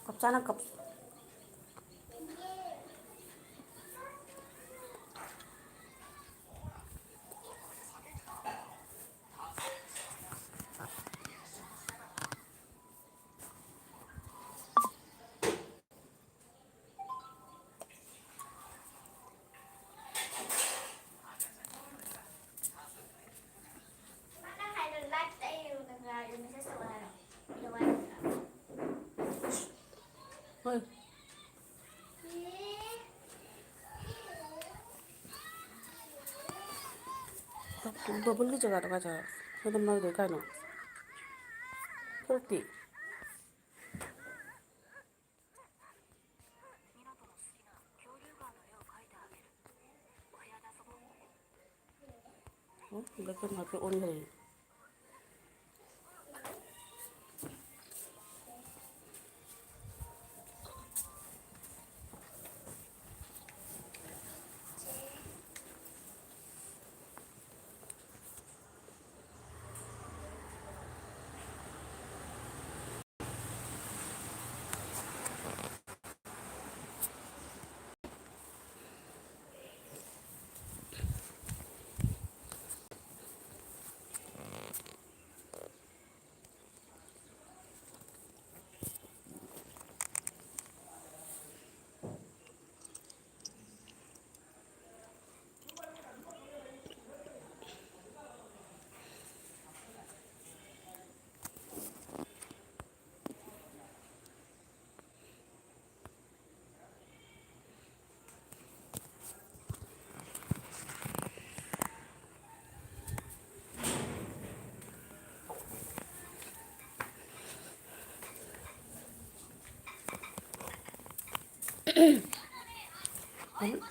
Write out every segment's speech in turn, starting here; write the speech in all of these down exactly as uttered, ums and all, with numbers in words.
ꯀꯞꯆꯥꯅ ꯀꯞ ꯍꯣꯏ꯫ ꯕꯕꯜꯒꯤ ꯖꯒꯥꯗꯣ ꯀꯥꯏ ꯆꯠꯈ꯭ꯔꯦ? ꯁꯤꯗ ꯃꯔꯨꯗꯣ ꯀꯥꯏꯅꯣ? ꯊꯣꯛꯇꯦ꯫ ꯎꯝ, ꯕ꯭ꯂꯦꯛ ꯑꯦꯟ ꯋꯥꯏꯠꯀ ꯑꯣꯟꯈ꯭ꯔꯦ꯫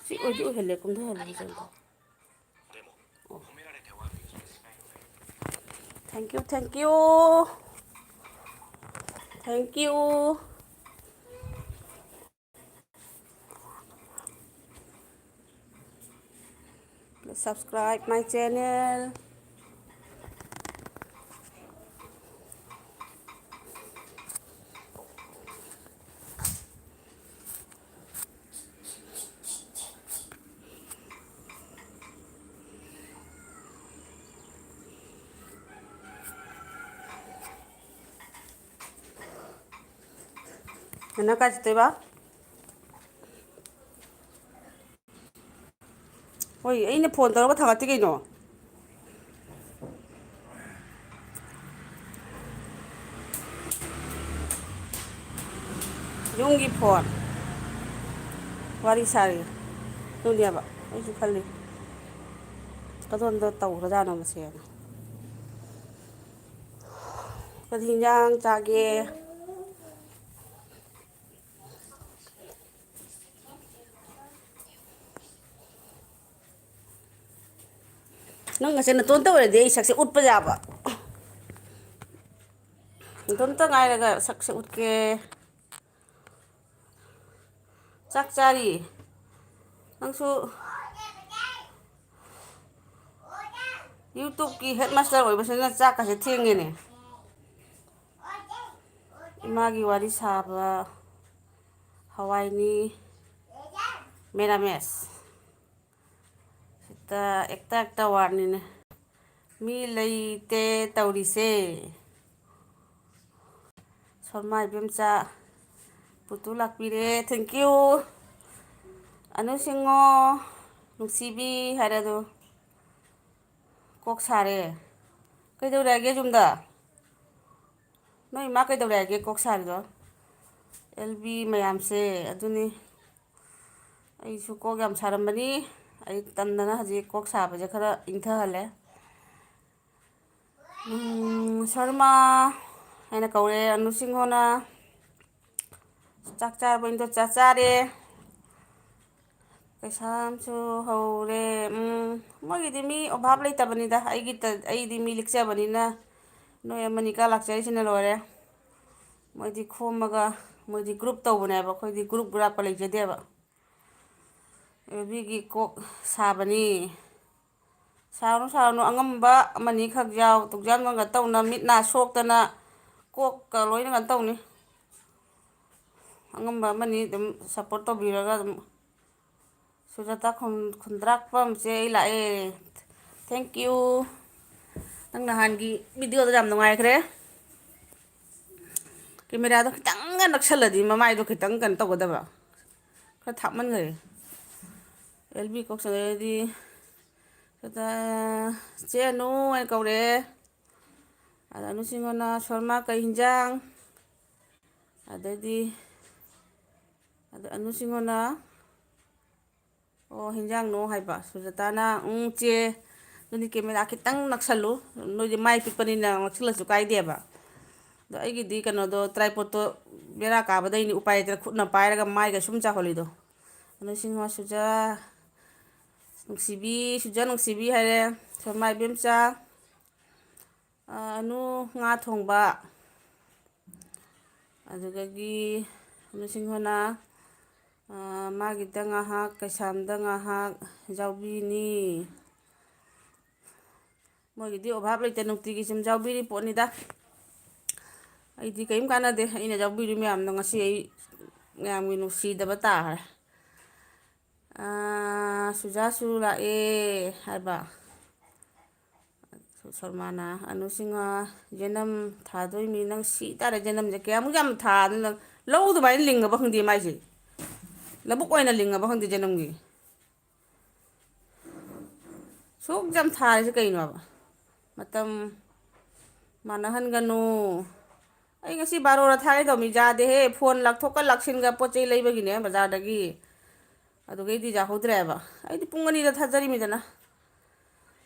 ꯁꯤ ꯑꯣꯏꯗꯤ ꯑꯣꯏꯍꯜꯂꯦ, ꯀꯨꯝꯊꯍꯜꯂꯦ ꯁꯤꯁꯦ ꯑꯝꯇ꯫ ꯑꯣ꯫ Thank you, thank you. Thank you. Please subscribe my channel. ꯅꯪ ꯀꯥꯏ ꯆꯠꯇꯣꯏꯕ? ꯍꯣꯏ, ꯑꯩꯅ ꯐꯣꯟ ꯇꯧꯔꯒ ꯊꯥꯒꯠꯇꯦ ꯀꯩꯅꯣ꯫ ꯌꯨꯝꯒꯤ ꯐꯣꯟ ꯋꯥꯔꯤ ꯁꯥꯔꯤ꯫ ꯑꯗꯨꯅꯦꯕ ꯑꯩꯁꯨ ꯈꯜꯂꯤ, ꯀꯗꯣꯝꯗ ꯇꯧꯈ꯭ꯔꯖꯥꯠꯅꯣ ꯃꯁꯦꯅ꯫ ꯀꯔꯤ ꯍꯤꯟꯖꯥꯡ ꯆꯥꯒꯦ? ꯅꯪ ꯉꯁꯤ ꯅꯇꯣꯟꯇ ꯑꯣꯏꯔꯗꯤ ꯑꯩ ꯁꯛꯁꯦ ꯎꯠꯄ ꯌꯥꯕ꯫ ꯅꯇꯣꯝꯇ ꯉꯥꯏꯔꯒ ꯁꯛꯁꯦ ꯎꯠꯀꯦ꯫ ꯆꯥꯛ ꯆꯥꯔꯤ꯫ ꯅꯪꯁꯨ YouTubeꯀꯤ headmaster ꯑꯣꯏꯕꯁꯤꯅ ꯆꯥꯛꯀꯁꯦ ꯊꯦꯡꯉꯦꯅꯦ꯫ ꯏꯃꯥꯒꯤ ꯋꯥꯔꯤ ꯁꯥꯕ, ꯍꯋꯥꯏꯅꯤ, ꯃꯦꯔꯥꯃꯦꯁ꯫ ꯁꯤꯗ ꯑꯦꯛꯇ ꯑꯦꯛꯇ ꯋꯥꯔꯅꯤꯅꯦ꯫ ꯃꯤ ꯂꯩꯇꯦ ꯇꯧꯔꯤꯁꯦ꯫ ꯁꯣꯔꯃꯥ ꯏꯕꯦꯝꯆꯥ ꯄꯨꯇꯨ ꯂꯥꯛꯄꯤꯔꯦ꯫ Thank you꯫ ꯑꯅꯨ ꯁꯤꯡꯉꯣ, ꯅꯨꯡꯁꯤꯕꯤ ꯍꯥꯏꯔꯦ ꯑꯗꯣ꯫ ꯀꯣꯛ ꯁꯥꯔꯦ꯫ ꯀꯩꯗꯧꯔꯦ ꯍꯥꯏꯒꯦ ꯌꯨꯝꯗ? ꯅꯣꯏ ꯏꯃꯥ ꯀꯩꯗꯧꯔꯦ ꯍꯥꯏꯒꯦ ꯀꯣꯛ ꯁꯥꯔꯤꯗꯣ? ꯑꯦꯜ ꯕꯤ ꯃꯌꯥꯝꯁꯦ ꯑꯗꯨꯅꯤ꯫ ꯑꯩꯁꯨ ꯀꯣꯛ ꯌꯥꯝ ꯁꯥꯔꯝꯕꯅꯤ꯫ ꯑꯩ ꯇꯟꯗꯅ ꯍꯧꯖꯤꯛ ꯀꯣꯛ ꯁꯥꯕꯁꯦ ꯈꯔ ꯏꯪꯊꯍꯜꯂꯦ꯫ ꯎꯝ, ꯁꯔꯃ ꯍꯥꯏꯅ ꯀꯧꯔꯦ ꯑꯅꯨ ꯁꯤꯡꯍꯣꯅ꯫ ꯆꯥꯛ ꯆꯥꯔꯕꯣ? ꯏꯟꯗꯣ ꯆꯥꯛ ꯆꯥꯔꯦ꯫ ꯀꯩꯁꯥꯝꯁꯨ ꯍꯧꯔꯦ꯫ ꯎꯝ, ꯃꯣꯏꯒꯤꯗꯤ ꯃꯤ ꯑꯣꯚꯥꯞ ꯂꯩꯇꯕꯅꯤꯗ꯫ ꯑꯩꯒꯤ ꯇ-, ꯑꯩꯗꯤ ꯃꯤ ꯂꯤꯛꯆꯕꯅꯤꯅ ꯅꯣꯏ ꯑꯃꯅꯤ ꯀ ꯂꯥꯛꯆꯔꯤꯁꯤꯅ ꯂꯣꯏꯔꯦ꯫ ꯃꯣꯏꯗꯤ ꯈꯣꯝꯃꯒ, ꯃꯣꯏꯗꯤ group ꯇꯧꯕꯅꯦꯕ, ꯑꯩꯈꯣꯏꯗꯤ group ꯒ꯭ꯔꯥꯞꯀ ꯂꯩꯖꯗꯦꯕ꯫ ꯑꯦꯜ ꯕꯤꯒꯤ ꯀꯣꯛ ꯁꯥꯕꯅꯤ꯫ ꯁꯥꯔꯨꯅꯨ, ꯁꯥꯔꯨꯅꯨ, ꯑꯉꯝꯕ ꯑꯃꯅꯤ ꯈꯛ ꯌꯥꯎ꯫ ꯇꯧꯖꯥꯝ ꯀꯩꯅꯣ ꯇꯧꯅ, ꯃꯤꯠ ꯅꯥ ꯁꯣꯛꯇꯅ, ꯀꯣꯛꯀ ꯂꯣꯏꯅ ꯀꯩꯅꯣ ꯇꯧꯅꯤ꯫ ꯑꯉꯝꯕ ꯑꯃꯅꯤ ꯑꯗꯨꯝ support ꯇꯧꯕꯤꯔꯒ ꯑꯗꯨꯝ꯫ ꯁꯨꯖꯥꯇꯥ ꯈꯨꯟ-, ꯈꯨꯟꯗ꯭ꯔꯥꯛꯄꯝꯁꯦ ꯑꯩ ꯂꯥꯛꯑꯦ꯫ Thank you꯫ ꯅꯪ ꯅꯍꯥꯟꯒꯤ videoꯗꯣ ꯌꯥꯝ ꯅꯨꯡꯉꯥꯏꯈ꯭ꯔꯦ꯫ ꯀꯦꯃꯦꯔꯥꯗꯣ ꯈꯤꯇꯪꯒ ꯅꯛꯁꯜꯂꯗꯤ ꯃꯃꯥꯏꯗꯣ ꯈꯤꯇꯪ ꯀꯩꯅꯣ ꯇꯧꯒꯗꯕ, ꯈꯔ ꯊꯥꯞꯃꯟꯈꯔꯦ꯫ ꯑꯦꯜ ꯕꯤ ꯀꯣꯛ ꯆꯠꯂꯗꯤ ꯁꯤꯗ ꯆꯦ ꯑꯅꯨ ꯍꯥꯏꯅ ꯀꯧꯔꯛꯑꯦ꯫ ꯑꯗ ꯑꯅꯨ ꯁꯤꯡꯍꯣꯅ, "ꯁꯣꯔꯃꯥ, ꯀꯩ ꯍꯤꯟꯖꯥꯡ?" ꯑꯗꯩꯗꯤ ꯑꯗ ꯑꯅꯨ ꯁꯤꯡꯍꯣꯅ, "ꯑꯣ, ꯍꯤꯟꯖꯥꯡꯅꯣ?" ꯍꯥꯏꯕ꯫ ꯁꯨꯖꯥꯇꯥꯅ, "ꯎꯝ, ꯆꯦ, ꯑꯗꯨꯗꯤ ꯀꯦꯃꯦꯔꯥ ꯈꯤꯇꯪ ꯅꯛꯁꯜꯂꯨ, ꯅꯣꯏꯗꯤ ꯃꯥꯏ ꯄꯤꯛꯄꯅꯤꯅ ꯅꯛꯁꯜꯂꯁꯨ ꯀꯥꯏꯗꯦꯕ꯫ ꯑꯗꯣ ꯑꯩꯒꯤꯗꯤ ꯀꯩꯅꯣꯗꯣ, ꯇ꯭ꯔꯥꯏꯄꯣꯠꯇꯣ ꯕꯦꯔꯥ ꯀꯥꯕꯗꯩꯅꯤ, ꯎꯄꯥꯏ ꯂꯩꯇꯅ ꯈꯨꯠꯅ ꯄꯥꯏꯔꯒ ꯃꯥꯏꯒ ꯁꯨꯝ ꯆꯥꯎꯍꯜꯂꯤꯗꯣ"꯫ ꯑꯅꯨ ꯁꯤꯡꯍ, "ꯁꯨꯖꯥ ꯅꯨꯡꯁꯤꯕꯤ, ꯁꯨꯖꯥ ꯅꯨꯡꯁꯤꯕꯤ" ꯍꯥꯏꯔꯦ꯫ "ꯁꯣꯔꯃꯥ ꯏꯕꯦꯝꯆꯥ, ꯑ, ꯑꯅꯨ ꯉꯥ ꯊꯣꯡꯕ"꯫ ꯑꯗꯨꯗꯒꯤ ꯑꯅꯨ ꯁꯤꯡꯍꯅ, ꯑ, "ꯃꯥꯒꯤꯗ ꯉꯥꯏꯍꯥꯛ, ꯀꯩꯁꯥꯝꯗ ꯉꯥꯏꯍꯥꯛ ꯌꯥꯎꯕꯤꯅꯤ"꯫ ꯃꯣꯏꯒꯤꯗꯤ ꯑꯣꯚꯥꯞ ꯂꯩꯇꯦ, ꯅꯨꯡꯇꯤꯒꯤ ꯁꯨꯝ ꯌꯥꯎꯕꯤꯔꯤ ꯄꯣꯠꯅꯤꯗ꯫ ꯑꯩꯗꯤ ꯀꯔꯤꯝ ꯀꯥꯟꯅꯗꯦ, ꯑꯩꯅ ꯌꯥꯎꯕꯤꯔꯤ ꯃꯌꯥꯝꯗꯣ ꯉꯁꯤ ꯑꯩ ꯃꯌꯥꯝꯒꯤ ꯅꯨꯡꯁꯤꯗꯕ ꯇꯥꯈ꯭ꯔꯦ꯫ ꯑꯥ, ꯁꯨꯖꯥꯁꯨ ꯂꯥꯛꯑꯦ ꯍꯥꯏꯕ꯫ ꯁꯣꯔꯃꯥꯅ, "ꯑꯅꯨ ꯁꯤꯡꯍ, ꯖꯅꯝ ꯊꯥꯗꯣꯏꯅꯤ, ꯅꯪ ꯁꯤ ꯇꯥꯔꯦ ꯖꯅꯝꯁꯦ꯫ ꯀꯌꯥꯃꯨꯛ ꯌꯥꯝ ꯊꯥꯗꯅ ꯂꯧ ꯑꯗꯨꯃꯥꯏꯅ ꯂꯤꯡꯉꯕ ꯈꯪꯗꯦ ꯃꯥꯏꯁꯦ꯫ ꯂꯧꯕꯨꯛ ꯑꯣꯏꯅ ꯂꯤꯡꯉꯕ ꯈꯪꯗꯦ ꯖꯅꯝꯒꯤ꯫ ꯁꯨꯛ ꯌꯥꯝ ꯊꯥꯔꯤꯁꯦ ꯀꯩꯅꯣꯕ? ꯃꯇꯝ ꯃꯥꯟꯅꯍꯟꯒꯅꯨ"꯫ ꯑꯩ ꯉꯁꯤ ꯕꯥꯔꯣꯔ ꯊꯥꯒꯦ ꯇꯧꯕꯅꯤ, ꯌꯥꯗꯦꯍꯦ꯫ ꯐꯣꯟ ꯂꯥꯛꯊꯣꯛꯀ ꯂꯥꯛꯁꯤꯟꯒ ꯄꯣꯠ ꯆꯩ ꯂꯩꯕꯒꯤꯅꯦ ꯕꯖꯥꯔꯗꯒꯤ꯫ ꯑꯗꯨꯒꯩꯗꯤ ꯌꯥꯍꯧꯗ꯭ꯔꯦꯕ꯫ ꯑꯩꯗꯤ ꯄꯨꯡ ꯑꯅꯤꯗ ꯊꯥꯖꯔꯤꯃꯤꯗꯅ꯫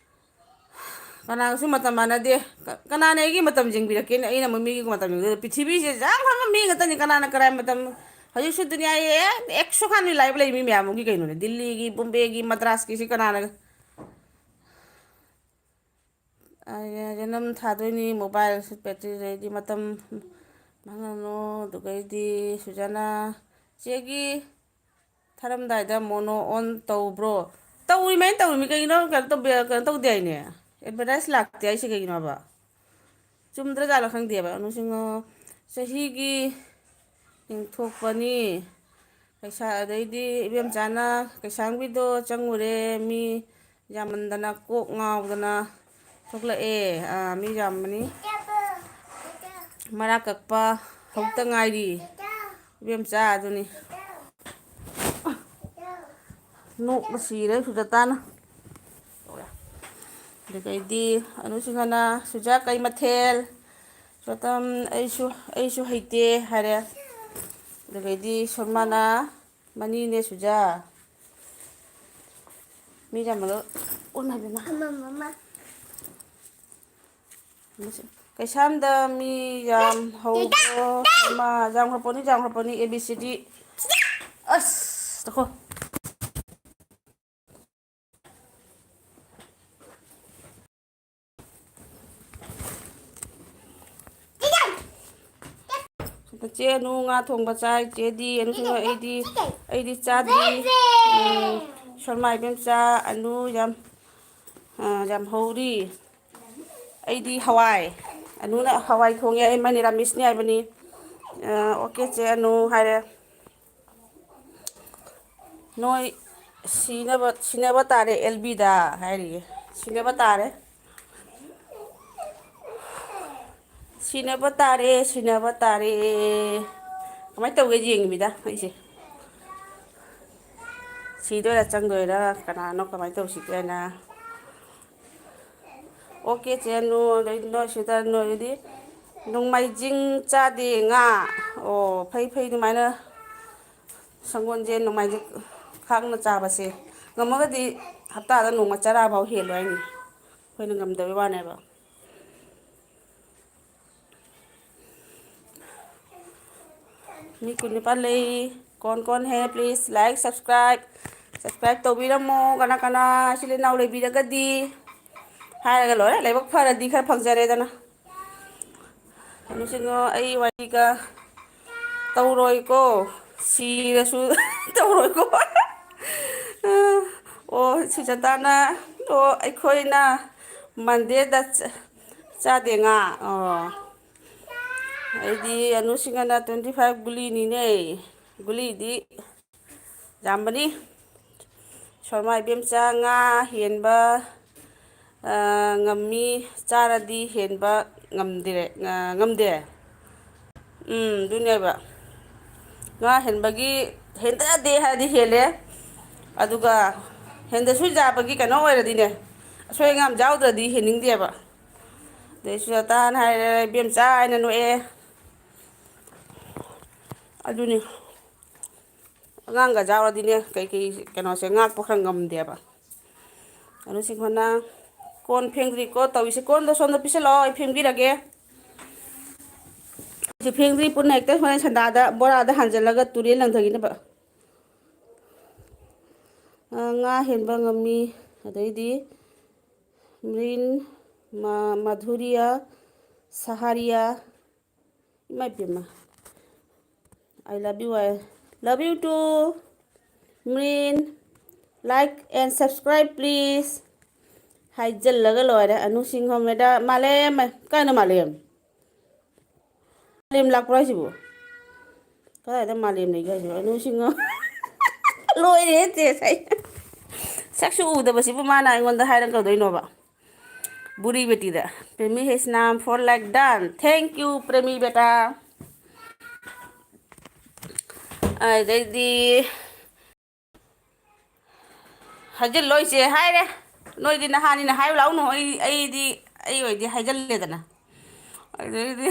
ꯀꯅꯥꯒꯁꯨ ꯃꯇꯝ ꯃꯥꯟꯅꯗꯦ꯫ ꯀ-, ꯀꯅꯥꯅ ꯑꯩꯒꯤ ꯃꯇꯝ ꯌꯦꯡꯕꯤꯔꯛꯀꯦꯅꯦ? ꯑꯩꯅ ꯑꯃꯨꯛ ꯃꯤꯒꯤ ꯃꯇꯝ ꯌꯦꯡꯗꯣꯏꯗ? ꯄ꯭ꯔꯤꯊꯤꯕꯤꯁꯦ ꯌꯥꯝ ꯐꯕ ꯃꯤ ꯉꯥꯛꯇꯅꯤ꯫ ꯀꯅꯥꯅ ꯀꯔꯥꯏ ꯃꯇꯝ? ꯍꯧꯖꯤꯛꯁꯨ ꯗꯨꯅꯤꯌꯥꯒꯤ ꯑꯦꯛꯁꯣ ꯈꯥꯟꯕꯤ ꯂꯥꯏꯕ ꯂꯩ ꯃꯤ ꯃꯌꯥꯝ ꯑꯃꯒꯤ ꯀꯩꯅꯣꯅꯦ꯫ ꯗꯤꯜꯂꯤꯒꯤ, ꯕꯣꯝꯕꯦꯒꯤ, ꯃꯗ꯭ꯔꯥꯁꯀꯤꯁꯤ ꯀꯅꯥꯅ? ꯑꯩ ꯖꯅꯝ ꯊꯥꯗꯣꯏꯅꯤ, ꯃꯣꯕꯥꯏꯜꯁꯨ ꯕꯦꯇ꯭ꯔꯤ ꯂꯩꯗꯤ ꯃꯇꯝ ꯃꯥꯡꯍꯟꯒꯅꯨ꯫ ꯑꯗꯨꯒꯩꯗꯤ ꯁꯨꯖꯥꯅ, ꯆꯦꯒꯤ ꯊꯥꯔꯝꯗꯥꯏꯗ ꯃꯣꯅꯣ ꯑꯣꯟ ꯇꯧꯕ꯭ꯔꯣ? ꯇꯧꯔꯤꯃꯦ, ꯇꯧꯔꯤꯃꯤ꯫ ꯀꯩꯒꯤꯅꯣ? ꯀꯩꯅꯣ ꯇꯧꯕꯤ-, ꯀꯩꯅꯣ ꯇꯧꯗꯦ ꯍꯥꯏꯅꯦ, ꯑꯦꯗꯚꯔꯇꯥꯏꯁ ꯂꯥꯛꯇꯦ ꯍꯥꯏꯁꯦ ꯀꯩꯒꯤꯅꯣꯕ? ꯆꯨꯝꯗ꯭ꯔꯖꯥꯠꯂ ꯈꯪꯗꯦꯕ꯫ ꯑꯅꯨꯁꯤꯡ, ꯆꯍꯤꯒꯤ ꯌꯦꯡꯊꯣꯛꯄꯅꯤ꯫ ꯄꯩꯁꯥ, ꯑꯗꯩꯗꯤ ꯏꯕꯦꯝꯆꯥꯅ ꯀꯩꯁꯥꯝꯕꯤꯗꯣ ꯆꯪꯉꯨꯔꯦ, ꯃꯤ ꯌꯥꯝꯃꯟꯗꯅ ꯀꯣꯛ ꯉꯥꯎꯗꯅ ꯊꯣꯛꯂꯛꯑꯦ꯫ ꯑꯥ, ꯃꯤ ꯌꯥꯝꯕꯅꯤ꯫ ꯃꯔꯥ ꯀꯛꯄ ꯍꯧꯇ ꯉꯥꯏꯔꯤ꯫ ꯏꯕꯦꯝꯆꯥ ꯑꯗꯨꯅꯤ꯫ ꯅꯣꯛꯄ ꯁꯤꯔꯦ ꯁꯨꯖꯥꯇꯥꯅ꯫ ꯑꯗꯨꯗꯩꯗꯤ ꯑꯅꯨꯁꯤꯡꯍꯅ, "ꯁꯨꯖꯥ ꯀꯩ ꯃꯊꯦꯜ?" ꯁꯣꯇꯝ, "ꯑꯩꯁꯨ, ꯑꯩꯁꯨ ꯍꯩꯇꯦ" ꯍꯥꯏꯔꯦ꯫ ꯑꯗꯨꯗꯩꯗꯤ ꯁꯣꯃꯥꯅ, "ꯃꯅꯤꯅꯦ ꯁꯨꯖꯥ"꯫ ꯃꯤ ꯌꯥꯝꯃꯒ ꯑꯣꯟꯅꯗꯅ꯫ ꯀꯩꯁꯥꯝꯗ ꯃꯤ ꯌꯥꯝ ꯍꯧꯕ꯭ꯔꯣ? ꯏꯃꯥ, ꯌꯥꯝꯈ꯭ꯔꯄꯣꯠꯅꯤ, ꯌꯥꯝꯈ꯭ꯔꯄꯣꯠꯅꯤ, A B C D꯫ ꯑꯁ, ꯇꯈꯣ꯫ ꯆꯦ ꯑꯅꯨ ꯉꯥ ꯊꯣꯡꯕ ꯆꯥꯏ꯫ ꯆꯦꯗꯤ ꯑꯅꯨ ꯊꯣꯡꯕ, ꯑꯩꯗꯤ, ꯑꯩꯗꯤ ꯆꯥꯗ꯭ꯔꯤ꯫ ꯎꯝ, ꯁꯣꯔꯃꯥ ꯏꯕꯦꯝꯆꯥ, ꯑꯅꯨ ꯌꯥꯝ, ꯑ, ꯌꯥꯝ ꯍꯧꯔꯤ꯫ ꯑꯩꯗꯤ ꯍꯋꯥꯏ꯫ ꯑꯅꯨꯅ ꯍꯋꯥꯏ ꯊꯣꯡꯉꯦ, ꯑꯩ ꯃꯥ ꯅꯤꯔꯥꯃꯤꯁꯅꯤ ꯍꯥꯏꯕꯅꯤ꯫ ꯑ, "ꯑꯣꯀꯦ ꯆꯦ ꯑꯅꯨ" ꯍꯥꯏꯔꯦ꯫ "ꯅꯣꯏ ꯁꯤꯅꯕ, ꯁꯤꯅꯕ ꯇꯥꯔꯦ ꯑꯦꯜ ꯕꯤꯗ" ꯍꯥꯏꯔꯤꯌꯦ꯫ ꯁꯤꯅꯕ ꯇꯥꯔꯦ꯫ ꯁꯤꯅꯕ ꯇꯥꯔꯦ, ꯁꯤꯅꯕ ꯇꯥꯔꯦ꯫ ꯀꯃꯥꯏꯅ ꯇꯧꯒꯦ ꯌꯦꯡꯉꯤꯃꯤꯗ ꯑꯩꯁꯦ꯫ ꯁꯤꯗꯣꯏꯔꯥ ꯆꯪꯗꯣꯏꯔꯥ, ꯀꯅꯥꯅꯣ ꯀꯃꯥꯏꯅ ꯇꯧꯁꯤꯒꯦꯅ꯫ ꯑꯣꯀꯦ ꯆꯦ ꯑꯅꯨ, ꯑꯗꯩ ꯅꯣꯏ ꯁꯤꯗ ꯅꯣꯏꯗꯤ ꯅꯣꯡꯃꯥꯏꯖꯤꯡ ꯆꯥꯗꯦ ꯉꯥ꯫ ꯑꯣ, ꯐꯩ, ꯐꯩ, ꯑꯗꯨꯃꯥꯏꯅ ꯁꯪꯒꯣꯜꯁꯦ ꯅꯣꯡꯃꯥꯏꯖꯤꯡ ꯈꯥꯛꯅ ꯆꯥꯕꯁꯦ꯫ ꯉꯝꯃꯒꯗꯤ ꯍꯞꯇꯥꯗ ꯅꯣꯡꯃ ꯆꯔꯥ ꯐꯥꯎ ꯍꯦꯜꯂꯣ ꯍꯥꯏꯅꯤ꯫ ꯑꯩꯈꯣꯏꯅ ꯉꯝꯗꯕꯩ ꯋꯥꯅꯦꯕ꯫ ꯃꯤ ꯀꯨꯟꯅꯤꯄꯥꯟ ꯂꯩ꯫ ꯀꯣꯟ ꯀꯣꯟ ꯍꯦ, please like, subscribe꯫ Subscribe ꯇꯧꯕꯤꯔꯝꯃꯣ, ꯀꯅꯥ ꯀꯅꯥ ꯏꯆꯤꯜ ꯏꯅꯥꯎ ꯂꯩꯕꯤꯔꯒꯗꯤ꯫ ꯍꯥꯏꯔꯒ ꯂꯣꯏꯔꯦ, ꯂꯥꯏꯕꯛ ꯐꯔꯗꯤ ꯈꯔ ꯐꯪꯖꯔꯦꯗꯅ꯫ ꯑꯗꯨꯁꯤꯡꯗꯣ ꯑꯩ ꯋꯥꯔꯤꯒ ꯇꯧꯔꯣꯏꯀꯣ, ꯁꯤꯔꯁꯨ ꯇꯧꯔꯣꯏꯀꯣ꯫ ꯑꯣ, ꯁꯨꯖꯥꯇꯥꯅ, ꯑꯣ, ꯑꯩꯈꯣꯏꯅ ꯃꯟꯗꯦꯗ ꯆ-, ꯆꯥꯗꯦ ꯉꯥ꯫ ꯑꯣ, ꯑꯩꯗꯤ ꯑꯅꯨꯁꯤꯡꯒꯅ twenty five ꯒꯨꯂꯤꯅꯤꯅꯦ꯫ ꯒꯨꯂꯤꯗꯤ ꯌꯥꯝꯕꯅꯤ꯫ ꯁꯣꯔꯃꯥ ꯏꯕꯦꯝꯆꯥ, ꯉꯥ ꯍꯦꯟꯕ, ꯑ, ꯉꯝꯃꯤ, ꯆꯥꯔꯗꯤ ꯍꯦꯟꯕ ꯉꯝꯗꯦ, ꯑ, ꯉꯝꯗꯦ꯫ ꯎꯝ, ꯑꯗꯨꯅꯦꯕ꯫ ꯉꯥ ꯍꯦꯟꯕꯒꯤ, ꯍꯦꯟꯗꯗꯦ ꯍꯥꯏꯔꯗꯤ ꯍꯦꯜꯂꯦ, ꯑꯗꯨꯒ ꯍꯦꯟꯗꯁꯨ ꯌꯥꯕꯒꯤ ꯀꯩꯅꯣ ꯑꯣꯏꯔꯗꯤꯅꯦ, ꯑꯁꯣꯏ ꯑꯉꯥꯝ ꯌꯥꯎꯗ꯭ꯔꯗꯤ ꯍꯦꯟꯅꯤꯡꯗꯦꯕ꯫ ꯑꯗꯩ ꯁꯨꯖꯥꯇꯥꯅ ꯍꯥꯏꯔꯦ, "ꯏꯕꯦꯝꯆꯥ" ꯍꯥꯏꯅ ꯅꯣꯛꯑꯦ꯫ ꯑꯗꯨꯅꯤ꯫ ꯑꯉꯥꯡꯒ ꯌꯥꯎꯔꯗꯤꯅꯦ, ꯀꯩꯀꯩ ꯀꯩꯅꯣꯁꯦ ꯉꯥꯛꯄ ꯈꯔ ꯉꯝꯗꯦꯕ꯫ ꯑꯗꯨ ꯁꯤꯡꯈꯣꯟꯅ ꯀꯣꯟ ꯐꯦꯡꯗ꯭ꯔꯤꯀꯣ ꯇꯧꯔꯤꯁꯦ꯫ ꯀꯣꯟꯗꯣ ꯁꯣꯝꯗ ꯄꯤꯁꯜꯂꯛꯑꯣ, ꯑꯩ ꯐꯦꯡꯕꯤꯔꯒꯦ꯫ ꯁꯤ ꯐꯦꯡꯗ꯭ꯔꯤ ꯄꯨꯟꯅ ꯍꯦꯛꯇ ꯍꯣꯔꯦꯟ ꯁꯟꯗꯥꯗ ꯕꯣꯔꯥꯗ ꯍꯥꯟꯖꯜꯂꯒ ꯇꯨꯔꯦꯟ ꯂꯪꯊꯈꯤꯅꯕ꯫ ꯑ, ꯉꯥ ꯍꯦꯟꯕ ꯉꯝꯃꯤ꯫ ꯑꯗꯩꯗꯤ ꯃ꯭ꯔꯤꯟ, ꯃ-, ꯃꯙꯨꯔꯤꯌꯥ, ꯁꯍꯥꯔꯤꯌꯥ, ꯏꯃꯥꯏ ꯄꯦꯝꯃ꯫ I love you, I love you too, ꯃ꯭ꯔꯤꯟ꯫ Like and subscribe, please꯫ ꯍꯥꯏꯖꯤꯜꯂꯒ ꯂꯣꯏꯔꯦ꯫ ꯑꯅꯨ ꯁꯤꯡꯍ ꯃꯦꯗꯥ-, ꯃꯥꯂꯦꯝ, ꯀꯥꯏꯅ ꯃꯥꯂꯦꯝ? ꯃꯥꯂꯦꯝ ꯂꯥꯛꯄ꯭ꯔꯣ ꯍꯥꯏꯁꯤꯕꯨ? ꯀꯗꯥꯏꯗ ꯃꯥꯂꯦꯝ ꯂꯩꯒꯦ ꯍꯥꯏꯁꯤꯕꯨ? ꯑꯅꯨ ꯁꯤꯡꯍ꯫ ꯂꯣꯏꯔꯦ ꯆꯦ ꯁꯥꯏ꯫ ꯁꯛꯁꯨ ꯎꯗꯕꯁꯤꯕꯨ ꯃꯥꯅ ꯑꯩꯉꯣꯟꯗ ꯍꯥꯏꯔꯛꯀꯗꯣꯏꯅꯣꯕ? ꯕꯨꯔꯤ ꯕꯦꯇꯤꯗ꯫ Premi Heisnam, four like done. Thank you, Premi ꯕꯦꯇꯥ꯫ ꯑꯗꯩꯗꯤ ꯍꯥꯏꯖꯤꯜꯂꯣ ꯏꯆꯦ ꯍꯥꯏꯔꯦ꯫ ꯅꯣꯏꯗꯤ ꯅꯍꯥꯅꯤꯅ ꯍꯥꯏꯌꯨ ꯂꯥꯛꯎꯅꯨ꯫ ꯑꯩ, ꯑꯩꯗꯤ, ꯑꯩ ꯑꯣꯏꯗꯤ ꯍꯥꯏꯖꯜꯂꯦꯗꯅ꯫ ꯑꯗꯩꯗꯤ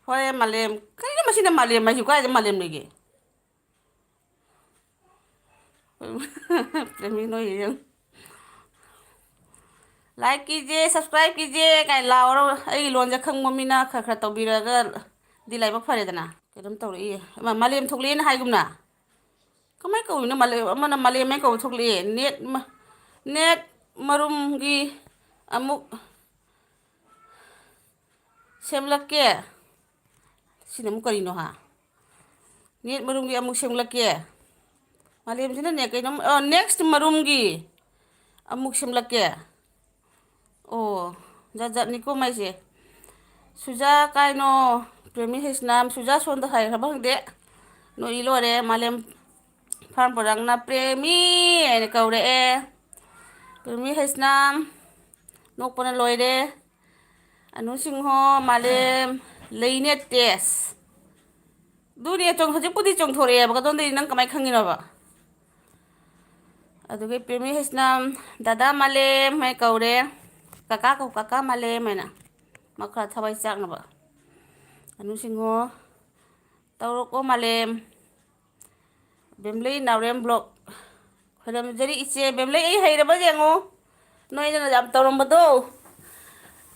ꯍꯣꯔꯦꯟ ꯃꯥꯂꯦꯝ, ꯀꯩꯅꯣ ꯃꯁꯤꯅ ꯃꯥꯂꯦꯝ ꯍꯥꯏꯁꯤ ꯀꯥꯏꯗ ꯃꯥꯂꯦꯝ ꯂꯩꯒꯦ? ꯄ꯭ꯔꯦꯃꯤ ꯅꯣꯏ ꯌꯦꯡ꯫ Like ꯀꯤꯖꯦ, subscribe ꯀꯤꯖꯦ ꯀꯥꯏꯅ ꯂꯥꯎꯔ ꯑꯩꯒꯤ ꯂꯣꯟꯁꯦ ꯈꯪꯕ ꯃꯤꯅ ꯈꯔ ꯈꯔ ꯇꯧꯕꯤꯔꯒꯗꯤ ꯂꯥꯏꯕꯛ ꯐꯔꯦꯗꯅ꯫ ꯀꯩꯅꯣꯝ ꯇꯧꯔꯛꯏ꯫ ꯑꯃ ꯃꯥꯂꯦꯝ ꯊꯣꯛꯂꯛꯑꯦꯅ ꯍꯥꯏꯒꯨꯝꯅ꯫ ꯀꯃꯥꯏꯅ ꯀꯧꯔꯤꯅꯣ? ꯃꯥꯂꯦꯝ, ꯑꯃꯅ ꯃꯥꯂꯦꯝ ꯍꯥꯏꯅ ꯀꯧꯕ ꯊꯣꯛꯂꯛꯑꯦ꯫ ꯅꯦꯠ ꯃ-, ꯅꯦꯠ ꯃꯔꯨꯝꯒꯤ ꯑꯃꯨꯛ ꯁꯦꯝꯂꯛꯀꯦ꯫ ꯁꯤꯅ ꯑꯃꯨꯛ ꯀꯔꯤꯅꯣ ꯍꯥ? ꯅꯦꯠ ꯃꯔꯨꯝꯒꯤ ꯑꯃꯨꯛ ꯁꯦꯝꯂꯛꯀꯦ꯫ ꯃꯥꯂꯦꯝꯁꯤꯅꯅꯦ ꯀꯩꯅꯣꯝ, ꯑ, next ꯃꯔꯨꯝꯒꯤ ꯑꯃꯨꯛ ꯁꯦꯝꯂꯛꯀꯦ꯫ ꯑꯣ, ꯖꯥꯠ ꯖꯥꯠꯅꯤꯀꯣ ꯃꯥꯏꯁꯦ꯫ ꯁꯨꯖꯥ ꯀꯥꯏꯅꯣ, ꯄ꯭ꯔꯦꯃꯤ ꯍꯩꯁꯅꯥꯝ, ꯁꯨꯖꯥ ꯁꯣꯟꯗ ꯍꯥꯏꯈ꯭ꯔꯕ ꯈꯪꯗꯦ꯫ ꯅꯣꯛꯏ ꯂꯣꯏꯔꯦ, ꯃꯥꯂꯦꯝ ꯐꯥꯔꯝ ꯄꯣꯔꯥꯡꯅ ꯄ꯭ꯔꯦꯃꯤ ꯍꯥꯏꯅ ꯀꯧꯔꯛꯑꯦ꯫ ꯄ꯭ꯔꯦꯃꯤ ꯍꯩꯁꯅꯥꯝ, ꯅꯣꯛꯄꯅ ꯂꯣꯏꯔꯦ꯫ ꯑꯅꯨ ꯁꯤꯡꯍꯣ, ꯃꯥꯂꯦꯝ, ꯂꯩꯅꯦ ꯇꯦꯁ꯫ ꯑꯗꯨꯅꯦ, ꯆꯣꯡ-, ꯍꯧꯖꯤꯛꯄꯨꯗꯤ ꯆꯣꯡꯊꯣꯔꯛꯑꯦꯕ꯫ ꯑꯗꯣꯝꯗꯗꯤ ꯅꯪ ꯀꯃꯥꯏꯅ ꯈꯪꯉꯤꯅꯣꯕ? ꯑꯗꯨꯒ ꯄ꯭ꯔꯦꯃꯤ ꯍꯩꯁꯅꯥꯝ, ꯗꯥꯗꯥ ꯃꯥꯂꯦꯝ ꯍꯥꯏ ꯀꯧꯔꯦ꯫ ꯀꯀꯥ ꯀꯧ, ꯀꯀꯥ ꯃꯥꯂꯦꯝ ꯍꯥꯏꯅ꯫ ꯃꯈꯥ ꯊꯋꯥꯏ ꯆꯥꯛꯅꯕ꯫ ꯑꯅꯨ ꯁꯤꯡꯍꯣ, ꯇꯧꯔꯛꯑꯣ ꯃꯥꯂꯦꯝ꯫ ꯕꯦꯝꯂꯩ ꯅꯥꯎꯔꯦꯝ ꯕ꯭ꯂꯣꯛ꯫ ꯈꯣꯏꯔꯝꯖꯔꯤ ꯏꯆꯦ ꯕꯦꯝꯂꯩ, ꯑꯩ ꯍꯩꯔꯕ ꯌꯦꯡꯉꯣ꯫ ꯅꯣꯏꯅ ꯌꯥꯝ ꯇꯧꯔꯝꯕꯗꯣ꯫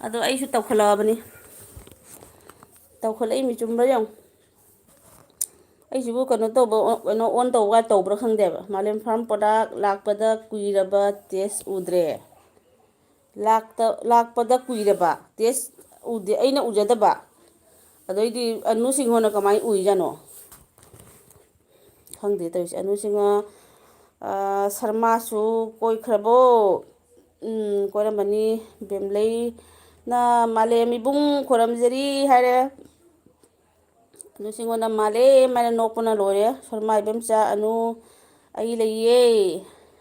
ꯑꯗꯣ ꯑꯩꯁꯨ ꯇꯧꯈꯠꯂꯛꯑꯕꯅꯤ꯫ ꯇꯧꯈꯠꯂꯛꯏ ꯃꯤ ꯆꯨꯝꯕ꯭ꯔꯥ ꯌꯦꯡꯉꯣ꯫ ꯑꯩꯁꯤꯕꯨ ꯀꯩꯅꯣ ꯇꯧꯕ, ꯀꯩꯅꯣ ꯑꯣꯟ ꯇꯧꯕ ꯇꯧꯕ꯭ꯔꯥ ꯈꯪꯗꯦꯕ꯫ ꯃꯥꯂꯦꯝ ꯐꯥꯔꯝ ꯄ꯭ꯔꯗꯛ ꯂꯥꯛꯄꯗ ꯀꯨꯏꯔꯕ ꯇꯦꯁ ꯎꯗ꯭ꯔꯦ꯫ ꯂꯥꯛꯇ-, ꯂꯥꯛꯄꯗ ꯀꯨꯏꯔꯕ ꯇꯦꯁ ꯎꯗꯦ, ꯑꯩꯅ ꯎꯖꯗꯕ꯫ ꯑꯗꯩꯗꯤ ꯑꯅꯨ ꯁꯤꯡꯍꯣꯅ ꯀꯃꯥꯏꯅ ꯎꯏꯖꯥꯠꯅꯣ? ꯈꯪꯗꯦ ꯇꯧꯔꯤꯁꯦ꯫ ꯑꯅꯨ ꯁꯤꯡꯍ, ꯑꯥ, ꯁꯔꯃꯥꯁꯨ ꯀꯣꯏꯈ꯭ꯔꯕꯣ? ꯎꯝ, ꯀꯣꯏꯔꯝꯃꯅꯤ꯫ ꯕꯦꯝꯂꯩꯅ ꯃꯥꯂꯦꯝ ꯏꯕꯨꯡ ꯈꯣꯏꯔꯝꯖꯔꯤ ꯍꯥꯏꯔꯦ꯫ ꯑꯅꯨ ꯁꯤꯡꯍꯣꯅ ꯃꯥꯂꯦꯝ ꯍꯥꯏꯅ ꯅꯣꯛꯄꯅ ꯂꯣꯏꯔꯦ꯫ ꯁꯔꯃꯥ ꯏꯕꯦꯝꯆꯥ ꯑꯅꯨ ꯑꯩ ꯂꯩꯌꯦ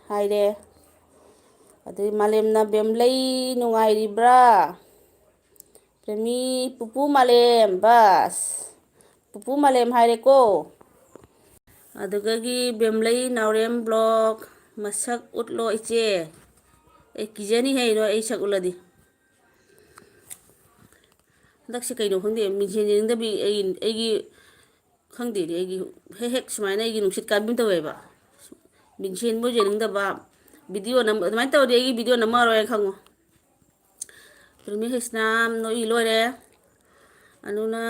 ꯍꯥꯏꯔꯦ꯫ ꯑꯗꯩ ꯃꯥꯂꯦꯝꯅ ꯕꯦꯝꯂꯩ ꯅꯨꯡꯉꯥꯏꯔꯤꯕ꯭ꯔꯥ? ꯄ꯭ꯔꯦꯃꯤ ꯄꯨꯄꯨ ꯃꯥꯂꯦꯝ, ꯕꯁ꯫ ꯄꯨꯄꯨ ꯃꯥꯂꯦꯝ ꯍꯥꯏꯔꯦꯀꯣ꯫ ꯑꯗꯨꯗꯒꯤ ꯕꯦꯝꯂꯩ ꯅꯥꯎꯔꯦꯝ ꯕ꯭ꯂꯣꯛ, ꯃꯁꯛ ꯎꯠꯂꯣ ꯏꯆꯦ꯫ ꯑꯦ, ꯀꯤꯖꯅꯤ ꯍꯦ, ꯅꯣꯏ ꯑꯩ ꯁꯛ ꯎꯠꯂꯗꯤ꯫ ꯍꯟꯗꯛꯁꯦ ꯀꯩꯅꯣ ꯈꯪꯗꯦ, ꯃꯤꯡꯁꯦꯟ ꯌꯦꯡꯅꯤꯡꯗꯕꯤ ꯑꯩ, ꯑꯩꯒꯤ, ꯈꯪꯗꯦꯅꯦ, ꯑꯩꯒꯤ ꯍꯦꯛ ꯍꯦꯛ ꯁꯨꯃꯥꯏꯅ ꯑꯩꯒꯤ ꯅꯨꯡꯁꯤꯠ ꯀꯥꯏꯕꯤ ꯇꯧꯋꯦꯕ꯫ ꯃꯤꯡꯁꯦꯟꯕꯨ ꯌꯦꯡꯅꯤꯡꯗꯕ, ꯚꯤꯗꯤꯑꯣ ꯅꯝ-, ꯑꯗꯨꯃꯥꯏꯅ ꯇꯧꯔꯗꯤ ꯑꯩꯒꯤ ꯚꯤꯗꯤꯑꯣ ꯅꯝꯃꯛꯑꯔꯣꯏ ꯈꯪꯉꯣ꯫ ꯄ꯭ꯔꯦꯃꯤ ꯍꯩꯁꯅꯥꯝ ꯅꯣꯛꯏ ꯂꯣꯏꯔꯦ꯫ ꯑꯅꯨꯅ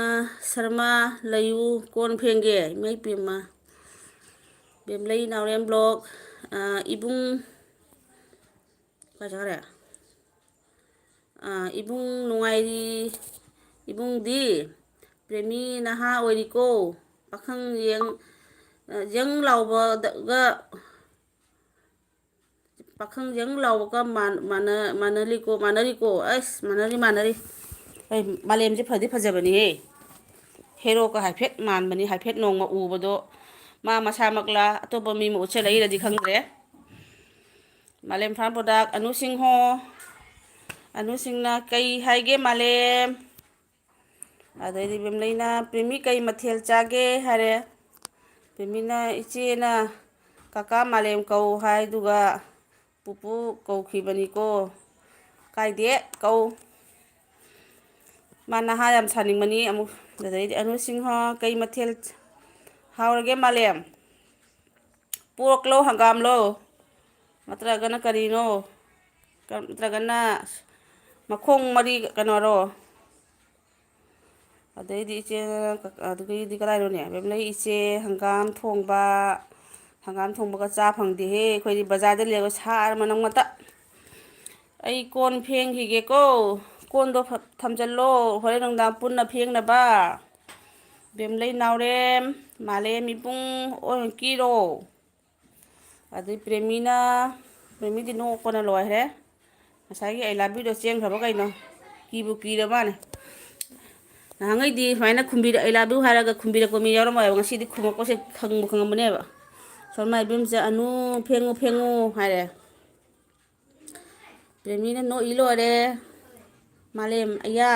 ꯁꯔꯃ ꯂꯩꯌꯨ ꯀꯣꯟ ꯐꯦꯡꯒꯦ꯫ ꯏꯃꯩ ꯄꯦꯝꯃ꯫ ꯕꯦꯝꯂꯩ ꯅꯥꯎꯔꯦꯝ ꯕ꯭ꯂꯣꯛ, ꯑ, ꯏꯕꯨꯡ, ꯀꯥꯏ ꯆꯠꯈ꯭ꯔꯦ? ꯑ, ꯏꯕꯨꯡ ꯅꯨꯡꯉꯥꯏꯔꯤ, ꯏꯕꯨꯡꯗꯤ ꯄ꯭ꯔꯦꯃꯤ ꯅꯍꯥ ꯑꯣꯏꯔꯤꯀꯣ, ꯄꯥꯈꯪ ꯌꯦꯡ-, ꯌꯪ ꯂꯥꯎꯕꯗꯒ, ꯄꯥꯈꯪ ꯌꯪ ꯂꯥꯎꯕꯒ ꯃꯥꯟ-, ꯃꯥꯟꯅ-, ꯃꯥꯟꯅꯔꯤꯀꯣ, ꯃꯥꯟꯅꯔꯤꯀꯣ, ꯑꯁ, ꯃꯥꯟꯅꯔꯤ, ꯃꯥꯟꯅꯔꯤ꯫ ꯑꯩ, ꯃꯥꯂꯦꯝꯁꯦ ꯐꯗꯤ ꯐꯖꯕꯅꯤꯍꯦ꯫ ꯍꯦꯔꯣꯒ ꯍꯥꯏꯐꯦꯠ ꯃꯥꯟꯕꯅꯤ, ꯍꯥꯏꯐꯦꯠ ꯅꯣꯡꯃ ꯎꯕꯗꯣ꯫ ꯃꯥ ꯃꯁꯥꯃꯛꯂꯥ, ꯑꯇꯣꯞꯄ ꯃꯤ ꯑꯃ ꯎꯠꯁꯜꯂꯛꯏꯔꯗꯤ ꯈꯪꯗ꯭ꯔꯦ꯫ ꯃꯥꯂꯦꯝ ꯐꯥꯔꯝ ꯄ꯭ꯔꯗꯛ, ꯑꯅꯨ ꯁꯤꯡꯍꯣ꯫ ꯑꯅꯨ ꯁꯤꯡꯅ ꯀꯩ ꯍꯥꯏꯒꯦ, ꯃꯥꯂꯦꯝ? ꯑꯗꯩꯗꯤ ꯕꯦꯝꯂꯩꯅ, "ꯄ꯭ꯔꯦꯃꯤ ꯀꯩ ꯃꯊꯦꯜ ꯆꯥꯒꯦ?" ꯍꯥꯏꯔꯦ꯫ ꯄ꯭ꯔꯦꯃꯤꯅ, "ꯏꯆꯦꯅ ꯀꯀꯥ ꯃꯥꯂꯦꯝ ꯀꯧ ꯍꯥꯏꯗꯨꯒ ꯄꯨꯄꯨ ꯀꯧꯈꯤꯕꯅꯤꯀꯣ"꯫ "ꯀꯥꯏꯗꯦ, ꯀꯧ꯫ ꯃꯥ ꯅꯍꯥ ꯌꯥꯝ ꯁꯥꯅꯤꯡꯕꯅꯤ ꯑꯃꯨꯛ"꯫ ꯑꯗꯩꯗꯤ ꯑꯅꯨ ꯁꯤꯡꯍ, "ꯀꯩ ꯃꯊꯦꯜ ꯍꯥꯎꯔꯒꯦ ꯃꯥꯂꯦꯝ? ꯄꯣꯔꯛꯂꯣ, ꯍꯪꯒꯥꯝꯂꯣ, ꯅꯠꯇ꯭ꯔꯒꯅ ꯀꯔꯤꯅꯣ? ꯅꯠꯇ꯭ꯔꯒꯅ ꯃꯈꯣꯡ ꯃꯔꯤ ꯀꯩꯅꯣꯔꯣ?" ꯑꯗꯩꯗꯤ ꯏꯆꯦ, ꯑꯗꯨꯗꯒꯤꯗꯤ ꯀꯗꯥꯏꯅꯣꯅꯦ, ꯃꯦꯝ, ꯂꯩ ꯏꯆꯦ, ꯍꯪꯒꯥꯝ ꯊꯣꯡꯕ, ꯍꯪꯒꯥꯝ ꯊꯣꯡꯕꯒ ꯆꯥ ꯐꯪꯗꯦꯍꯦ ꯑꯩꯈꯣꯏꯗꯤ, ꯕꯖꯥꯔꯗ ꯂꯩꯔꯒ ꯁꯥꯔ ꯃꯅꯝ ꯉꯥꯛꯇ꯫ "ꯑꯩ ꯀꯣꯟ ꯐꯦꯡꯈꯤꯒꯦꯀꯣ, ꯀꯣꯟꯗꯣ ꯐ-, ꯊꯝꯖꯜꯂꯣ, ꯍꯣꯔꯦꯟ ꯅꯨꯡꯗꯥꯡ ꯄꯨꯟꯅ ꯐꯦꯡꯅꯕ"꯫ ꯕꯦꯝꯂꯩ, "ꯅꯥꯎꯔꯦꯝ, ꯃꯥꯂꯦꯝ ꯏꯕꯨꯡ, ꯑꯣꯟ ꯀꯤꯔꯣ"꯫ ꯑꯗꯩ ꯄ꯭ꯔꯦꯃꯤꯅ, ꯄ꯭ꯔꯦꯃꯤꯗꯤ ꯅꯣꯛꯄꯅ ꯂꯣꯏꯔꯦ꯫ ꯉꯁꯥꯏꯒꯤ "ꯑꯥꯏ ꯂꯚ ꯌꯨꯗꯣ" ꯆꯦꯟꯈ꯭ꯔꯕ ꯀꯩꯅꯣ? ꯀꯤꯕꯨ ꯀꯤꯔ ꯃꯥꯅꯦ꯫ ꯅꯍꯥꯟꯈꯩꯗꯤ ꯁꯨꯃꯥꯏꯅ ꯈꯨꯝꯕꯤꯔ-, "ꯑꯥꯏ ꯂꯚ ꯌꯨ" ꯍꯥꯏꯔꯒ ꯈꯨꯝꯕꯤꯔꯛꯄ ꯃꯤ ꯌꯥꯎꯔꯝꯃꯣꯏꯕ꯫ ꯉꯁꯤꯗꯤ ꯈꯨꯝꯃꯛꯄꯁꯦ ꯈꯪꯕꯨ ꯈꯪꯉꯝꯕꯅꯦꯕ꯫ "ꯁꯣꯃꯥ ꯏꯕꯦꯝꯁꯦ ꯑꯅꯨ ꯐꯦꯡꯉꯨ ꯐꯦꯡꯉꯨ" ꯍꯥꯏꯔꯦ꯫ ꯄ꯭ꯔꯦꯃꯤꯅ ꯅꯣꯛꯏ ꯂꯣꯏꯔꯦ꯫ "ꯃꯥꯂꯦꯝ, ꯑꯌꯥ,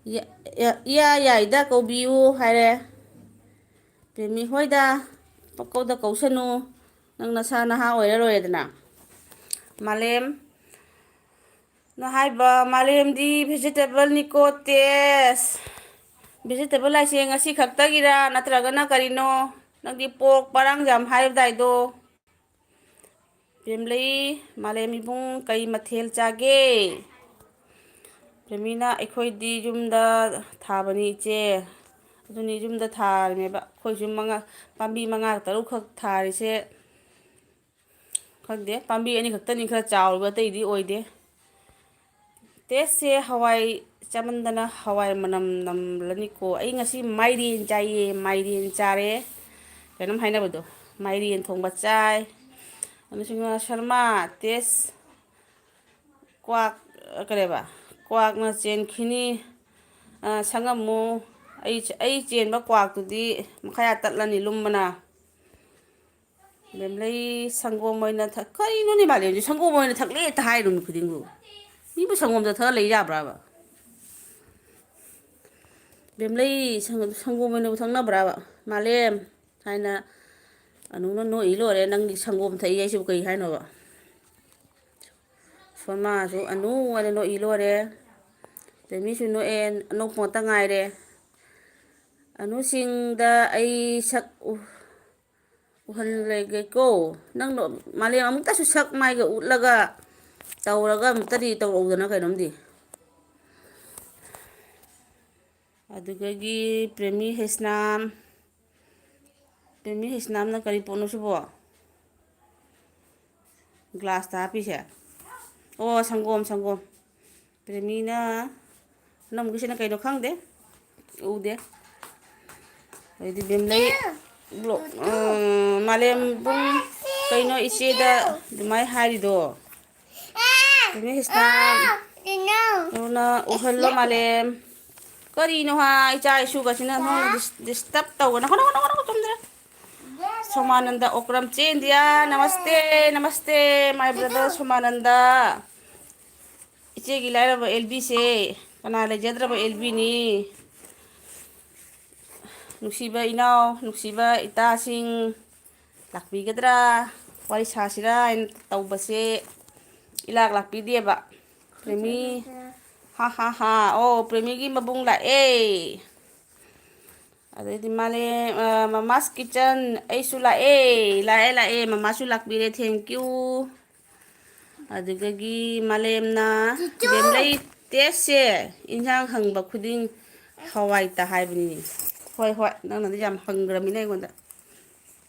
ꯏꯌꯥ, ꯏꯌꯥ ꯌꯥꯏꯗ, ꯀꯧꯕꯤꯌꯨ" ꯍꯥꯏꯔꯦ꯫ ꯄ꯭ꯔꯦꯃꯤ, "ꯍꯣꯏꯗ, ꯄꯪꯀꯧꯗ ꯀꯧꯁꯅꯨ, ꯅꯪ ꯅꯁꯥ ꯅꯍꯥ ꯑꯣꯏꯔ ꯂꯣꯏꯔꯦꯗꯅ"꯫ ꯃꯥꯂꯦꯝ, ꯅ ꯍꯥꯏꯕ, "ꯃꯥꯂꯦꯝꯗꯤ ꯚꯦꯖꯤꯇꯦꯕꯜꯅꯤꯀꯣ ꯇꯦꯁ꯫ ꯚꯦꯖꯤꯇꯦꯕꯜ ꯍꯥꯏꯁꯦ ꯉꯁꯤ ꯈꯛꯇꯒꯤꯔꯥ, ꯅꯠꯇ꯭ꯔꯒꯅ ꯀꯔꯤꯅꯣ? ꯅꯪꯗꯤ ꯄꯣꯔꯛ ꯄꯔꯥꯡ ꯌꯥꯝ ꯍꯥꯏꯕꯗꯥꯏꯗꯣ"꯫ ꯄ꯭ꯔꯦꯝꯂꯩ, "ꯃꯥꯂꯦꯝ ꯏꯕꯨꯡ, ꯀꯩ ꯃꯊꯦꯜ ꯆꯥꯒꯦ?" ꯄ꯭ꯔꯦꯃꯤꯅ, "ꯑꯩꯈꯣꯏꯗꯤ ꯌꯨꯝꯗ ꯊꯥꯕꯅꯤ ꯏꯆꯦ"꯫ ꯑꯗꯨꯅꯤ, ꯌꯨꯝꯗ ꯊꯥꯔꯤꯅꯦꯕ꯫ ꯑꯩꯈꯣꯏꯁꯨ ꯃꯉꯥ, ꯄꯥꯝꯕꯤ ꯃꯉꯥ ꯇꯔꯨꯛꯈꯛ ꯊꯥꯔꯤꯁꯦ꯫ ꯈꯪꯗꯦ, ꯄꯥꯝꯕꯤ ꯑꯅꯤꯈꯛꯇꯅꯤ ꯈꯔ ꯆꯥꯎꯔꯤꯕ, ꯑꯇꯩꯗꯤ ꯑꯣꯏꯗꯦ꯫ ꯇꯦꯁꯁꯦ ꯍꯋꯥꯏ ꯆꯥꯃꯟꯗꯅ ꯍꯋꯥꯏ ꯃꯅꯝ ꯅꯝꯂꯅꯤꯀꯣ꯫ ꯑꯩ ꯉꯁꯤ ꯃꯥꯏꯔꯦꯟ ꯆꯥꯏꯌꯦ, ꯃꯥꯏꯔꯦꯟ ꯆꯥꯔꯦ꯫ ꯀꯩꯅꯣꯝ ꯍꯥꯏꯅꯕꯗꯣ, ꯃꯥꯏꯔꯦꯟ ꯊꯣꯡꯕ ꯆꯥꯏ꯫ ꯑꯗꯨꯁꯨ ꯁꯔꯃꯥ ꯇꯦꯁ꯫ ꯀ꯭ꯋꯥꯛ, ꯀꯔꯤꯕ? "ꯀ꯭ꯋꯥꯛꯅ ꯆꯦꯟꯈꯤꯅꯤ, ꯑ, ꯁꯪꯉꯝꯃꯨ꯫ ꯑꯩ, ꯑꯩ ꯆꯦꯟꯕ ꯀ꯭ꯋꯥꯛꯇꯨꯗꯤ ꯃꯈꯥ ꯇꯠꯂꯅꯤ ꯂꯨꯝꯕꯅ"꯫ ꯃꯦꯝꯂꯩ, "ꯁꯪꯒꯣꯝ ꯑꯣꯏꯅ ꯊꯛ-", ꯀꯔꯤꯅꯣꯅꯦ ꯃꯥꯂꯦꯝꯁꯦ? "ꯁꯪꯒꯣꯝ ꯑꯣꯏꯅ ꯊꯛꯂꯦ" ꯍꯦꯛꯇ ꯍꯥꯏ ꯅꯨꯃꯤꯠ ꯈꯨꯗꯤꯡꯕꯨ꯫ ꯃꯤꯕꯨ ꯁꯪꯒꯣꯝꯗ ꯊꯛꯑ ꯂꯩ ꯌꯥꯕ꯭ꯔꯕ? ꯕꯦꯝꯂꯩ ꯁꯪ-, ꯁꯪꯒꯣꯝ ꯑꯣꯏꯅꯕꯨ ꯊꯛꯅꯕ꯭ꯔꯥꯕ? ꯃꯥꯂꯦꯝ ꯍꯥꯏꯅ ꯑꯅꯨꯅ ꯅꯣꯛꯏ ꯂꯣꯏꯔꯦ, "ꯅꯪꯗꯤ ꯁꯪꯒꯣꯝ ꯊꯛꯏ ꯍꯥꯏꯁꯤꯕꯨ ꯀꯩ ꯍꯥꯏꯅꯣꯕ?" ꯁꯣꯃꯥꯁꯨ ꯑꯅꯨ ꯍꯥꯏꯅ ꯅꯣꯛꯏ ꯂꯣꯏꯔꯦ꯫ ꯔꯦꯃꯤꯁꯨ ꯅꯣꯛꯑꯦ, ꯑꯅꯣꯛꯄ ꯉꯥꯛꯇ ꯉꯥꯏꯔꯦ꯫ ꯑꯅꯨꯁꯤꯡꯗ ꯑꯩ ꯁꯛ ꯎ-, ꯎꯍꯜꯂꯒꯦꯀꯣ꯫ ꯅꯪ ꯅꯣ-, ꯃꯥꯂꯦꯝ ꯑꯃꯨꯛꯇꯁꯨ ꯁꯛ ꯃꯥꯏꯒ ꯎꯠꯂꯒ ꯇꯧꯔꯒ ꯑꯃꯨꯛꯇꯗꯤ ꯇꯧꯔꯛꯎꯗꯅ ꯀꯩꯅꯣꯝꯗꯤ꯫ ꯑꯗꯨꯗꯒꯤ ꯄ꯭ꯔꯦꯃꯤ ꯍꯩꯁꯅꯥꯝ, ꯄ꯭ꯔꯦꯃꯤ ꯍꯩꯁꯅꯥꯝꯅ ꯀꯔꯤ ꯄꯣꯠꯅꯣ ꯁꯤꯕꯣ? ꯒ꯭ꯂꯥꯁꯇ ꯍꯥꯞꯄꯤꯁꯦ꯫ ꯑꯣ, ꯁꯪꯒꯣꯝ, ꯁꯪꯒꯣꯝ꯫ ꯄ꯭ꯔꯦꯃꯤꯅ ꯑꯅꯝꯕꯒꯤꯁꯤꯅ ꯀꯩꯅꯣ ꯈꯪꯗꯦ, ꯎꯗꯦ꯫ ꯑꯗꯩꯗꯤ ꯕꯦꯝꯂꯩ ꯕ꯭ꯂꯣꯛ, ꯎꯝ, ꯃꯥꯂꯦꯝꯕꯨꯡ ꯀꯩꯅꯣ ꯏꯆꯦꯗ ꯑꯗꯨꯃꯥꯏꯅ ꯍꯥꯏꯔꯤꯗꯣ? ꯄ꯭ꯔꯦꯃꯤ ꯍꯩꯁꯅꯥꯝ꯫ ꯑꯗꯨꯅ ꯎꯍꯜꯂꯣ ꯃꯥꯂꯦꯝ꯫ ꯀꯔꯤꯅꯣ ꯍꯥ, ꯏꯆꯥ ꯏꯁꯨꯒꯁꯤꯅ ꯅꯉꯣꯟꯗ ꯗꯤꯁ-, ꯗꯤꯁꯇꯔꯕ ꯇꯧꯒꯅꯨ꯫ ꯀꯅꯣ, ꯀꯅꯣ, ꯀꯅꯣ, ꯆꯨꯝꯗ꯭ꯔꯦ꯫ ꯁꯣꯃꯥꯅꯟꯗ ꯑꯣꯀ꯭ꯔꯝ ꯆꯦ ꯏꯟꯗꯤꯌꯥ, ꯅꯃꯁꯇꯦ, ꯅꯃꯁꯇꯦ, my brother ꯁꯣꯃꯥꯅꯟꯗ꯫ ꯏꯆꯦꯒꯤ ꯂꯥꯏꯔꯕ ꯑꯦꯜ ꯕꯤꯁꯦ ꯀꯅꯥ ꯂꯩꯖꯗ꯭ꯔꯕ ꯑꯦꯜ ꯕꯤꯅꯤ? ꯅꯨꯡꯁꯤꯕ ꯏꯅꯥꯎ, ꯅꯨꯡꯁꯤꯕ ꯏꯇꯥꯁꯤꯡ, ꯂꯥꯛꯄꯤꯒꯗ꯭ꯔꯥ? ꯋꯥꯔꯤ ꯁꯥꯁꯤꯔꯥ ꯍꯥꯏꯅ ꯇꯧꯕꯁꯦ ꯏꯂꯥꯛ ꯂꯥꯛꯄꯤꯗꯦꯕ꯫ ꯄ꯭ꯔꯦꯃꯤ, ꯍꯥ, ꯍꯥ, ꯍꯥ꯫ ꯑꯣ, ꯄ꯭ꯔꯦꯃꯤꯒꯤ ꯃꯕꯨꯡ ꯂꯥꯛꯑꯦ꯫ ꯑꯗꯩꯗꯤ ꯃꯥꯂꯦ-, ꯑ, ꯃꯃꯥꯁ ꯀꯤꯠꯆꯟ, ꯑꯩꯁꯨ ꯂꯥꯛꯑꯦ, ꯂꯥꯛꯑꯦ, ꯂꯥꯛꯑꯦ, ꯃꯃꯥꯁꯨ ꯂꯥꯛꯄꯤꯔꯦ, thank you꯫ ꯑꯗꯨꯗꯒꯤ ꯃꯥꯂꯦꯝꯅ ꯆꯤꯆꯨ! ꯕꯦꯝꯂꯩ ꯇꯦꯁꯁꯦ ꯏꯟꯁꯥꯡ ꯍꯪꯕ ꯈꯨꯗꯤꯡ ꯍꯋꯥꯏꯇ ꯍꯥꯏꯕꯅꯤꯅꯦ꯫ ꯍꯣꯏ, ꯍꯣꯏ, ꯅꯪꯅꯗꯤ ꯌꯥꯝ ꯍꯪꯈ꯭ꯔꯃꯤꯅ ꯑꯩꯉꯣꯟꯗ꯫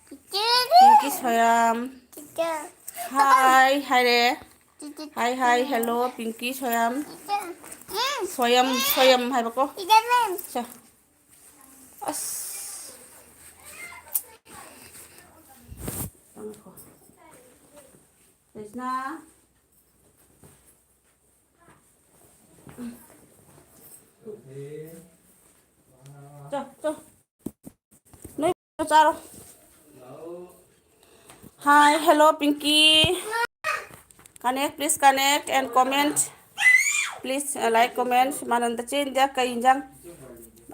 ꯆꯤꯆꯨ! ꯄꯤꯡꯀꯤ ꯁꯣꯌꯥꯝ꯫ ꯆꯤꯆꯨ! ꯍꯥꯏ ꯍꯥꯏꯔꯦ꯫ ꯆꯤꯆꯨ! ꯍꯥꯏ, ꯍꯥꯏ, ꯍꯦꯜꯂꯣ, ꯄꯤꯡꯀꯤ ꯁꯣꯌꯥꯝ꯫ ꯆꯤꯆꯨ! ꯎꯝ! ꯁꯣꯌꯝ, ꯁꯣꯌꯝ ꯍꯥꯏꯕꯀꯣ꯫ ꯆꯤꯆꯨ! ꯁꯦ꯫ ꯑꯁ꯫ ꯉꯥꯏꯈꯣ꯫ ꯔꯦꯁꯅꯥ꯫ ꯆꯣ, ꯆꯣ꯫ ꯅꯣꯏ ꯆꯥꯔꯣ꯫ Hi, hello, Pinky. Connect, please connect and comment. Please, uh, like, comment. ꯁꯨꯃꯥꯅꯟꯗ ꯆꯦ ꯏꯟꯗꯤꯌꯥ ꯀꯩ ꯏꯟꯖꯥꯡ?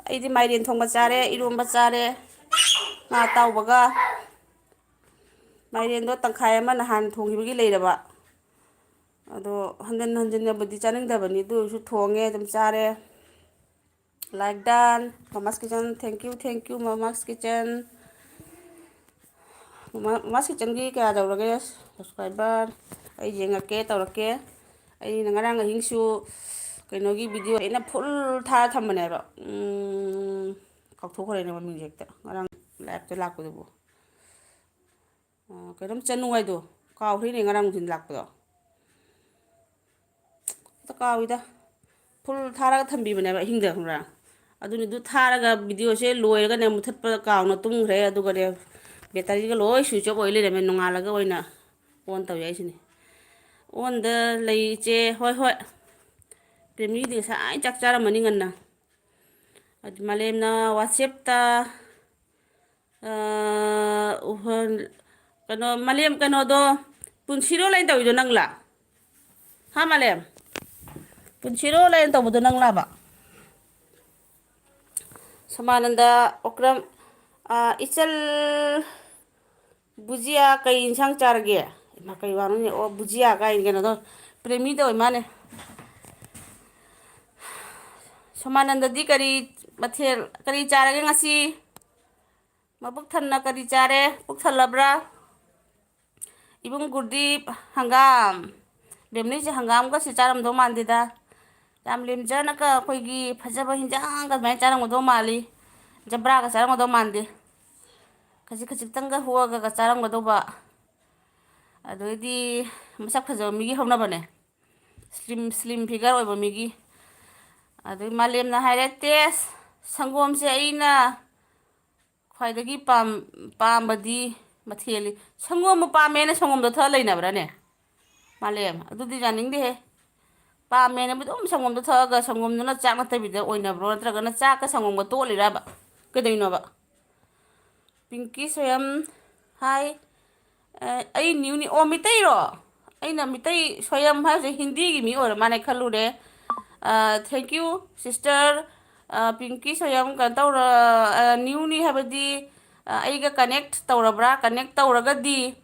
ꯑꯩꯗꯤ ꯃꯥꯏꯔꯦꯟ ꯊꯣꯡꯕ ꯆꯥꯔꯦ, ꯏꯔꯣꯝꯕ ꯆꯥꯔꯦ, ꯉꯥ ꯑꯇꯥꯎꯕꯒ꯫ ꯃꯥꯏꯔꯦꯟꯗꯣ ꯇꯪꯈꯥꯏ ꯑꯃ ꯅꯍꯥꯟ ꯊꯣꯡꯈꯤꯕꯒꯤ ꯂꯩꯔꯕ꯫ ꯑꯗꯣ ꯍꯟꯖꯤꯟ ꯍꯟꯖꯤꯟꯅꯕꯨꯗꯤ ꯆꯥꯅꯤꯡꯗꯕꯅꯤ, ꯑꯗꯨ ꯑꯣꯏꯔꯁꯨ ꯊꯣꯡꯉꯦ, ꯑꯗꯨꯝ ꯆꯥꯔꯦ꯫ Like done, Mama's Kitchen, thank you, thank you, Mama's Kitchen꯫ ꯃꯃꯥ, ꯃꯃꯥ ꯀꯤꯠꯆꯟꯒꯤ ꯀꯌꯥ ꯇꯧꯔꯒꯦ ꯁꯕꯁꯀ꯭ꯔꯥꯏꯕꯔ? ꯑꯩ ꯌꯦꯡꯉꯛꯀꯦ, ꯇꯧꯔꯛꯀꯦ꯫ ꯑꯩꯅ ꯉꯔꯥꯡ ꯑꯍꯤꯡꯁꯨ ꯀꯩꯅꯣꯒꯤ ꯚꯤꯗꯤꯑꯣ ꯑꯩꯅ ꯐꯨꯜ ꯊꯥꯔ ꯊꯝꯕꯅꯦꯕ꯫ ꯎꯝ, ꯀꯥꯎꯊꯣꯛꯈ꯭ꯔꯦꯅꯦ ꯃꯃꯤꯡꯁꯦ ꯍꯦꯛꯇ, ꯉꯔꯥꯡ ꯂꯥꯏꯞꯇ ꯂꯥꯛꯄꯗꯨꯕꯨ꯫ ꯑ, ꯀꯩꯅꯣꯝ ꯆꯅꯨ ꯍꯥꯏꯗꯣ, ꯀꯥꯎꯈ꯭ꯔꯦꯅꯦ ꯉꯔꯥꯡ ꯅꯨꯡꯊꯤꯟ ꯂꯥꯛꯄꯗꯣ꯫ ꯍꯦꯛꯇ ꯀꯥꯎꯏꯗ꯫ ꯐꯨꯜ ꯊꯥꯔꯒ ꯊꯝꯕꯤꯕꯅꯦꯕ ꯑꯍꯤꯡꯗ, ꯈꯪꯕ꯭ꯔꯥ? ꯑꯗꯨꯅꯤ, ꯑꯗꯨ ꯊꯥꯔꯒ ꯚꯤꯗꯤꯑꯣꯁꯦ ꯂꯣꯏꯔꯒꯅꯦ, ꯃꯨꯊꯠꯄꯗ ꯀꯥꯎꯅ ꯇꯨꯝꯈ꯭ꯔꯦ꯫ ꯑꯗꯨꯒꯅꯦ, ꯕꯦꯇꯔꯤꯒ ꯂꯣꯏ ꯁ꯭ꯋꯤꯆ ꯑꯣꯐ ꯑꯣꯏ ꯂꯩꯔꯝꯃꯦ꯫ ꯅꯣꯡꯉꯥꯜꯂꯒ ꯑꯣꯏꯅ ꯑꯣꯟ ꯇꯧ ꯌꯥꯏꯁꯤꯅꯤ꯫ ꯑꯣꯟꯗ ꯂꯩ ꯏꯆꯦ꯫ ꯍꯣꯏ, ꯍꯣꯏ꯫ ꯄ꯭ꯔꯦꯃꯤꯗꯤ ꯉꯁꯥꯏ ꯆꯥꯛ ꯆꯥꯔꯝꯃꯅꯤ ꯉꯟꯅ꯫ ꯑꯗꯨ ꯃꯥꯂꯦꯝꯅ ꯋꯥꯆꯦꯞꯇ ꯑ, ꯎꯍꯟ-, ꯀꯩꯅꯣ, ꯃꯥꯂꯦꯝ, ꯀꯩꯅꯣꯗꯣ, ꯄꯨꯟꯁꯤꯔꯣꯜ ꯍꯥꯏꯅ ꯇꯧꯔꯤꯗꯣ ꯅꯪꯂꯥ? ꯍꯥ, ꯃꯥꯂꯦꯝ? ꯄꯨꯟꯁꯤꯔꯣꯜ ꯍꯥꯏꯅ ꯇꯧꯕꯗꯣ ꯅꯪꯂꯥꯕ? ꯁꯣꯃꯥꯅꯟꯗ, ꯑꯣꯀ꯭ꯔꯝ, ꯑ, ꯏꯆꯜ, ꯕꯨꯖꯤꯌꯥ ꯀꯩ ꯏꯟꯁꯥꯡ ꯆꯥꯔꯒꯦ? ꯏꯃꯥ, ꯀꯩ ꯋꯥꯅꯣꯅꯦ? ꯑꯣ, ꯕꯨꯖꯤꯌꯥ ꯀꯥꯏꯅ ꯀꯩꯅꯣꯗꯣ, ꯄ꯭ꯔꯦꯃꯤꯗ ꯑꯣꯏ ꯃꯥꯅꯦ꯫ ꯁꯣꯃꯥꯅꯟꯗꯗꯤ ꯀꯔꯤ ꯃꯊꯦꯜ, ꯀꯔꯤ ꯆꯥꯔꯒꯦ ꯉꯁꯤ? ꯃꯕꯨꯛ ꯊꯟꯅ ꯀꯔꯤ ꯆꯥꯔꯦ? ꯄꯨꯛ ꯊꯜꯂꯕ꯭ꯔꯥ? ꯏꯕꯨꯡ ꯒꯨꯔꯗꯤꯞ, ꯍꯪꯒꯥꯝ꯫ ꯕꯦꯝꯅꯤꯁꯦ ꯍꯪꯒꯥꯝꯒꯁꯦ ꯆꯥꯔꯝꯗꯧ ꯃꯥꯟꯗꯦꯗ꯫ ꯌꯥꯝ ꯂꯦꯝꯖꯅꯒ ꯑꯩꯈꯣꯏꯒꯤ ꯐꯖꯕ ꯍꯤꯟꯖꯥꯡꯒ ꯑꯗꯨꯃꯥꯏꯅ ꯆꯥꯔꯝꯒꯗꯧ ꯃꯥꯜꯂꯤ꯫ ꯖꯕ꯭ꯔꯥꯒ ꯆꯥꯔꯝꯒꯗꯧ ꯃꯥꯟꯗꯦ꯫ ꯈꯖꯤꯛ ꯈꯖꯤꯛꯇꯪꯒ ꯍꯣꯛꯑꯒ ꯆꯥꯔꯝꯒꯗꯧꯕ꯫ ꯑꯗꯩꯗꯤ ꯃꯁꯛ ꯐꯖꯕ ꯃꯤꯒꯤ ꯍꯧꯅꯕꯅꯦ꯫ Slim, slim figure ꯑꯣꯏꯕ ꯃꯤꯒꯤ꯫ ꯑꯗꯩ ꯃꯥꯂꯦꯝꯅ ꯍꯥꯏꯔꯦ, "ꯇꯦꯁ, ꯁꯪꯒꯣꯝꯁꯦ ꯑꯩꯅ ꯈ꯭ꯋꯥꯏꯗꯒꯤ ꯄꯥꯝ-, ꯄꯥꯝꯕꯗꯤ ꯃꯊꯦꯜꯂꯤ꯫" ꯁꯪꯒꯣꯝꯕꯨ ꯄꯥꯝꯃꯦꯅ ꯁꯪꯒꯣꯝꯗꯣ ꯊꯛꯑ ꯂꯩꯅꯕ꯭ꯔꯥꯅꯦ? ꯃꯥꯂꯦꯝ, ꯑꯗꯨꯗꯤ ꯌꯥꯅꯤꯡꯗꯦꯍꯦ꯫ ꯄꯥꯝꯃꯦꯅ ꯑꯗꯨꯝ ꯁꯪꯒꯣꯝꯗꯣ ꯊꯛꯑꯒ ꯁꯪꯒꯣꯝꯗꯨꯅ ꯆꯥꯛ ꯅꯠꯇꯕꯤꯗ ꯑꯣꯏꯅꯕ꯭ꯔꯣ? ꯅꯠꯇ꯭ꯔꯒꯅ ꯆꯥꯛꯀ ꯁꯪꯒꯣꯝꯒ ꯇꯣꯠꯂꯤꯔꯕ? ꯀꯩꯗꯧꯅꯣꯕ? ꯄꯤꯡꯀꯤ ꯁꯣꯌꯝ, ꯍꯥꯏ꯫ ꯑ, ꯑꯩ ꯅ꯭ꯌꯨꯅꯤ꯫ ꯑꯣ, ꯃꯤꯇꯩꯔꯣ? ꯑꯩꯅ ꯃꯤꯇꯩ ꯁꯣꯌꯝ ꯍꯥꯏꯁꯦ ꯍꯤꯟꯗꯤꯒꯤ ꯃꯤ ꯑꯣꯏꯔ ꯃꯥꯜꯂꯦ ꯈꯜꯂꯨꯔꯦ꯫ ꯑ, thank you, sister꯫ ꯄꯤꯡꯀꯤ ꯁꯣꯌꯝ ꯀꯩꯅꯣ ꯇꯧꯔ, ꯅ꯭ꯌꯨꯅꯤ ꯍꯥꯏꯕꯗꯤ, ꯑꯩꯒ ꯀꯅꯦꯛ ꯇꯧꯔꯕ꯭ꯔꯥ? ꯀꯅꯦꯛ ꯇꯧꯔꯒꯗꯤ,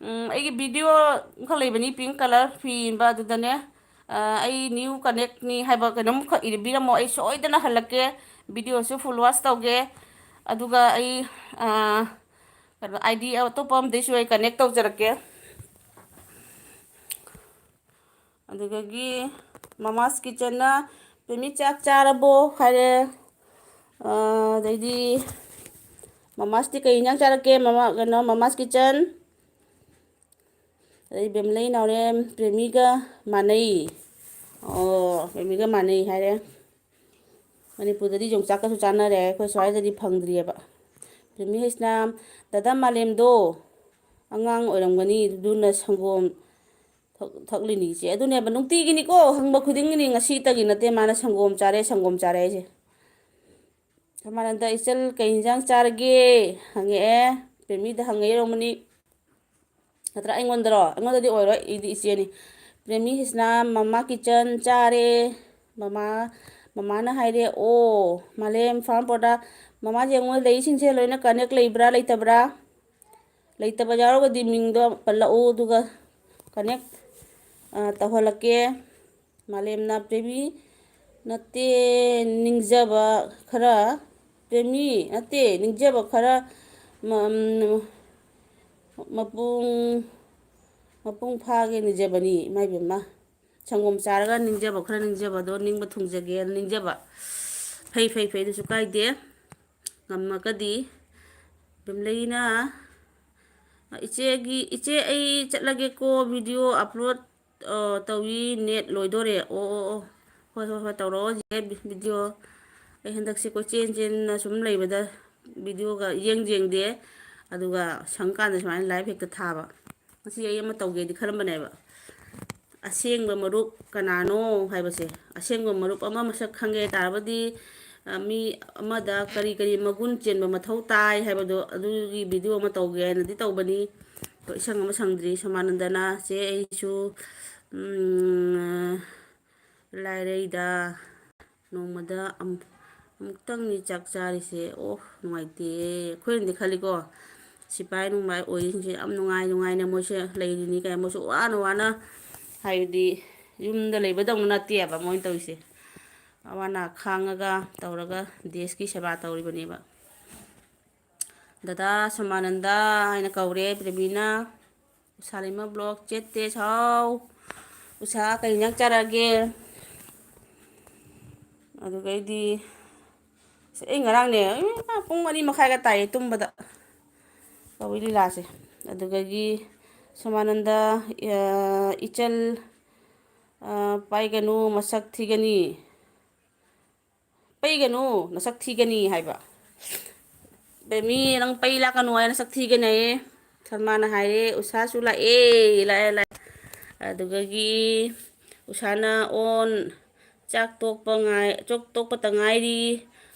ꯎꯝ, ꯑꯩꯒꯤ ꯚꯤꯗꯤꯑꯣ ꯑꯃꯈꯛ ꯂꯩꯕꯅꯤ, ꯄꯤꯡ ꯀꯂꯔ ꯐꯤ ꯏꯟꯕ, ꯑꯗꯨꯗꯅꯦ, ꯑ, ꯑꯩ ꯅ꯭ꯌꯨ ꯀꯅꯦꯛꯅꯤ ꯍꯥꯏꯕ ꯀꯩꯅꯣꯝꯈꯛ ꯏꯕꯤꯔꯝꯃꯣ, ꯑꯩ ꯁꯣꯏꯗꯅ ꯍꯜꯂꯛꯀꯦ꯫ ꯚꯤꯗꯤꯑꯣꯁꯨ ꯐꯨꯜ ꯋꯥꯆ ꯇꯧꯒꯦ꯫ ꯑꯗꯨꯒ ꯑꯩ, ꯑ, ꯀꯩꯅꯣ, ꯑꯥꯏ ꯗꯤ ꯑꯇꯣꯞꯄ ꯑꯝꯗꯩꯁꯨ ꯑꯩ ꯀꯅꯦꯛ ꯇꯧꯖꯔꯛꯀꯦ꯫ ꯑꯗꯨꯗꯒꯤ ꯃꯃꯥꯁ ꯀꯤꯠꯆꯟꯅ, "ꯄꯦꯃꯤ ꯆꯥꯛ ꯆꯥꯔꯕꯣ?" ꯍꯥꯏꯔꯦ꯫ ꯑ, ꯑꯗꯩꯗꯤ ꯃꯃꯥꯁꯇꯤ ꯀꯩ ꯏꯟꯖꯥꯡ ꯆꯥꯔꯛꯀꯦ? ꯃꯃꯥ, ꯀꯩꯅꯣ, ꯃꯃꯥꯁ ꯀꯤꯠꯆꯟ꯫ ꯑꯗꯩ ꯕꯦꯝꯂꯩ ꯅꯥꯎꯔꯦꯝ ꯄ꯭ꯔꯦꯃꯤꯒ ꯃꯥꯟꯅꯩ꯫ ꯑꯣ, ꯄ꯭ꯔꯦꯃꯤꯒ ꯃꯥꯟꯅꯩ ꯍꯥꯏꯔꯦ꯫ ꯃꯅꯤꯄꯨꯔꯗꯗꯤ ꯌꯣꯡꯆꯥꯛꯀꯁꯨ ꯆꯥꯅꯔꯦ, ꯑꯩꯈꯣꯏ ꯁ꯭ꯋꯥꯏꯗꯗꯤ ꯐꯪꯗ꯭ꯔꯤꯑꯕ꯫ ꯄ꯭ꯔꯦꯃꯤ ꯍꯩꯁꯅꯥꯝ, "ꯗꯥꯗꯥ ꯃꯥꯂꯦꯝꯗꯣ ꯑꯉꯥꯡ ꯑꯣꯏꯔꯝꯒꯅꯤ, ꯑꯗꯨꯅ ꯁꯪꯒꯣꯝ ꯊꯛ-, ꯊꯛꯂꯤꯅꯤ ꯏꯆꯦ"꯫ ꯑꯗꯨꯅꯦꯕ, ꯅꯨꯡꯇꯤꯒꯤꯅꯤꯀꯣ, ꯍꯪꯕ ꯈꯨꯗꯤꯡꯒꯤꯅꯤ, ꯉꯁꯤꯇꯒꯤ ꯅꯠꯇꯦ ꯃꯥꯅ "ꯁꯪꯒꯣꯝ ꯆꯥꯔꯦ, ꯁꯪꯒꯣꯝ ꯆꯥꯔꯦ" ꯍꯥꯏꯁꯦ꯫ ꯁꯃꯥꯅꯟꯗ, "ꯏꯆꯜ ꯀꯩ ꯏꯟꯖꯥꯡ ꯆꯥꯔꯒꯦ?" ꯍꯪꯉꯛꯑꯦ꯫ ꯄ꯭ꯔꯦꯃꯤꯗ ꯍꯪꯉꯛꯏ ꯑꯣꯏꯔꯝꯒꯅꯤ꯫ ꯅꯠꯇ꯭ꯔꯥ ꯑꯩꯉꯣꯟꯗꯔꯣ? ꯑꯩꯉꯣꯟꯗꯗꯤ ꯑꯣꯏꯔꯣꯏ, ꯑꯩꯗꯤ ꯏꯆꯦꯅꯤ꯫ ꯄ꯭ꯔꯦꯃꯤ ꯍꯩꯁꯅꯥꯝ, "ꯃꯃꯥ ꯀꯤꯠꯆꯟ ꯆꯥꯔꯦ"꯫ ꯃꯃꯥ, ꯃꯃꯥꯅ ꯍꯥꯏꯔꯦ, "ꯑꯣ, ꯃꯥꯂꯦꯝ ꯐꯥꯔꯝ ꯄ꯭ꯔꯣꯗꯛ"꯫ ꯃꯃꯥꯁꯦ ꯑꯩꯉꯣꯟꯗ ꯂꯩꯁꯤꯡꯁꯦ ꯂꯣꯏꯅ ꯀꯅꯦꯛ ꯂꯩꯕ꯭ꯔꯥ, ꯂꯩꯇꯕ꯭ꯔꯥ? ꯂꯩꯇꯕ ꯌꯥꯎꯔꯒꯗꯤ ꯃꯤꯡꯗꯣ ꯄꯜꯂꯛꯎ, ꯑꯗꯨꯒ ꯀꯅꯦꯛ, ꯑ, ꯇꯧꯍꯜꯂꯛꯀꯦ꯫ ꯃꯥꯂꯦꯝꯅ ꯄ꯭ꯔꯦꯃꯤ ꯅꯠꯇꯦ, ꯅꯤꯡꯖꯕ ꯈꯔ, ꯄ꯭ꯔꯦꯃꯤ ꯅꯠꯇꯦ, ꯅꯤꯡꯖꯕ ꯈꯔ ꯃ-, ꯃꯄꯨꯡ, ꯃꯄꯨꯡ ꯐꯥꯒꯦ ꯅꯤꯖꯕꯅꯤ꯫ ꯏꯃꯥ ꯏꯕꯦꯝꯃ, ꯁꯪꯒꯣꯝ ꯆꯥꯔꯒ ꯅꯤꯡꯖꯕ ꯈꯔ ꯅꯤꯡꯖꯕꯗꯣ ꯅꯤꯡꯕ ꯊꯨꯡꯖꯒꯦꯅ ꯅꯤꯡꯖꯕ꯫ ꯐꯩ, ꯐꯩ, ꯐꯩ, ꯑꯗꯨꯁꯨ ꯀꯥꯏꯗꯦ꯫ ꯉꯝꯃꯒꯗꯤ ꯕꯦꯝꯂꯩꯅ, "ꯏꯆꯦꯒꯤ, ꯏꯆꯦ ꯑꯩ ꯆꯠꯂꯒꯦꯀꯣ, ꯚꯤꯗꯤꯑꯣ ꯑꯞꯂꯣꯗ, ꯑ, ꯇꯧꯏ, ꯅꯦꯠ ꯂꯣꯏꯗꯣꯔꯦ"꯫ ꯑꯣ, ꯑꯣ, ꯑꯣ꯫ ꯍꯣꯏ, ꯍꯣꯏ, ꯍꯣꯏ, ꯇꯧꯔꯛꯑꯣ ꯍꯧꯖꯤꯛ ꯚꯤꯗꯤꯑꯣ꯫ ꯑꯩ ꯍꯟꯗꯛꯁꯦ ꯀꯣꯏꯆꯦꯟ ꯆꯦꯟꯅ ꯁꯨꯝ ꯂꯩꯕꯗ ꯚꯤꯗꯤꯑꯣꯒ ꯏꯌꯦꯡ ꯌꯦꯡꯗꯦ꯫ ꯑꯗꯨꯒ ꯁꯪꯀꯥꯟꯗ ꯁꯨꯃꯥꯏꯅ ꯂꯥꯏꯚ ꯍꯦꯛꯇ ꯊꯥꯕ꯫ ꯉꯁꯤ ꯑꯩ ꯑꯃ ꯇꯧꯒꯦꯗꯤ ꯈꯜꯂꯝꯕꯅꯦꯕ꯫ ꯑꯁꯦꯡꯕ ꯃꯔꯨꯞ ꯀꯅꯥꯅꯣ ꯍꯥꯏꯕꯁꯦ, ꯑꯁꯦꯡꯕ ꯃꯔꯨꯞ ꯑꯃ ꯃꯁꯛ ꯈꯪꯒꯦ ꯇꯥꯔꯕꯗꯤ, ꯑ, ꯃꯤ ꯑꯃꯗ ꯀꯔꯤ ꯀꯔꯤ ꯃꯒꯨꯟ ꯆꯦꯟꯕ ꯃꯊꯧ ꯇꯥꯏ ꯍꯥꯏꯕꯗꯣ, ꯑꯗꯨꯒꯤ ꯚꯤꯗꯤꯑꯣ ꯑꯃ ꯇꯧꯒꯦ ꯍꯥꯏꯅꯗꯤ ꯇꯧꯕꯅꯤ꯫ ꯑꯗꯣ ꯏꯁꯪ ꯑꯃ ꯁꯪꯗ꯭ꯔꯤ꯫ ꯁꯣꯃꯥꯅꯟꯗꯅ, "ꯆꯦ, ꯑꯩꯁꯨ, ꯎꯝ, ꯂꯥꯏꯔꯩꯗ ꯅꯣꯡꯃꯗ ꯑꯝ-, ꯑꯃꯨꯛꯇꯪꯅꯤ ꯆꯥꯛ ꯆꯥꯔꯤꯁꯦ꯫ ꯑꯣ, ꯅꯨꯡꯉꯥꯏꯇꯦ꯫ ꯑꯩꯈꯣꯏꯅꯗꯤ ꯈꯜꯂꯤꯀꯣ, ꯁꯤꯐꯥꯏ ꯅꯨꯡꯕꯥꯏ ꯑꯣꯏꯔꯤꯁꯤꯡꯁꯦ ꯌꯥꯝ ꯅꯨꯡꯉꯥꯏ ꯅꯨꯡꯉꯥꯏꯅ ꯃꯣꯏꯁꯦ ꯂꯩꯔꯤꯅꯤ ꯀꯥꯏꯅ꯫ ꯃꯣꯏꯁꯨ ꯋꯥꯅ ꯋꯥꯅ, ꯍꯥꯏꯕꯗꯤ, ꯌꯨꯝꯗ ꯂꯩꯕꯗꯧꯅ ꯅꯠꯇꯦꯕ ꯃꯣꯏꯅ ꯇꯧꯔꯤꯁꯦ꯫ ꯑꯋꯥ ꯑꯅꯥ ꯈꯥꯡꯉꯒ ꯇꯧꯔꯒ ꯗꯦꯁꯀꯤ ꯁꯦꯕꯥ ꯇꯧꯔꯤꯕꯅꯦꯕ꯫ ꯗꯗꯥ ꯁꯣꯃꯥꯅꯟꯗ ꯍꯥꯏꯅ ꯀꯧꯔꯦ ꯄ꯭ꯔꯦꯃꯤꯅ꯫ ꯎꯁꯥꯂꯩꯃ ꯕ꯭ꯂꯣꯛ ꯆꯦꯠꯇꯦ ꯁꯥꯎ꯫ ꯎꯁꯥ, ꯀꯩ ꯏꯟꯖꯥꯡ ꯆꯥꯔꯛꯑꯒꯦ? ꯑꯗꯨꯒꯩꯗꯤ, ꯑꯁ, ꯑꯩ ꯉꯔꯥꯡꯅꯦ, ꯏꯃꯥ, ꯄꯨꯡ ꯃꯔꯤ ꯃꯈꯥꯏꯒ ꯇꯥꯏꯌꯦ ꯇꯨꯝꯕꯗ꯫ ꯀꯧꯏ ꯂꯤꯂꯥꯁꯦ꯫ ꯑꯗꯨꯗꯒꯤ ꯁꯣꯃꯥꯅꯟꯗ, ꯑ, ꯏꯆꯜ, ꯑ, ꯄꯥꯏꯒꯅꯨ, ꯃꯁꯛ ꯊꯤꯒꯅꯤ꯫ ꯄꯩꯒꯅꯨ, ꯅꯁꯛ ꯊꯤꯒꯅꯤ ꯍꯥꯏꯕ꯫ ꯕꯦꯃꯤ, ꯅꯪ ꯄꯩ ꯂꯥꯛꯀꯅꯨ ꯍꯥꯏ, ꯅꯁꯛ ꯊꯤꯒꯅꯤ ꯍꯥꯏꯌꯦ꯫ ꯁꯜꯃꯥꯅ ꯍꯥꯏꯔꯦ, "ꯎꯁꯥꯁꯨ ꯂꯥꯛꯑꯦ, ꯂꯥꯛꯑꯦ, ꯂꯥꯛꯑꯦ"꯫ ꯑꯗꯨꯗꯒꯤ ꯎꯁꯥꯅ ꯑꯣꯟ, "ꯆꯥꯛ ꯇꯣꯛꯄ ꯉꯥꯏ-, ꯆꯥꯛ ꯇꯣꯛꯄꯇ ꯉꯥꯏꯔꯤ,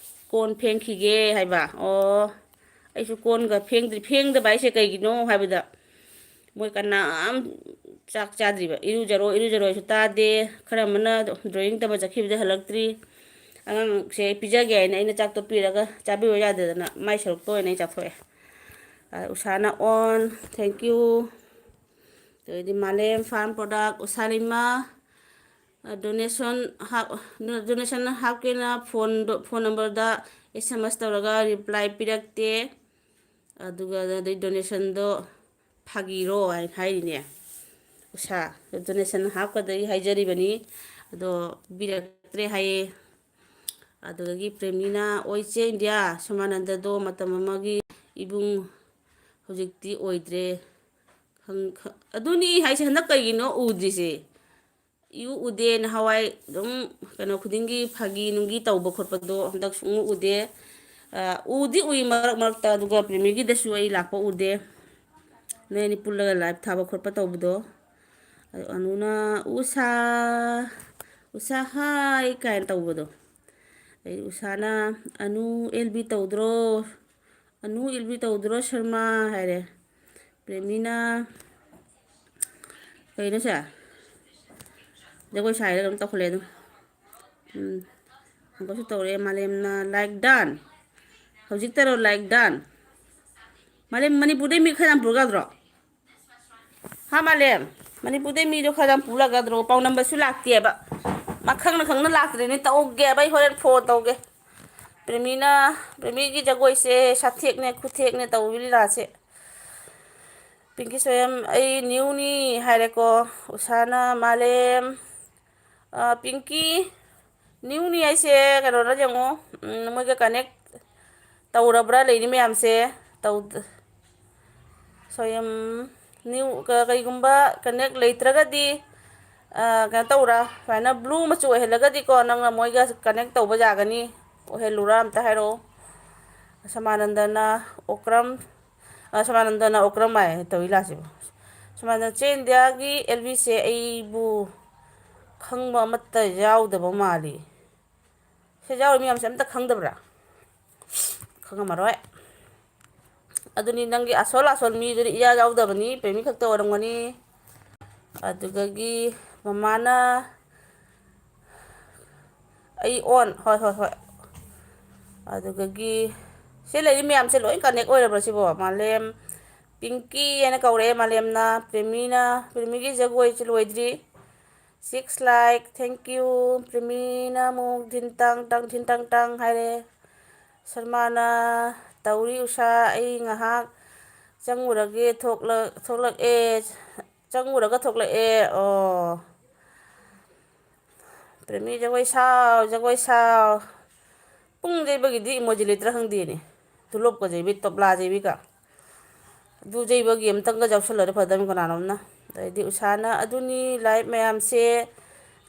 ꯀꯣꯟ ꯐꯦꯡꯈꯤꯒꯦ" ꯍꯥꯏꯕ꯫ ꯑꯣ, ꯑꯩꯁꯨ ꯀꯣꯟꯒ ꯐꯦꯡꯗ꯭ꯔꯤ꯫ ꯐꯦꯡꯗꯕ ꯍꯥꯏꯁꯦ ꯀꯩꯒꯤꯅꯣ ꯍꯥꯏꯕꯗ, ꯃꯣꯏ ꯀꯅꯥꯝ ꯆꯥꯛ ꯆꯥꯗ꯭ꯔꯤꯕ꯫ "ꯏꯔꯨꯖꯔꯣ, ꯏꯔꯨꯖꯔꯣ" ꯍꯥꯏꯁꯨ ꯇꯥꯗꯦ꯫ ꯈꯔ ꯑꯃꯅ drawing ꯇꯝꯕ ꯆꯠꯈꯤꯕꯗ ꯍꯜꯂꯛꯇ꯭ꯔꯤ꯫ ꯑꯉꯥꯡꯁꯦ ꯄꯤꯖꯒꯦ ꯍꯥꯏꯅ ꯑꯩꯅ ꯆꯥꯛꯇꯣ ꯄꯤꯔꯒ ꯆꯥꯕꯤꯔꯣ ꯌꯥꯗꯗꯅ ꯃꯥꯏ ꯁꯔꯨꯛꯇ ꯑꯣꯏꯅ ꯑꯩ ꯆꯥꯊꯣꯛꯑꯦ꯫ ꯑ, ꯎꯁꯥꯅ ꯑꯣꯟ, thank you꯫ ꯑꯗꯩꯗꯤ ꯃꯥꯂꯦꯝ farm product, ꯎꯁꯥꯂꯩꯃ, ꯑ, donation ꯍꯥꯞ-, donation ꯍꯥꯞꯀꯦꯅ ꯐꯣꯟꯗꯣ, ꯐꯣꯟ ꯅꯝꯕꯔꯗ S M S ꯇꯧꯔꯒ reply ꯄꯤꯔꯛꯇꯦ꯫ ꯑꯗꯨꯒ ꯑꯗꯩ donationꯗꯣ ꯐꯥꯒꯤꯔꯣ ꯍꯥꯏꯅ ꯍꯥꯏꯔꯤꯅꯦ꯫ ꯎꯁꯥ, donation ꯍꯥꯞꯀꯗꯣꯏ ꯍꯥꯏꯖꯔꯤꯕꯅꯤ, ꯑꯗꯣ ꯄꯤꯕꯤꯔꯛꯇ꯭ꯔꯦ ꯍꯥꯏꯌꯦ꯫ ꯑꯗꯨꯗꯒꯤ ꯄ꯭ꯔꯦꯃꯤꯅ, "ꯑꯣ ꯏꯆꯦ ꯏꯟꯗꯤꯌꯥ, ꯁꯣꯃꯥꯅꯟꯗꯗꯣ ꯃꯇꯝ ꯑꯃꯒꯤ ꯏꯕꯨꯡ, ꯍꯧꯖꯤꯛꯇꯤ ꯑꯣꯏꯗ꯭ꯔꯦ"꯫ ꯈꯪ-, ꯈ-, ꯑꯗꯨꯅꯤ ꯑꯩ ꯍꯥꯏꯁꯦ, ꯍꯟꯗꯛ ꯀꯩꯒꯤꯅꯣ ꯎꯗ꯭ꯔꯤꯁꯦ? ꯏꯎ ꯎꯗꯦ꯫ ꯅꯍꯥꯟꯋꯥꯏ ꯑꯗꯨꯝ ꯀꯩꯅꯣ ꯈꯨꯗꯤꯡꯒꯤ ꯐꯥꯒꯤ ꯅꯨꯡꯒꯤ ꯇꯧꯕ ꯈꯣꯠꯄꯗꯣ ꯍꯟꯗꯛ ꯁꯨꯡꯎ ꯎꯗꯦ꯫ ꯑ, ꯎꯗꯤ ꯎꯏ ꯃꯔꯛ ꯃꯔꯛꯇ, ꯑꯗꯨꯒ ꯄ꯭ꯔꯦꯃꯤꯒꯤꯗꯁꯨ ꯑꯩ ꯂꯥꯛꯄ ꯎꯗꯦ꯫ ꯅꯣꯏ ꯑꯅꯤ ꯄꯨꯜꯂꯒ live ꯊꯥꯕ ꯈꯣꯠꯄ ꯇꯧꯕꯗꯣ꯫ ꯑꯗꯨ ꯑꯅꯨꯅ, "ꯎꯁꯥ, ꯎꯁꯥ ꯍꯥꯏ" ꯀꯥꯏꯅ ꯇꯧꯕꯗꯣ꯫ ꯑꯗꯩ ꯎꯁꯥꯅ, "ꯑꯅꯨ, ꯑꯦꯜ ꯕꯤ ꯇꯧꯗ꯭ꯔꯣ? ꯑꯅꯨ, ꯑꯦꯜ ꯕꯤ ꯇꯧꯗ꯭ꯔꯣ ꯁꯔꯃ?" ꯍꯥꯏꯔꯦ꯫ ꯄ꯭ꯔꯦꯃꯤꯅ, ꯀꯩꯅꯣ ꯁꯦ? ꯖꯒꯣꯏ ꯁꯥꯏꯔ ꯀꯩꯅꯣꯝ ꯇꯧꯈꯠꯂꯛꯑꯦ ꯑꯗꯨꯝ꯫ ꯎꯝ꯫ ꯍꯪꯒꯠꯁꯨ ꯇꯧꯔꯛꯑꯦ ꯃꯥꯂꯦꯝꯅ, like done꯫ ꯍꯧꯖꯤꯛꯇꯔꯣ like done? ꯃꯥꯂꯦꯝ, ꯃꯅꯤꯄꯨꯔꯗꯩ ꯃꯤ ꯈꯔ ꯌꯥꯝ ꯄꯨꯔꯛ ꯌꯥꯗ꯭ꯔꯣ? ꯍꯥ ꯃꯥꯂꯦꯝ, ꯃꯅꯤꯄꯨꯔꯗꯩ ꯃꯤꯗꯣ ꯈꯔ ꯌꯥꯝ ꯄꯨꯔꯛ ꯌꯥꯗ꯭ꯔꯣ? ꯄꯥꯎ ꯅꯝꯕꯔꯁꯨ ꯂꯥꯛꯇꯦꯕ꯫ ꯃꯈꯪꯅ ꯈꯪꯅ ꯂꯥꯛꯇ꯭ꯔꯦꯅꯦ꯫ ꯇꯧꯒꯦꯕ, ꯑꯩ ꯍꯣꯔꯦꯟ ꯐꯣꯟ ꯇꯧꯒꯦ꯫ ꯄ꯭ꯔꯦꯃꯤꯅ, ꯄ꯭ꯔꯦꯃꯤꯒꯤ ꯖꯒꯣꯏꯁꯦ ꯁꯥꯊꯦꯛꯅꯦ ꯈꯨꯊꯦꯛꯅꯦ ꯇꯧꯕꯤ ꯂꯤꯂꯥꯁꯦ꯫ ꯄꯤꯡꯀꯤ ꯁꯣꯌꯝ, "ꯑꯩ ꯅ꯭ꯌꯨꯅꯤ" ꯍꯥꯏꯔꯦꯀꯣ꯫ ꯎꯁꯥꯅ, "ꯃꯥꯂꯦꯝ, ꯑ, ꯄꯤꯡꯀꯤ, ꯅ꯭ꯌꯨꯅꯤ ꯍꯥꯏꯁꯦ ꯀꯩꯅꯣꯔ ꯌꯦꯡꯉꯣ, ꯎꯝ, ꯃꯣꯏꯒ ꯀꯅꯦꯛ ꯇꯧꯔꯕ꯭ꯔꯥ ꯂꯩꯔꯤ ꯃꯌꯥꯝꯁꯦ?" ꯇꯧꯗ-, ꯁꯣꯌꯝ, ꯅ꯭ꯌꯨ, ꯀ-, ꯀꯩꯒꯨꯝꯕ ꯀꯅꯦꯛ ꯂꯩꯇ꯭ꯔꯒꯗꯤ, ꯑ, ꯀꯩꯅꯣ ꯇꯧꯔ, ꯁꯨꯃꯥꯏꯅ ꯕ꯭ꯂꯨ ꯃꯆꯨ ꯑꯣꯏꯍꯜꯂꯒꯗꯤꯀꯣ, ꯅꯪꯅ ꯃꯣꯏꯒ ꯀꯅꯦꯛ ꯇꯧꯕ ꯌꯥꯒꯅꯤ꯫ ꯑꯣꯏꯍꯜꯂꯨꯔꯥ ꯑꯝꯇ ꯍꯥꯏꯔꯛꯑꯣ꯫ ꯁꯃꯥꯅꯟꯗꯅ ꯑꯣꯀ꯭ꯔꯝ, ꯑ, ꯁꯃꯥꯅꯟꯗꯅ ꯑꯣꯀ꯭ꯔꯝ ꯍꯥꯏ ꯇꯧꯏ ꯂꯥꯁꯤꯕꯨ꯫ ꯁꯃꯥꯅꯟꯗ, "ꯆꯦ ꯏꯟꯗꯤꯌꯥꯒꯤ ꯑꯦꯜ ꯕꯤꯁꯦ ꯑꯩꯕꯨ ꯈꯪꯕ ꯑꯃꯠꯇ ꯌꯥꯎꯗꯕ ꯃꯥꯜꯂꯤ"꯫ ꯁꯤꯗ ꯌꯥꯎꯔꯤ ꯃꯌꯥꯝꯁꯦ ꯑꯝꯇ ꯈꯪꯗꯕ꯭ꯔꯥ? ꯈꯪꯉꯝꯃꯔꯣꯏ꯫ ꯑꯗꯨꯅꯤ, ꯅꯪꯒꯤ ꯑꯁꯣꯜ ꯑꯁꯣꯜ ꯃꯤꯗꯨꯗꯤ ꯏꯌꯥ ꯌꯥꯎꯗꯕꯅꯤ, ꯄ꯭ꯔꯦꯃꯤ ꯈꯛꯇ ꯑꯣꯏꯔꯝꯒꯅꯤ꯫ ꯑꯗꯨꯗꯒꯤ ꯃꯃꯥꯅ ꯑꯩ ꯑꯣꯟ, ꯍꯣꯏ, ꯍꯣꯏ, ꯍꯣꯏ꯫ ꯑꯗꯨꯗꯒꯤ ꯁꯤ ꯂꯩꯔꯤ ꯃꯌꯥꯝꯁꯦ ꯂꯣꯏ ꯀꯅꯦꯛ ꯑꯣꯏꯔꯕ꯭ꯔꯥ ꯁꯤꯕꯣ? ꯃꯥꯂꯦꯝ, ꯄꯤꯡꯀꯤ ꯍꯥꯏꯅ ꯀꯧꯔꯛꯑꯦ ꯃꯥꯂꯦꯝꯅ꯫ ꯄ꯭ꯔꯦꯃꯤꯅ, ꯄ꯭ꯔꯦꯃꯤꯒꯤ ꯖꯒꯣꯏꯁꯤ ꯂꯣꯏꯗ꯭ꯔꯤ꯫ Six like, thank you꯫ ꯄ꯭ꯔꯦꯃꯤꯅ ꯑꯃꯨꯛ ꯙꯤꯟ ꯇꯥꯡ ꯇꯥꯡ, ꯙꯤꯟ ꯇꯥꯡ ꯇꯥꯡ ꯍꯥꯏꯔꯦ꯫ ꯁꯜꯃꯥꯅ, "ꯇꯧꯔꯤ ꯎꯁꯥ, ꯑꯩ ꯉꯥꯏꯍꯥꯛ ꯆꯪꯉꯨꯔꯒꯦ, ꯊꯣꯛꯂꯛ-, ꯊꯣꯛꯂꯛꯑꯦ, ꯆꯪꯉꯨꯔꯒ ꯊꯣꯛꯂꯛꯑꯦ"꯫ ꯑꯣ꯫ ꯄ꯭ꯔꯦꯃꯤ, ꯖꯒꯣꯏ ꯁꯥꯎ, ꯖꯒꯣꯏ ꯁꯥꯎ꯫ ꯄꯨꯡ ꯌꯩꯕꯒꯤꯗꯤ emoji ꯂꯩꯇ꯭ꯔꯥ ꯈꯪꯗꯦꯅꯦ꯫ ꯇꯨꯂꯣꯞꯀ ꯌꯩꯕꯤ, ꯇꯣꯞꯂꯥ ꯌꯩꯕꯤꯒ꯫ ꯑꯗꯨ ꯌꯩꯕꯒꯤ ꯑꯝꯇꯪꯒ ꯌꯥꯎꯁꯜꯂꯗꯤ ꯐꯗꯝꯅꯤ ꯀꯅꯥꯅꯣꯝꯅ꯫ ꯑꯗꯩꯗꯤ ꯎꯁꯥꯅ, "ꯑꯗꯨꯅꯤ live ꯃꯌꯥꯝꯁꯦ,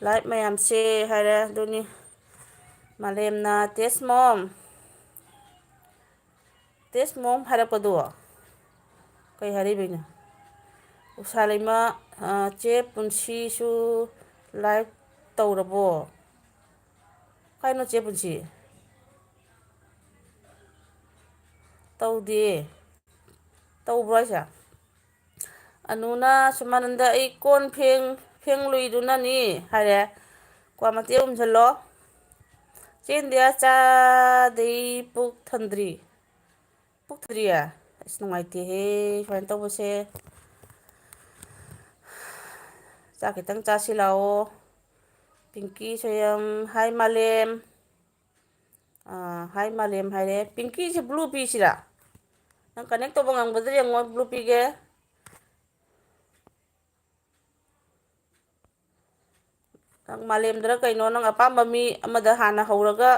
live ꯃꯌꯥꯝꯁꯦ" ꯍꯥꯏꯔꯦ꯫ ꯑꯗꯨꯅꯤ ꯃꯥꯂꯦꯝꯅ, "Test mom, test mom" ꯍꯥꯏꯔꯛꯄꯗꯣ ꯀꯩ ꯍꯥꯏꯔꯛꯏꯕꯩꯅꯣ? ꯎꯁꯥ ꯂꯩꯃ, ꯑ, "ꯆꯦ ꯄꯨꯟꯁꯤꯁꯨ live ꯇꯧꯔꯕꯣ?" ꯀꯥꯏꯅꯣ ꯆꯦ ꯄꯨꯟꯁꯤ? ꯇꯧꯗꯦ꯫ ꯇꯧꯕ꯭ꯔꯣ ꯍꯥꯏꯁꯦ? ꯑꯅꯨꯅ ꯁꯨꯃꯥꯅꯟꯗ, "ꯑꯩ ꯀꯣꯟ ꯐꯦꯡ-, ꯐꯦꯡꯂꯨꯏꯗꯨꯅꯅꯤ" ꯍꯥꯏꯔꯦ꯫ ꯀ꯭ꯋꯥ ꯃꯇꯦꯛ ꯎꯝꯁꯤꯜꯂꯣ꯫ ꯆꯦ ꯏꯟꯗꯤꯌꯥ ꯆꯥꯗꯩ ꯄꯨꯛ ꯊꯟꯗ꯭ꯔꯤ꯫ ꯄꯨꯛ ꯊꯟꯗ꯭ꯔꯤꯌꯦ? ꯑꯁ, ꯅꯨꯡꯉꯥꯏꯇꯦꯍꯦ ꯁꯨꯃꯥꯏꯅ ꯇꯧꯕꯁꯦ꯫ ꯆꯥꯛ ꯈꯤꯇꯪ ꯆꯥꯁꯤ ꯂꯥꯛꯑꯣ꯫ ꯄꯤꯡꯀꯤ ꯁꯣꯌꯝ, ꯍꯥꯏ ꯃꯥꯂꯦꯝ꯫ ꯑꯥ, ꯍꯥꯏ ꯃꯥꯂꯦꯝ ꯍꯥꯏꯔꯦ꯫ ꯄꯤꯡꯀꯤꯁꯦ ꯕ꯭ꯂꯨ ꯄꯤꯁꯤꯔꯥ? ꯅꯪ ꯀꯅꯦꯛ ꯇꯧꯕ ꯉꯝꯒꯗ꯭ꯔꯥ ꯌꯦꯡꯉꯣ, ꯕ꯭ꯂꯨ ꯄꯤꯒꯦ꯫ ꯅꯪ ꯃꯥꯂꯦꯝꯗꯔ ꯀꯩꯅꯣ, ꯅꯪ ꯑꯄꯥꯝꯕ ꯃꯤ ꯑꯃꯗ ꯍꯥꯟꯅ ꯍꯧꯔꯒ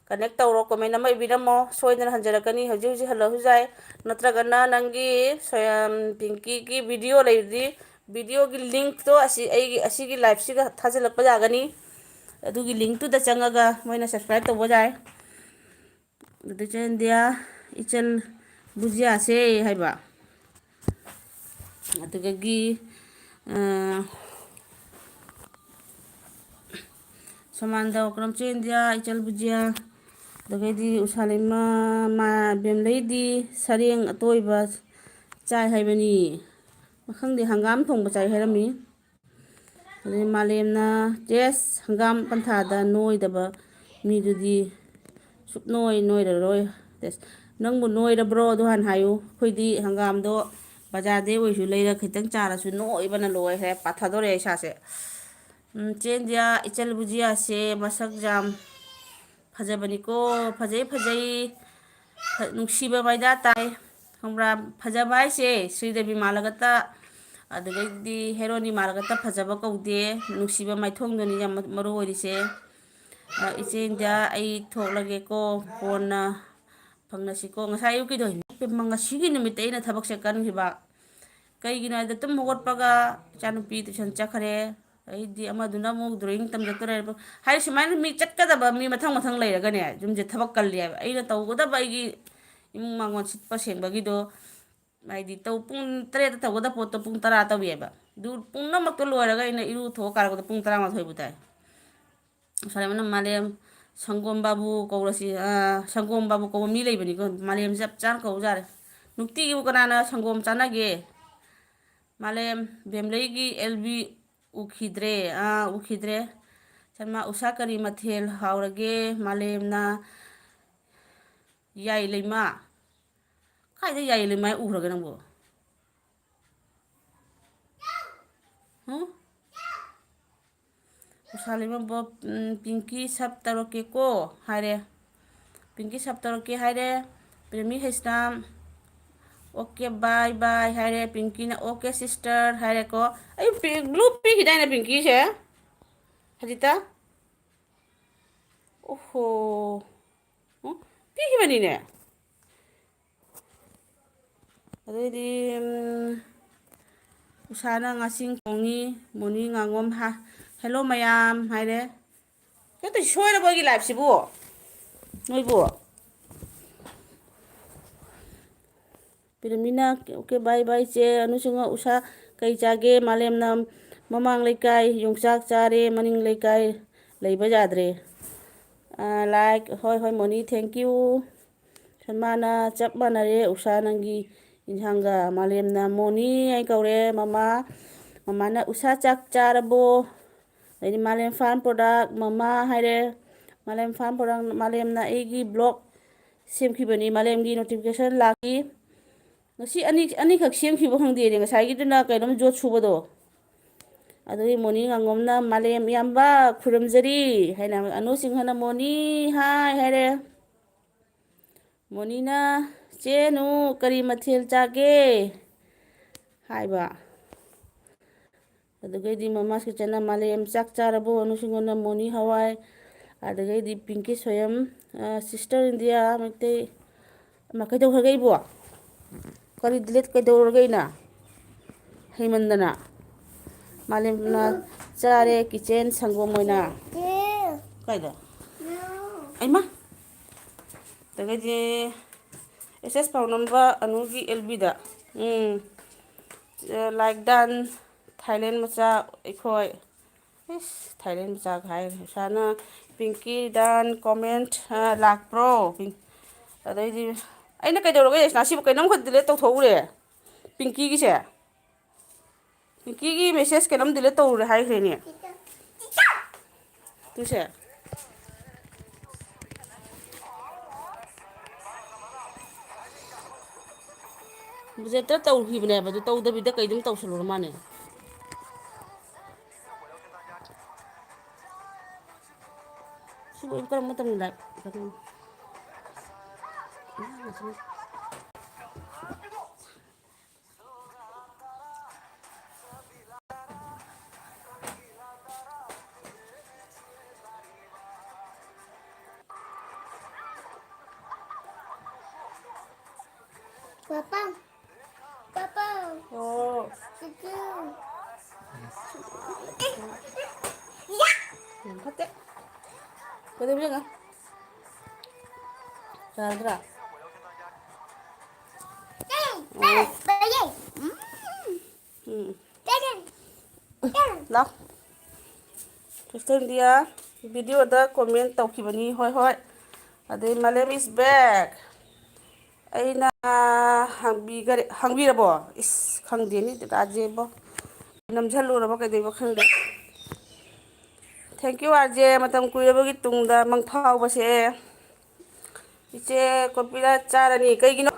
ꯀꯅꯦꯛ ꯇꯧꯔꯣ, ꯀꯣꯃꯦꯟ ꯑꯃ ꯏꯕꯤꯔꯝꯃꯣ, ꯁꯣꯏꯗꯅ ꯍꯟꯖꯔꯛꯀꯅꯤ꯫ ꯍꯧꯖꯤꯛ ꯍꯧꯖꯤꯛ ꯍꯜꯂꯛꯑꯁꯨ ꯌꯥꯏ, ꯅꯠꯇ꯭ꯔꯒꯅ ꯅꯪꯒꯤ ꯁꯣꯌꯝ ꯄꯤꯡꯀꯤꯒꯤ ꯚꯤꯗꯤꯑꯣ ꯂꯩꯔꯗꯤ, ꯚꯤꯗꯤꯑꯣꯒꯤ ꯂꯤꯡꯛꯇꯣ ꯑꯁꯤ ꯑꯩꯒꯤ, ꯑꯁꯤꯒꯤ ꯂꯥꯏꯐꯁꯤꯒ ꯊꯥꯖꯤꯜꯂꯛꯄ ꯌꯥꯒꯅꯤ꯫ ꯑꯗꯨꯒꯤ ꯂꯤꯡꯛꯇꯨꯗ ꯆꯪꯉꯒ ꯃꯣꯏꯅ ꯁꯕꯁꯀ꯭ꯔꯥꯏꯕ ꯇꯧꯕ ꯌꯥꯏ꯫ ꯑꯗꯨ ꯆꯦ ꯏꯟꯗꯤꯌꯥ, ꯏꯆꯜ ꯕꯨꯖꯤꯌꯥꯁꯦ ꯍꯥꯏꯕ꯫ ꯑꯗꯨꯗꯒꯤ, ꯑ, ꯁꯣꯃꯥꯟꯗ ꯑꯣꯀ꯭ꯔꯝ, ꯆꯦ ꯏꯟꯗꯤꯌꯥ, ꯏꯆꯜ ꯕꯨꯖꯤꯌꯥ, ꯑꯗꯨꯗꯒꯤꯗꯤ ꯎꯁꯥꯂꯩꯃ, ꯃꯥ, ꯕꯦꯝꯂꯩꯗꯤ ꯁꯔꯦꯡ ꯑꯇꯣꯏꯕ ꯆꯥꯏ ꯍꯥꯏꯕꯅꯤ꯫ ꯈꯪꯗꯦ, ꯍꯪꯒꯥꯝ ꯊꯣꯡꯕ ꯆꯥꯏ ꯍꯥꯏꯔꯝꯃꯤ꯫ ꯑꯗꯩ ꯃꯥꯂꯦꯝꯅ, "ꯇꯦꯁ, ꯍꯪꯒꯥꯝ ꯄꯟꯊꯥꯗ ꯅꯣꯏꯗꯕ ꯃꯤꯗꯨꯗꯤ ꯁꯨꯛꯅꯣꯏ ꯅꯣꯏꯔꯔꯣꯏ꯫ ꯇꯦꯁ, ꯅꯪꯕꯨ ꯅꯣꯏꯔꯕ꯭ꯔꯣ? ꯑꯗꯨ ꯍꯥꯟꯅ ꯍꯥꯏꯌꯨ꯫ ꯑꯩꯈꯣꯏꯗꯤ ꯍꯪꯒꯥꯝꯗꯣ ꯕꯖꯥꯔꯗꯩ ꯑꯣꯏꯁꯨ ꯂꯩꯔ ꯈꯤꯇꯪ ꯆꯥꯔꯁꯨ ꯅꯣꯏꯕꯅ ꯂꯣꯏꯔꯦ, ꯄꯥꯊꯗꯣꯔꯦ ꯏꯁꯥꯁꯦ꯫" ꯎꯝ, ꯆꯦ ꯏꯟꯗꯤꯌꯥ, ꯏꯆꯜ ꯕꯨꯖꯤꯌꯥꯁꯦ ꯃꯁꯛ ꯌꯥꯝ ꯐꯖꯕꯅꯤꯀꯣ, ꯐꯖꯩ, ꯐꯖꯩ꯫ ꯐ-, ꯅꯨꯡꯁꯤꯕ ꯃꯩꯗꯥ ꯇꯥꯏ꯫ ꯈꯪꯕ꯭ꯔꯥ? ꯐꯖꯕ ꯍꯥꯏꯁꯦ ꯁ꯭ꯔꯤꯗꯦꯕꯤ ꯃꯥꯜꯂꯒꯇ, ꯑꯗꯨꯗꯩꯗꯤ ꯍꯦꯔꯣꯅꯤ ꯃꯥꯜꯂꯒꯇ ꯐꯖꯕ ꯀꯧꯗꯦ꯫ ꯅꯨꯡꯁꯤꯕ ꯃꯥꯏꯊꯣꯡꯗꯨꯅꯤ ꯌꯥꯝ ꯃꯔꯨ ꯑꯣꯏꯔꯤꯁꯦ꯫ ꯑ, ꯏꯆꯦ ꯏꯟꯗꯤꯌꯥ, ꯑꯩ ꯊꯣꯛꯂꯒꯦꯀꯣ, ꯀꯣꯟꯅ ꯐꯪꯅꯁꯤꯀꯣ꯫ ꯉꯁꯥꯏ ꯑꯌꯨꯛꯀꯤꯗꯣ, ꯏꯃꯥ, ꯉꯁꯤꯒꯤ ꯅꯨꯃꯤꯠꯇ ꯑꯩꯅ ꯊꯕꯛꯁꯦ ꯀꯟꯈꯤꯕ꯫ ꯀꯩꯒꯤꯅꯣ ꯍꯥꯏꯗ, ꯇꯨꯝ ꯍꯧꯒꯠꯄꯒ ꯏꯆꯥꯅꯨꯄꯤ ꯇꯨꯏꯁꯟ ꯆꯠꯈ꯭ꯔꯦ꯫ ꯑꯩꯗꯤ ꯑꯃꯗꯨꯅ ꯑꯃꯨꯛ ꯗ꯭ꯔꯣꯌꯤꯡ ꯇꯝ ꯆꯠꯇꯣꯔꯦ꯫ ꯍꯥꯏꯗꯤ, ꯁꯨꯃꯥꯏꯅ ꯃꯤ ꯆꯠꯀꯗꯕ ꯃꯤ ꯃꯊꯪ ꯃꯊꯪ ꯂꯩꯔꯒꯅꯦ, ꯌꯨꯝꯁꯦ ꯊꯕꯛ ꯀꯜꯂꯦꯕ꯫ ꯑꯩꯅ ꯇꯧꯒꯗꯕ, ꯑꯩꯒꯤ ꯏꯃꯨꯡ ꯃꯥꯡꯒꯣꯟ ꯁꯤꯠꯄ ꯁꯦꯡꯕꯒꯤꯗꯣ, ꯍꯥꯏꯗꯤ, ꯇꯧ-, ꯄꯨꯡ ꯇꯔꯦꯠꯇ ꯇꯧꯒꯗꯕ ꯄꯣꯠꯇꯣ ꯄꯨꯡ ꯇꯔꯥ ꯇꯧꯋꯦꯕ꯫ ꯑꯗꯨ ꯄꯨꯝꯅꯃꯛꯇꯣ ꯂꯣꯏꯔꯒ ꯑꯩꯅ ꯏꯔꯨ ꯊꯣꯛꯑ ꯀꯥꯔꯛꯄꯗ ꯄꯨꯡ ꯇꯔꯥꯃꯥꯊꯣꯏꯕꯨ ꯇꯥꯏ꯫ ꯁ꯭ꯋꯥꯏ ꯃꯅꯝ ꯃꯥꯂꯦꯝ, ꯁꯪꯒꯣꯝ ꯕꯥꯕꯨ ꯀꯧꯔꯁꯤ꯫ ꯑꯥ, ꯁꯪꯒꯣꯝ ꯕꯥꯕꯨ ꯀꯧꯕ ꯃꯤ ꯂꯩꯕꯅꯤꯀꯣ, ꯃꯥꯂꯦꯝꯁꯦ ꯆꯞ ꯆꯥꯅ ꯀꯧꯕ ꯌꯥꯔꯦ꯫ ꯅꯨꯡꯇꯤꯒꯤꯕꯨ ꯀꯅꯥꯅ ꯁꯪꯒꯣꯝ ꯆꯥꯅꯒꯦ? ꯃꯥꯂꯦꯝ, ꯕꯦꯝꯂꯩꯒꯤ ꯑꯦꯜ ꯕꯤ ꯎꯈꯤꯗ꯭ꯔꯦ꯫ ꯑꯥ, ꯎꯈꯤꯗ꯭ꯔꯦ꯫ ꯁꯟꯃꯥ, ꯎꯁꯥ ꯀꯔꯤ ꯃꯊꯦꯜ ꯍꯥꯎꯔꯒꯦ? ꯃꯥꯂꯦꯝꯅ ꯌꯥꯏ ꯂꯩꯃ꯫ ꯀꯥꯏꯗ ꯌꯥꯏ ꯂꯩꯃ ꯎꯈ꯭ꯔꯒꯦ ꯅꯪꯕꯨ? ꯍꯨꯝ? ꯎꯁꯥ ꯂꯩꯃꯕꯣ, ꯎꯝ, ꯄꯤꯡꯀꯤ ꯁꯞ ꯇꯧꯔꯛꯀꯦꯀꯣ ꯍꯥꯏꯔꯦ꯫ ꯄꯤꯡꯀꯤ ꯁꯞ ꯇꯧꯔꯛꯀꯦ ꯍꯥꯏꯔꯦ꯫ ꯄ꯭ꯔꯦꯃꯤ ꯍꯩꯁꯅꯥꯝ, "ꯑꯣꯀꯦ, ꯕꯥꯏ ꯕꯥꯏ" ꯍꯥꯏꯔꯦ꯫ ꯄꯤꯡꯀꯤꯅ, "ꯑꯣꯀꯦ ꯁꯤꯁꯇꯔ" ꯍꯥꯏꯔꯦꯀꯣ꯫ ꯑꯩ ꯄꯤ-, ꯕ꯭ꯂꯨ ꯄꯤꯈꯤꯗꯥꯏꯅꯦ ꯄꯤꯡꯀꯤꯁꯦ? ꯍꯖꯤꯇꯥ? ꯑꯣꯍꯣ꯫ ꯎꯝ, ꯄꯤꯈꯤꯕꯅꯤꯅꯦ꯫ ꯑꯗꯩꯗꯤ, ꯎꯝ, ꯎꯁꯥꯅ ꯉꯥꯁꯤꯡ ꯈꯣꯡꯉꯤ, ꯃꯣꯅꯤ ꯉꯥꯉꯣꯝ ꯍꯥ-, "ꯍꯦꯜꯂꯣ ꯃꯌꯥꯝ" ꯍꯥꯏꯔꯦ꯫ ꯅꯠꯇꯦ, ꯁꯣꯏꯔꯕꯣ ꯑꯩꯒꯤ ꯂꯥꯏꯐꯁꯤꯕꯨ? ꯅꯣꯏꯕꯨ? ꯄꯤꯔꯃꯤꯅ, "ꯑꯣꯀꯦ, ꯕꯥꯏ ꯕꯥꯏ ꯆꯦ ꯑꯅꯨꯁꯤꯡꯍ, ꯎꯁꯥ ꯀꯩ ꯆꯥꯒꯦ? ꯃꯥꯂꯦꯝꯅ ꯃꯃꯥꯡ ꯂꯩꯀꯥꯏ ꯌꯣꯡꯆꯥꯛ ꯆꯥꯔꯦ, ꯃꯅꯤꯡ ꯂꯩꯀꯥꯏ ꯂꯩꯕ ꯌꯥꯗ꯭ꯔꯦ"꯫ ꯑ, ꯂꯥꯏꯛ, ꯍꯣꯏ, ꯍꯣꯏ, ꯃꯣꯅꯤ, thank you꯫ ꯁꯟꯃꯥꯅ, "ꯆꯞ ꯃꯥꯟꯅꯔꯦ ꯎꯁꯥ, ꯅꯪꯒꯤ ꯏꯟꯁꯥꯡꯒ"꯫ ꯃꯥꯂꯦꯝꯅ, "ꯃꯣꯅꯤ" ꯍꯥꯏ ꯀꯧꯔꯦ꯫ ꯃꯃꯥ, ꯃꯃꯥꯅ, "ꯎꯁꯥ ꯆꯥꯛ ꯆꯥꯔꯕꯣ?" ꯑꯗꯩꯗꯤ ꯃꯥꯂꯦꯝ ꯐꯥꯔꯝ ꯄ꯭ꯔꯣꯗꯛ, "ꯃꯃꯥ" ꯍꯥꯏꯔꯦ꯫ ꯃꯥꯂꯦꯝ ꯐꯥꯔꯝ ꯄ꯭ꯔꯣꯗꯛ, "ꯃꯥꯂꯦꯝꯅ ꯑꯩꯒꯤ ꯕ꯭ꯂꯣꯛ ꯁꯦꯝꯈꯤꯕꯅꯤ, ꯃꯥꯂꯦꯝꯒꯤ ꯅꯣꯇꯤꯐꯤꯀꯦꯁꯟ ꯂꯥꯛꯈꯤ"꯫ ꯉꯁꯤ ꯑꯅꯤ, ꯑꯅꯤꯈꯛ ꯁꯦꯝꯈꯤꯕ ꯈꯪꯗꯦꯅꯦ, ꯉꯁꯥꯏꯒꯤꯗꯨꯅ ꯀꯩꯅꯣꯝ ꯖꯣꯠ ꯁꯨꯕꯗꯣ꯫ ꯑꯗꯨꯒꯤ ꯃꯣꯅꯤ ꯉꯥꯉꯣꯝꯅ, "ꯃꯥꯂꯦꯝ ꯏꯌꯥꯝꯕ ꯈꯨꯔꯨꯝꯖꯔꯤ" ꯍꯥꯏꯅ, ꯑꯅꯨ ꯁꯤꯡꯍꯅ, "ꯃꯣꯅꯤ ꯍꯥꯏ" ꯍꯥꯏꯔꯦ꯫ ꯃꯣꯅꯤꯅ, "ꯆꯦ ꯑꯅꯨ, ꯀꯔꯤ ꯃꯊꯦꯜ ꯆꯥꯒꯦ?" ꯍꯥꯏꯕ꯫ ꯑꯗꯨꯒꯩꯗꯤ ꯃꯃꯥ ꯁꯤꯆꯟꯅ, "ꯃꯥꯂꯦꯝ ꯆꯥꯛ ꯆꯥꯔꯕꯣ?" ꯑꯅꯨ ꯁꯤꯡꯍꯅ, "ꯃꯣꯅꯤ ꯍꯋꯥꯏ"꯫ ꯑꯗꯨꯒꯩꯗꯤ ꯄꯤꯡꯀꯤ ꯁꯣꯌꯝ, ꯑ, "ꯁꯤꯁꯇꯔ ꯏꯟꯗꯤꯌꯥ ꯃꯩꯇꯩ"꯫ ꯑꯃ, ꯀꯩꯗꯧꯈ꯭ꯔꯒꯦ ꯑꯩꯕꯨ? ꯀꯔꯤ ꯗꯤꯂꯤꯠ ꯀꯩꯗꯧꯔꯒꯦ ꯑꯩꯅ? ꯍꯩꯃꯟꯗꯅ꯫ ꯃꯥꯂꯦꯝꯅ, "ꯆꯥꯔꯦ ꯀꯤꯆꯦꯟ ꯁꯪꯒꯣꯝ ꯑꯣꯏꯅ"꯫ ꯀꯥꯏꯗ? ꯑꯩꯃ! ꯑꯗꯒꯤꯗꯤ ꯑꯦꯁ ꯑꯦꯁ ꯄꯥꯎꯅꯝꯕ ꯑꯅꯨꯒꯤ ꯑꯦꯜ ꯕꯤꯗ꯫ ꯎꯝ꯫ ꯂꯥꯏꯛ ꯗꯟ, ꯊꯥꯏꯂꯦꯟ ꯃꯆꯥ ꯑꯩꯈꯣꯏ꯫ ꯏꯁ, ꯊꯥꯏꯂꯦꯟ ꯃꯆꯥꯒ ꯍꯥꯏꯔꯦ꯫ ꯎꯁꯥꯅ, "ꯄꯤꯡꯀꯤ ꯗꯟ ꯀꯣꯃꯦꯟꯠ, ꯑ, ꯂꯥꯛꯄ꯭ꯔꯣ?" ꯄꯤꯡ-, ꯑꯗꯩꯗꯤ ꯑꯩꯅ ꯀꯩꯗꯧꯔꯒꯦ ꯌꯥꯏꯁꯅꯥ? ꯁꯤꯕꯨ ꯀꯩꯅꯣꯝꯈꯛ ꯗꯤꯂꯦꯠ ꯇꯧꯊꯣꯛꯎꯔꯦ꯫ ꯄꯤꯡꯀꯤꯒꯤꯁꯦ꯫ ꯄꯤꯡꯀꯤꯒꯤ ꯃꯦꯁꯦꯖ ꯀꯩꯅꯣꯝ ꯗꯤꯂꯦꯠ ꯇꯧꯔꯨꯔꯦ ꯍꯥꯏꯈ꯭ꯔꯦꯅꯦ꯫ ꯇꯨꯁꯦ꯫ ꯕꯨꯖꯦꯠꯇ ꯇꯧꯈꯤꯕꯅꯦꯕ, ꯑꯗꯨ ꯇꯧꯗꯕꯤꯗ ꯀꯩꯗꯨꯝ ꯇꯧꯁꯜꯂꯨꯔ ꯃꯥꯅꯦ꯫ ꯁꯤꯕꯨ ꯑꯩꯕꯨ ꯀꯔꯝꯕ ꯃꯇꯝꯗ ꯂꯥꯏ-, ꯀꯩꯅꯣ? ꯄꯥꯄꯥ, ꯄꯥꯄꯥ, ꯑꯣ꯫ ꯆꯤꯆꯨ꯫ ꯌꯥ! ꯌꯥꯝ ꯐꯠꯇꯦ꯫ ꯀꯩꯗꯧꯕ ꯌꯦꯡꯉꯣ꯫ ꯌꯥꯔꯗ꯭ꯔꯥ? ꯎꯝ꯫ ꯎꯝ꯫ ꯂꯥꯎ꯫ ꯈ꯭ꯔꯤꯁꯇꯦꯟ ꯗꯤꯌꯥ, video ꯗ comment ꯇꯧꯈꯤꯕꯅꯤ꯫ ꯍꯣꯏ, ꯍꯣꯏ꯫ ꯑꯗꯩ ꯃꯥꯂꯦꯝ is back꯫ ꯑꯩꯅ ꯍꯪꯕꯤꯒꯔꯦ-, ꯍꯪꯕꯤꯔꯕꯣ? ꯏꯁ, ꯈꯪꯗꯦꯅꯦ ꯗꯗꯥꯖꯦꯕꯣ꯫ ꯅꯝꯁꯜꯂꯨꯔꯕ ꯀꯩꯗꯧꯕ ꯈꯪꯗꯦ꯫ Thank you, R J. ꯃꯇꯝ ꯀꯨꯏꯔꯕꯒꯤ ꯇꯨꯡꯗ ꯃꯪꯐꯥꯎꯕꯁꯦ꯫ ꯏꯆꯦ ꯀꯣꯄꯤꯔꯥ ꯆꯥꯔꯅꯤ꯫ ꯀꯩꯒꯤꯅꯣ?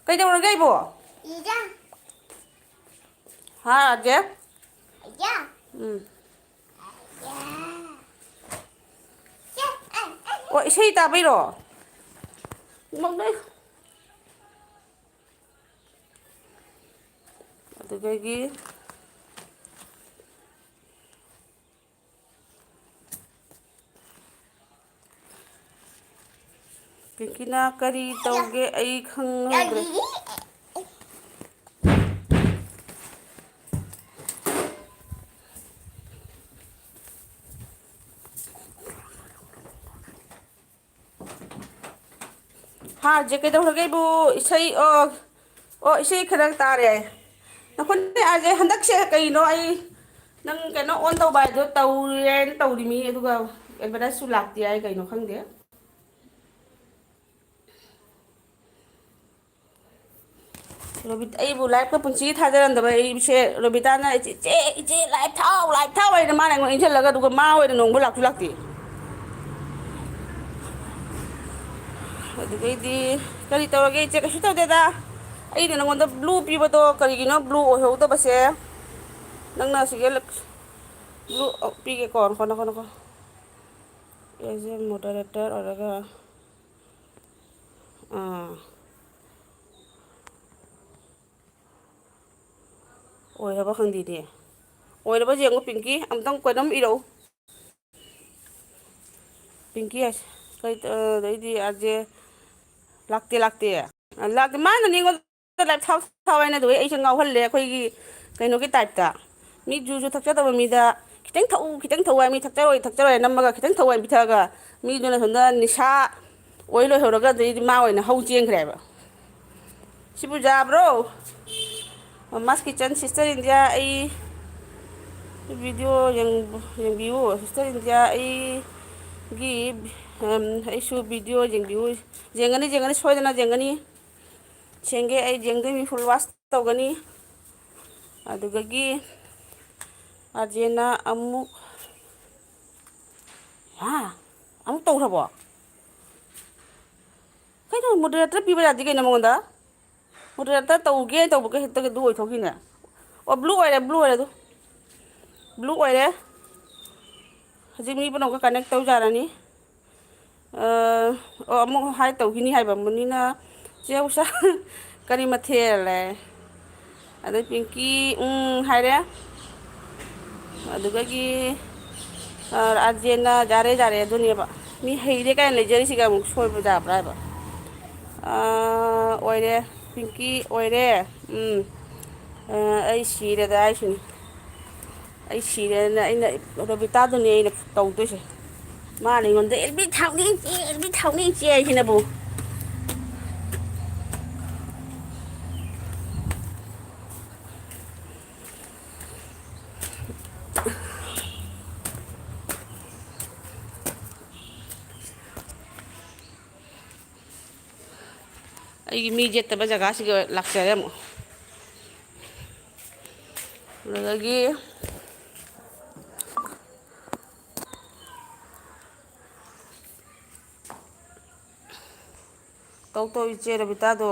ꯀꯩꯗꯧꯔꯒꯦ ꯑꯩꯕꯣ? ꯏꯆꯦ꯫ ꯍꯥ, ꯑꯥꯔ ꯖꯦ? ꯏꯆꯦ꯫ ꯎꯝ꯫ ꯑꯣ, ꯏꯁꯩ ꯇꯥꯕꯩꯔꯣ? ꯏꯃꯥ, ꯏꯃꯥ꯫ ꯑꯗꯨꯗꯒꯤ ꯄꯤꯡꯀꯤꯅ ꯀꯔꯤ ꯇꯧꯒꯦ ꯑꯩ ꯈꯪꯍꯧꯗ꯭ꯔꯦ꯫ ꯍꯥ, ꯖꯦ, ꯀꯩꯗꯧꯔꯒꯦ ꯏꯕꯨ? ꯏꯁꯩ, ꯑꯣ, ꯑꯣ, ꯏꯁꯩ ꯈꯔ ꯇꯥꯔꯦ꯫ ꯅꯈꯣꯏꯅꯦ ꯑꯥꯔ ꯖꯦ, ꯍꯟꯗꯛꯁꯦ ꯀꯩꯅꯣ ꯑꯩ ꯅꯪ ꯀꯩꯅꯣ on ꯇꯧꯕ ꯍꯥꯏꯗꯣ ꯇꯧꯔꯦꯅ ꯇꯧꯔꯤꯃꯤ, ꯑꯗꯨꯒ advertise ꯁꯨ ꯂꯥꯛꯇꯦ ꯍꯥꯏ, ꯀꯩꯅꯣ ꯈꯪꯗꯦ꯫ ꯔꯣꯕꯤꯠ-, ꯑꯩꯕꯨ ꯂꯥꯏꯐꯀ ꯄꯨꯟꯁꯤꯒꯤ ꯊꯥꯖꯔꯝꯗꯕ ꯑꯩꯁꯦ ꯔꯣꯕꯤꯇꯥꯅ, "ꯏꯆꯦ, ꯏꯆꯦ, ꯏꯆꯦ, ꯂꯥꯏꯐ ꯊꯥꯎ, ꯂꯥꯏꯐ ꯊꯥꯎ" ꯍꯥꯏꯅ ꯃꯥꯅ ꯑꯩꯉꯣꯟꯗ ꯏꯟꯁꯤꯜꯂꯒ, ꯑꯗꯨꯒ ꯃꯥ ꯑꯣꯏꯅ ꯅꯣꯡꯕ ꯂꯥꯛꯁꯨ ꯂꯥꯛꯇꯦ꯫ ꯑꯗꯨꯗꯩꯗꯤ, "ꯀꯔꯤ ꯇꯧꯔꯒꯦ ꯏꯆꯦ?" "ꯀꯩꯁꯨ ꯇꯧꯗꯦꯗ, ꯑꯩꯅ ꯅꯉꯣꯟꯗ ꯕ꯭ꯂꯨ ꯄꯤꯕꯗꯣ ꯀꯔꯤꯒꯤꯅꯣ ꯕ꯭ꯂꯨ ꯑꯣꯏꯍꯧꯗꯕꯁꯦ?" ꯅꯪꯅ ꯁꯤꯒ ꯕ꯭ꯂꯨ ꯄꯤꯒꯦꯀꯣ, ꯅꯈꯣ, ꯅꯈꯣ, ꯅꯈꯣ꯫ ꯑꯦꯖ ꯑꯦ ꯃꯣꯗꯔꯦꯇꯔ ꯑꯣꯏꯔꯒ, ꯑꯥ꯫ ꯑꯣꯏꯔꯕ ꯈꯪꯗꯦꯅꯦ꯫ ꯑꯣꯏꯔꯕ ꯌꯦꯡꯉꯨ, ꯄꯤꯡꯀꯤ, ꯑꯝꯇꯪ ꯀꯩꯅꯣꯝ ꯏꯔꯛꯎ꯫ ꯄꯤꯡꯀꯤ ꯍꯥꯏꯁꯦ ꯀꯩ, ꯑ, ꯑꯗꯩꯗꯤ ꯑꯥꯔ ꯖꯦ ꯂꯥꯛꯇꯦ, ꯂꯥꯛꯇꯦ꯫ ꯑ, ꯂꯥꯛꯇꯦ꯫ ꯃꯥꯅꯅꯦ ꯑꯩꯉꯣꯟꯗ ꯂꯥꯏꯞ ꯊꯥꯎ, ꯊꯥꯎ ꯍꯥꯏꯅ ꯑꯗꯨꯒ ꯑꯩꯁꯦ ꯉꯥꯎꯍꯜꯂꯦ ꯑꯩꯈꯣꯏꯒꯤ ꯀꯩꯅꯣꯒꯤ ꯇꯥꯏꯞꯇ꯫ ꯃꯤ ꯖꯨꯁꯨ ꯊꯛꯆꯗꯕ ꯃꯤꯗ ꯈꯤꯇꯪ ꯊꯛꯎ, ꯈꯤꯇꯪ ꯊꯛꯎ ꯍꯥꯏ, ꯃꯤ ꯊꯛꯆꯔꯣꯏ, ꯊꯛꯆꯔꯣꯏ ꯅꯝꯃꯒ ꯈꯤꯇꯪ ꯊꯛꯎ ꯍꯥꯏꯅ ꯄꯤꯊꯛꯑꯒ ꯃꯤꯗꯨꯅ ꯁꯣꯝꯗ ꯅꯤꯁꯥ ꯑꯣꯏ ꯂꯣꯏꯍꯧꯔꯒ ꯑꯗꯩꯗꯤ ꯃꯥ ꯑꯣꯏꯅ ꯍꯧ ꯆꯦꯟꯈ꯭ꯔꯦꯕ꯫ ꯁꯤꯕꯨ ꯌꯥꯕ꯭ꯔꯣ? ꯃꯃꯥꯁ ꯀꯤꯠꯆꯟ, ꯁꯤꯁꯇꯔ ꯏꯟꯗꯤꯌꯥ, ꯑꯩ ꯚꯤꯗꯤꯑꯣ ꯌꯦꯡ-, ꯌꯦꯡꯕꯤꯌꯨ꯫ ꯁꯤꯁꯇꯔ ꯏꯟꯗꯤꯌꯥ, ꯑꯩꯒꯤ, ꯎꯝ, ꯑꯩꯁꯨ ꯚꯤꯗꯤꯑꯣ ꯌꯦꯡꯕꯤꯌꯨ꯫ ꯌꯦꯡꯒꯅꯤ, ꯌꯦꯡꯒꯅꯤ, ꯁꯣꯏꯗꯅ ꯌꯦꯡꯒꯅꯤ꯫ ꯁꯦꯡꯒꯦ, ꯑꯩ ꯌꯦꯡꯗꯣꯏꯅꯤ, ꯐꯨꯜ ꯋꯥꯁ ꯇꯧꯒꯅꯤ꯫ ꯑꯗꯨꯗꯒꯤ ꯑꯥꯔꯖꯦꯅ ꯑꯃꯨꯛ, ꯍꯥ? ꯑꯃꯨꯛ ꯇꯧꯈ꯭ꯔꯕꯣ? ꯀꯩꯅꯣ, ꯃꯣꯗꯔꯦꯇꯔ ꯄꯤꯕ ꯌꯥꯗꯦ ꯀꯩꯅꯣ ꯃꯉꯣꯟꯗ? ꯃꯣꯗꯔꯦꯇꯔ ꯇꯧꯒꯦ ꯇꯧꯕꯒ ꯍꯦꯛꯇ ꯑꯗꯨ ꯑꯣꯏꯊꯣꯛꯈꯤꯅꯦ꯫ ꯑꯣ, ꯕ꯭ꯂꯨ ꯑꯣꯏꯔꯦ, ꯕ꯭ꯂꯨ ꯑꯣꯏꯔꯦ ꯑꯗꯨ꯫ ꯕ꯭ꯂꯨ ꯑꯣꯏꯔꯦ꯫ ꯍꯧꯖꯤꯛ ꯃꯤ ꯄꯨꯝꯅꯃꯛꯀ ꯀꯅꯦꯛ ꯇꯧꯖꯔꯅꯤ꯫ ꯑ, ꯑꯣ, ꯑꯃꯨꯛ ꯍꯥꯏ ꯇꯧꯈꯤꯅꯤ ꯍꯥꯏꯕ ꯃꯨꯅꯤꯅ꯫ "ꯆꯦ ꯎꯁꯥ, ꯀꯔꯤ ꯃꯊꯦꯜ?" ꯍꯥꯏ꯫ ꯑꯗꯩ ꯄꯤꯡꯀꯤ, "ꯎꯝ" ꯍꯥꯏꯔꯦ꯫ ꯑꯗꯨꯗꯒꯤ, ꯑ, ꯑꯥꯔꯖꯦꯅ "ꯌꯥꯔꯦ, ꯌꯥꯔꯦ" ꯑꯗꯨꯅꯦꯕ꯫ ꯃꯤ ꯍꯩꯔꯦ ꯀꯥꯏꯅ ꯂꯩꯖꯔꯤꯁꯤꯒ ꯑꯃꯨꯛ ꯁꯣꯏꯕ ꯌꯥꯕ꯭ꯔꯥ ꯍꯥꯏꯕ꯫ ꯑ, ꯑꯣꯏꯔꯦ꯫ ꯄꯤꯡꯀꯤ ꯑꯣꯏꯔꯦ꯫ ꯎꯝ꯫ ꯑ, ꯑꯩ ꯁꯤꯔꯦꯗ ꯍꯥꯏꯁꯤꯅꯤ꯫ ꯑꯩ ꯁꯤꯔꯦꯅ ꯑꯩꯅ ꯔꯣꯕꯤꯇꯥꯗꯨꯅꯦ ꯑꯩꯅ ꯇꯧꯗꯣꯏꯁꯦ꯫ ꯃꯥꯅ ꯑꯩꯉꯣꯟꯗ, "ꯑꯦꯜ ꯕꯤ ꯊꯥꯎꯅꯤ ꯏꯆꯦ, ꯑꯦꯜ ꯕꯤ ꯊꯥꯎꯅꯤ ꯏꯆꯦ" ꯍꯥꯏꯁꯤꯅꯕꯨ꯫ ꯑꯩꯒꯤ ꯃꯤ ꯌꯦꯠꯇꯕ ꯖꯒꯥꯁꯤꯒ ꯂꯥꯛꯆꯔꯦ ꯑꯃꯨꯛ꯫ ꯑꯗꯨꯗꯒꯤ ꯇꯧ ꯇꯧ ꯏꯆꯦ ꯔꯕꯤꯇꯥꯗꯣ꯫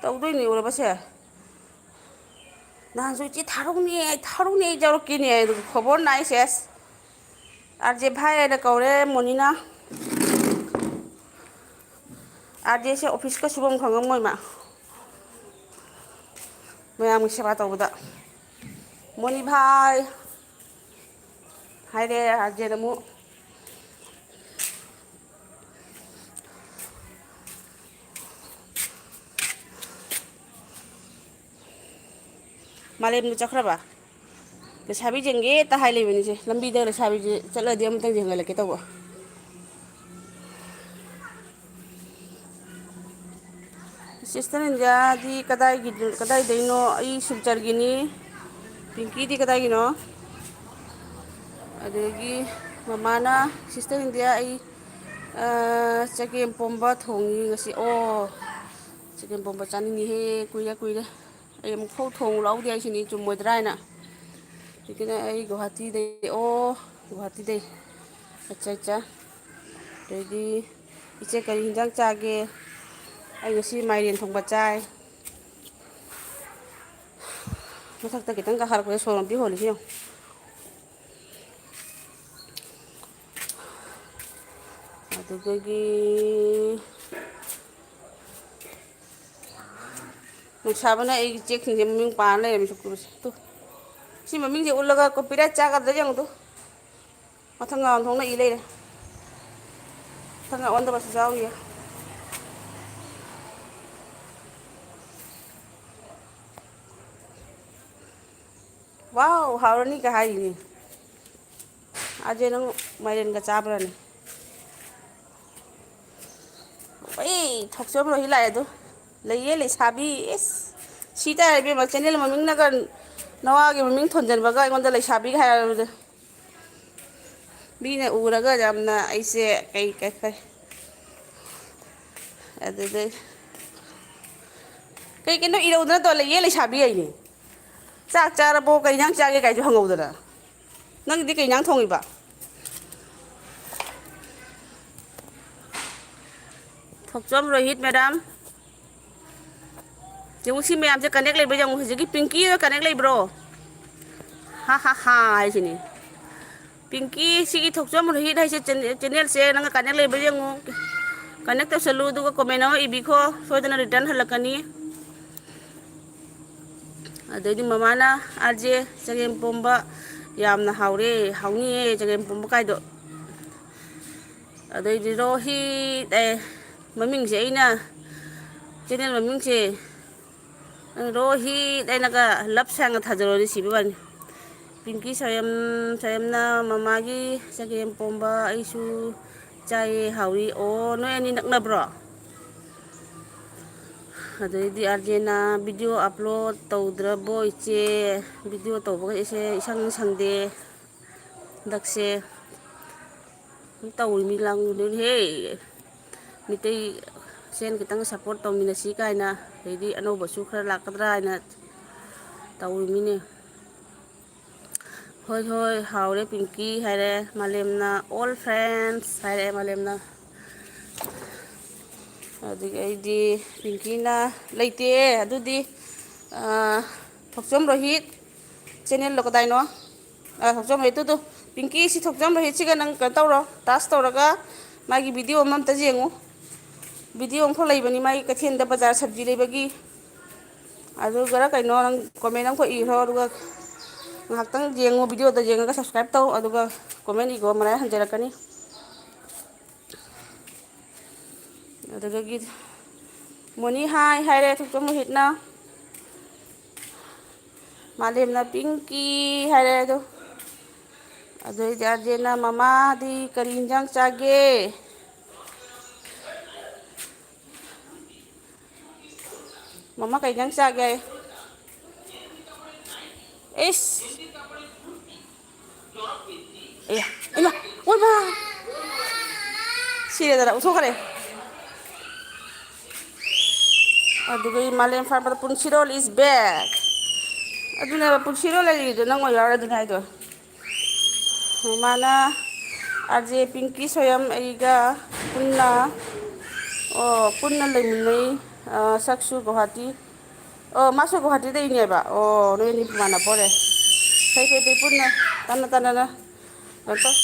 ꯇꯧꯗꯣꯏꯅꯤ ꯎꯔꯕꯁꯦ꯫ ꯅꯍꯥꯟꯁꯨ "ꯏꯆꯦ ꯊꯥꯔꯨꯛꯅꯦ, ꯑꯩ ꯊꯥꯔꯨꯛꯅꯦ, ꯑꯩ ꯌꯥꯎꯔꯛꯀꯦꯅꯦ", ꯑꯗꯨꯒ ꯈꯣꯕꯣꯔ ꯅꯥꯏꯁꯦ ꯑꯁ꯫ "ꯑꯥꯔ ꯖꯦ ꯚꯥꯏ" ꯍꯥꯏꯅ ꯀꯧꯔꯦ ꯃꯣꯅꯤꯅ꯫ ꯑꯥꯔ ꯖꯦꯁꯦ ꯑꯣꯐꯤꯁꯀ ꯁꯨꯐꯝ ꯈꯪꯉꯝꯃꯣꯏ ꯃꯥ꯫ ꯃꯌꯥꯝꯒꯤ ꯁꯦꯕꯥ ꯇꯧꯕꯗ꯫ "ꯃꯣꯅꯤ ꯚꯥꯏ" ꯍꯥꯏꯔꯦ ꯑꯥꯔ ꯖꯦꯅ ꯑꯃꯨꯛ꯫ ꯃꯥꯂꯦꯝꯗ ꯆꯠꯈ꯭ꯔꯕ? ꯂꯩꯁꯥꯕꯤ ꯌꯦꯡꯒꯦꯇ ꯍꯥꯏ ꯂꯩꯕꯅꯤꯁꯦ꯫ ꯂꯝꯕꯤꯗ ꯂꯩꯁꯥꯕꯤꯁꯦ ꯆꯠꯂꯗꯤ ꯑꯃꯨꯛꯇꯪ ꯌꯦꯡꯍꯜꯂꯛꯀꯦ ꯇꯧꯕ꯫ ꯁꯤꯁꯇꯔ ꯏꯟꯗꯤꯌꯥꯗꯤ ꯀꯗꯥꯏꯒꯤ, ꯀꯗꯥꯏꯗꯩꯅꯣ? ꯑꯩ ꯁꯤꯜꯆꯔꯒꯤꯅꯤ꯫ ꯄꯤꯡꯀꯤꯗꯤ ꯀꯗꯥꯏꯒꯤꯅꯣ? ꯑꯗꯒꯤ ꯃꯃꯥꯅ, "ꯁꯤꯁꯇꯔ ꯏꯟꯗꯤꯌꯥ, ꯑꯩ, ꯑ, ꯆꯒꯦꯝ ꯄꯣꯝꯕ ꯊꯣꯡꯉꯤ ꯉꯁꯤ꯫" ꯑꯣ, ꯆꯒꯦꯝ ꯄꯣꯝꯕ ꯆꯥꯅꯤꯡꯉꯤꯍꯦ, ꯀꯨꯏꯔꯦ, ꯀꯨꯏꯔꯦ꯫ ꯑꯩ ꯑꯃꯨꯛꯐꯥꯎ ꯊꯣꯡ ꯂꯥꯎꯗꯦ ꯍꯥꯏꯁꯤꯅꯤ, ꯆꯨꯝꯃꯣꯏꯗ꯭ꯔꯥ ꯍꯥꯏꯅ꯫ ꯍꯧꯖꯤꯛꯀꯤꯅ ꯑꯩ ꯒꯨꯍꯥꯇꯤꯗꯩ, ꯑꯣ, ꯒꯨꯍꯥꯇꯤꯗꯩ꯫ ꯑꯠꯆꯥ, ꯑꯠꯆꯥ꯫ ꯑꯗꯩꯗꯤ, "ꯏꯆꯦ, ꯀꯔꯤ ꯍꯤꯟꯖꯥꯡ ꯆꯥꯒꯦ?" "ꯑꯩ ꯉꯁꯤ ꯃꯥꯏꯔꯦꯟ ꯊꯣꯡꯕ ꯆꯥꯏ꯫" ꯃꯊꯛꯇ ꯈꯤꯇꯪ ꯀꯥꯈꯠꯂꯛꯄꯗ ꯁꯣꯔ ꯑꯝꯇ ꯍꯣꯜꯂꯤꯁꯤ ꯌꯦꯡꯉꯨ꯫ ꯑꯗꯨꯗꯒꯤ ꯅꯨꯡꯁꯥꯕꯅ ꯑꯩꯒꯤ ꯆꯦꯛꯁꯤꯡꯁꯦ ꯃꯃꯤꯡ ꯄꯥꯟ ꯂꯩꯔꯝꯃꯤ, ꯁꯨꯛꯇꯨꯁꯦ꯫ ꯇꯨ꯫ ꯁꯤ ꯃꯃꯤꯡꯁꯦ ꯎꯠꯂꯒ copyright ꯆꯥꯒꯗ꯭ꯔꯥ ꯌꯦꯡꯉꯨ ꯇꯨ꯫ ꯃꯊꯪꯒ ꯑꯣꯟꯊꯣꯛꯅ ꯏ ꯂꯩꯔꯦ꯫ ꯃꯊꯪꯒ ꯑꯣꯟꯗꯕꯁꯨ ꯌꯥꯎꯔꯤꯌꯦ꯫ "ꯋꯥꯎ, ꯍꯥꯎꯔꯅꯤꯒ" ꯍꯥꯏꯔꯤꯅꯦ꯫ ꯑꯖꯦ, ꯅꯪ ꯃꯥꯏꯔꯦꯟꯒ ꯆꯥꯕ꯭ꯔꯥꯅꯦ? ꯑꯩ ꯊꯣꯛꯆꯕ ꯂꯣꯏ ꯂꯥꯛꯑꯦ ꯑꯗꯣ꯫ ꯂꯩꯌꯦ ꯂꯩꯁꯥꯕꯤ꯫ ꯏꯁ! ꯁꯤ ꯇꯥꯔꯦ ꯏꯕꯦꯝꯃ, channel ꯃꯃꯤꯡꯅꯒ ꯅꯋꯥꯒꯤ ꯃꯃꯤꯡ ꯊꯣꯟꯖꯟꯕꯒ ꯑꯩꯉꯣꯟꯗ ꯂꯩꯁꯥꯕꯤꯒ ꯍꯥꯏꯔꯕꯗ꯫ ꯃꯤꯅ ꯎꯔꯒ ꯌꯥꯝꯅ ꯑꯩꯁꯦ ꯀꯩ, ꯀꯩ, ꯀꯩ, ꯑꯗꯨꯗꯩ ꯀꯩꯒꯤꯅꯣ ꯏꯔꯧꯗꯅ ꯇꯧ ꯂꯩꯌꯦ, ꯂꯩꯁꯥꯕꯤ ꯑꯩꯅꯦ꯫ ꯆꯥꯛ ꯆꯥꯔꯕꯣ, ꯀꯩ ꯏꯟꯖꯥꯡ ꯆꯥꯒꯦ ꯀꯥꯏꯁꯨ ꯍꯪꯍꯧꯗꯅ꯫ ꯅꯪꯒꯤꯗꯤ ꯀꯩ ꯏꯟꯖꯥꯡ ꯊꯣꯡꯉꯤꯕ? ꯊꯣꯛꯆꯣꯝ ꯔꯣꯍꯤꯠ ꯃꯦꯗꯥꯝ꯫ ꯌꯦꯡꯉꯨ, ꯁꯤ ꯃꯌꯥꯝꯁꯦ ꯀꯅꯦꯛ ꯂꯩꯕ꯭ꯔꯥ ꯌꯦꯡꯉꯨ꯫ ꯍꯧꯖꯤꯛꯀꯤ ꯄꯤꯡꯀꯤ ꯍꯣꯏ ꯀꯅꯦꯛ ꯂꯩꯕ꯭ꯔꯣ? ꯍꯥ ꯍꯥ ꯍꯥ ꯍꯥꯏꯁꯤꯅꯤ꯫ ꯄꯤꯡꯀꯤ, ꯁꯤꯒꯤ ꯊꯣꯛꯆꯣꯝ ꯔꯣꯍꯤꯠ ꯍꯥꯏꯁꯦ ꯆꯦꯅꯦꯜꯁꯦ ꯅꯪꯒ ꯀꯅꯦꯛ ꯂꯩꯕ꯭ꯔꯥ ꯌꯦꯡꯉꯨ꯫ ꯀꯅꯦꯛ ꯇꯧꯁꯜꯂꯨ, ꯑꯗꯨꯒ ꯀꯣꯃꯦꯟ ꯑꯃ ꯏꯕꯤꯈꯣ꯫ ꯁꯣꯏꯗꯅ ꯔꯤꯇꯔꯟ ꯍꯜꯂꯛꯀꯅꯤ꯫ ꯑꯗꯩꯗꯤ ꯃꯃꯥꯅ, "ꯑꯥꯔ ꯖꯦ, ꯆꯒꯦꯝ ꯄꯣꯝꯕ ꯌꯥꯝꯅ ꯍꯥꯎꯔꯦ, ꯍꯥꯎꯅꯤꯌꯦ ꯆꯒꯦꯝ ꯄꯣꯝꯕ ꯀꯥꯏꯗꯣ"꯫ ꯑꯗꯩꯗꯤ ꯔꯣꯍꯤꯠ ꯑꯦ, ꯃꯃꯤꯡꯁꯦ ꯑꯩꯅ, ꯆꯦꯅꯦꯜ ꯃꯃꯤꯡꯁꯦ ꯔꯣꯍꯤꯠ ꯍꯥꯏꯅꯒ ꯂꯞ ꯁꯥꯡꯅ ꯊꯥꯖꯔꯣꯗꯤ ꯁꯤꯕ ꯋꯥꯅꯤ꯫ ꯄꯤꯡꯀꯤ ꯁꯣꯌꯝ, ꯁꯣꯌꯝꯅ ꯃꯃꯥꯒꯤ ꯆꯒꯦꯝ ꯄꯣꯝꯕ ꯑꯩꯁꯨ ꯆꯥꯏꯌꯦ, ꯍꯥꯎꯏ꯫ ꯑꯣ, ꯅꯣꯏ ꯑꯅꯤ ꯅꯛꯅꯕ꯭ꯔꯣ? ꯑꯗꯩꯗꯤ ꯑꯥꯔ ꯖꯦꯅ, "ꯚꯤꯗꯤꯑꯣ ꯑꯞꯂꯣꯗ ꯇꯧꯗ꯭ꯔꯕꯣ ꯏꯆꯦ? ꯚꯤꯗꯤꯑꯣ ꯇꯧꯕꯒ ꯏꯆꯦ ꯏꯁꯪ ꯁꯪꯗꯦ ꯍꯟꯗꯛꯁꯦ꯫ ꯇꯧꯔꯤꯃꯤ ꯂꯥꯡꯗꯣꯏꯅꯤꯍꯦ꯫ ꯃꯤꯇꯩ ꯁꯦꯟ ꯈꯤꯇꯪ ꯁꯞꯄꯣꯔꯠ ꯇꯧꯃꯤꯟꯅꯁꯤ" ꯀꯥꯏꯅ, ꯑꯗꯩꯗꯤ ꯑꯅꯧꯕꯁꯨ ꯈꯔ ꯂꯥꯛꯀꯗ꯭ꯔꯥ ꯍꯥꯏꯅ ꯇꯧꯔꯤꯃꯤꯅꯦ꯫ "ꯍꯣꯏ ꯍꯣꯏ, ꯍꯥꯎꯔꯦ ꯄꯤꯡꯀꯤ" ꯍꯥꯏꯔꯦ ꯃꯥꯂꯦꯝꯅ꯫ "All friends" ꯍꯥꯏꯔꯛꯑꯦ ꯃꯥꯂꯦꯝꯅ꯫ ꯑꯗꯒꯤ ꯑꯩꯗꯤ ꯄꯤꯡꯀꯤꯅ, "ꯂꯩꯇꯦ ꯑꯗꯨꯗꯤ, ꯑ, ꯊꯣꯛꯆꯣꯝ ꯔꯣꯍꯤꯠ ꯆꯦꯅꯦꯜꯗꯣ ꯀꯗꯥꯏꯅꯣ?" ꯑ, ꯊꯣꯛꯆꯣꯝ ꯔꯣꯍꯤꯠꯇꯨ ꯇꯨ, ꯄꯤꯡꯀꯤ, ꯁꯤ ꯊꯣꯛꯆꯣꯝ ꯔꯣꯍꯤꯠꯁꯤꯒ ꯅꯪ ꯀꯩꯅꯣ ꯇꯧꯔꯣ, ꯇꯥꯁ ꯇꯧꯔꯒ ꯃꯥꯒꯤ ꯚꯤꯗꯤꯑꯣ ꯑꯃ ꯑꯝꯇ ꯌꯦꯡꯉꯨ꯫ ꯚꯤꯗꯤꯑꯣ ꯑꯃꯈꯛ ꯂꯩꯕꯅꯤ ꯃꯥꯒꯤ ꯀꯩꯊꯦꯜꯗ ꯕꯖꯥꯔ ꯁꯕꯖꯤ ꯂꯩꯕꯒꯤ꯫ ꯑꯗꯨꯒ ꯀꯩꯅꯣ, ꯅꯪ ꯀꯣꯃꯦꯟ ꯑꯃꯈꯛ ꯏꯈ꯭ꯔꯣ, ꯑꯗꯨꯒ ꯉꯥꯏꯍꯥꯛꯇꯪ ꯌꯦꯡꯉꯣ, ꯚꯤꯗꯤꯑꯣꯗ ꯌꯦꯡꯉꯒ ꯁꯕꯁꯀ꯭ꯔꯥꯏꯕ ꯇꯧ, ꯑꯗꯨꯒ ꯀꯣꯃꯦꯟ ꯏꯈꯣ, ꯃꯔꯥꯏ ꯍꯟꯖꯔꯛꯀꯅꯤ꯫ ꯑꯗꯨꯗꯒꯤ ꯃꯣꯅꯤ ꯍꯥꯏ ꯍꯥꯏꯔꯦ ꯊꯣꯛꯆꯣꯝ ꯔꯣꯍꯤꯠꯅ꯫ ꯃꯥꯂꯦꯝꯅ ꯄꯤꯡꯀꯤ ꯍꯥꯏꯔꯦ ꯑꯗꯣ꯫ ꯑꯗꯩꯗꯤ ꯑꯥꯔꯖꯦꯅ, "ꯃꯃꯥꯗꯤ ꯀꯔꯤ ꯏꯟꯖꯥꯡ ꯆꯥꯒꯦ?" ꯃꯃꯥ ꯀꯩ ꯏꯟꯖꯥꯡ ꯆꯥꯒꯦ? ꯏꯁ! ꯑꯦ, ꯏꯃꯥ! ꯑꯣꯏꯃꯥ! ꯁꯤꯔꯦꯗꯅ, ꯎꯠꯊꯣꯛꯈ꯭ꯔꯦ꯫ ꯑꯗꯨꯒ ꯃꯥꯂꯦꯝ ꯐꯥꯔꯃꯔ ꯄꯨꯟꯁꯤꯔꯣꯜ is back꯫ ꯑꯗꯨꯅꯦꯕ, ꯄꯨꯟꯁꯤꯔꯣꯜ ꯂꯩꯔꯤꯗꯣ ꯅꯪ ꯑꯣꯏ ꯌꯥꯎꯔꯦ ꯑꯗꯨꯅꯦ ꯍꯥꯏꯗꯣ꯫ ꯃꯃꯥꯅ ꯑꯥꯔ ꯖꯦ ꯄꯤꯡꯀꯤ ꯁꯣꯌꯝ ꯑꯩꯒ ꯄꯨꯟꯅ, ꯑꯣ, ꯄꯨꯟꯅ ꯂꯩꯃꯤꯟꯅꯩ꯫ ꯑ, ꯁꯛꯁꯨ ꯒꯨꯋꯥꯍꯥꯇꯤ꯫ ꯑꯣ, ꯃꯥꯁꯨ ꯒꯨꯋꯥꯍꯥꯇꯤꯗꯩꯅꯦꯕ꯫ ꯑꯣ, ꯅꯣꯏ ꯑꯅꯤ ꯃꯥꯟꯅꯕ ꯑꯣꯏꯔꯦ꯫ ꯐꯩ, ꯐꯩ, ꯐꯩ, ꯄꯨꯟꯅ ꯇꯥꯟꯅ ꯇꯥꯟꯅꯅ ꯀꯩꯅꯣ ꯇꯧ-,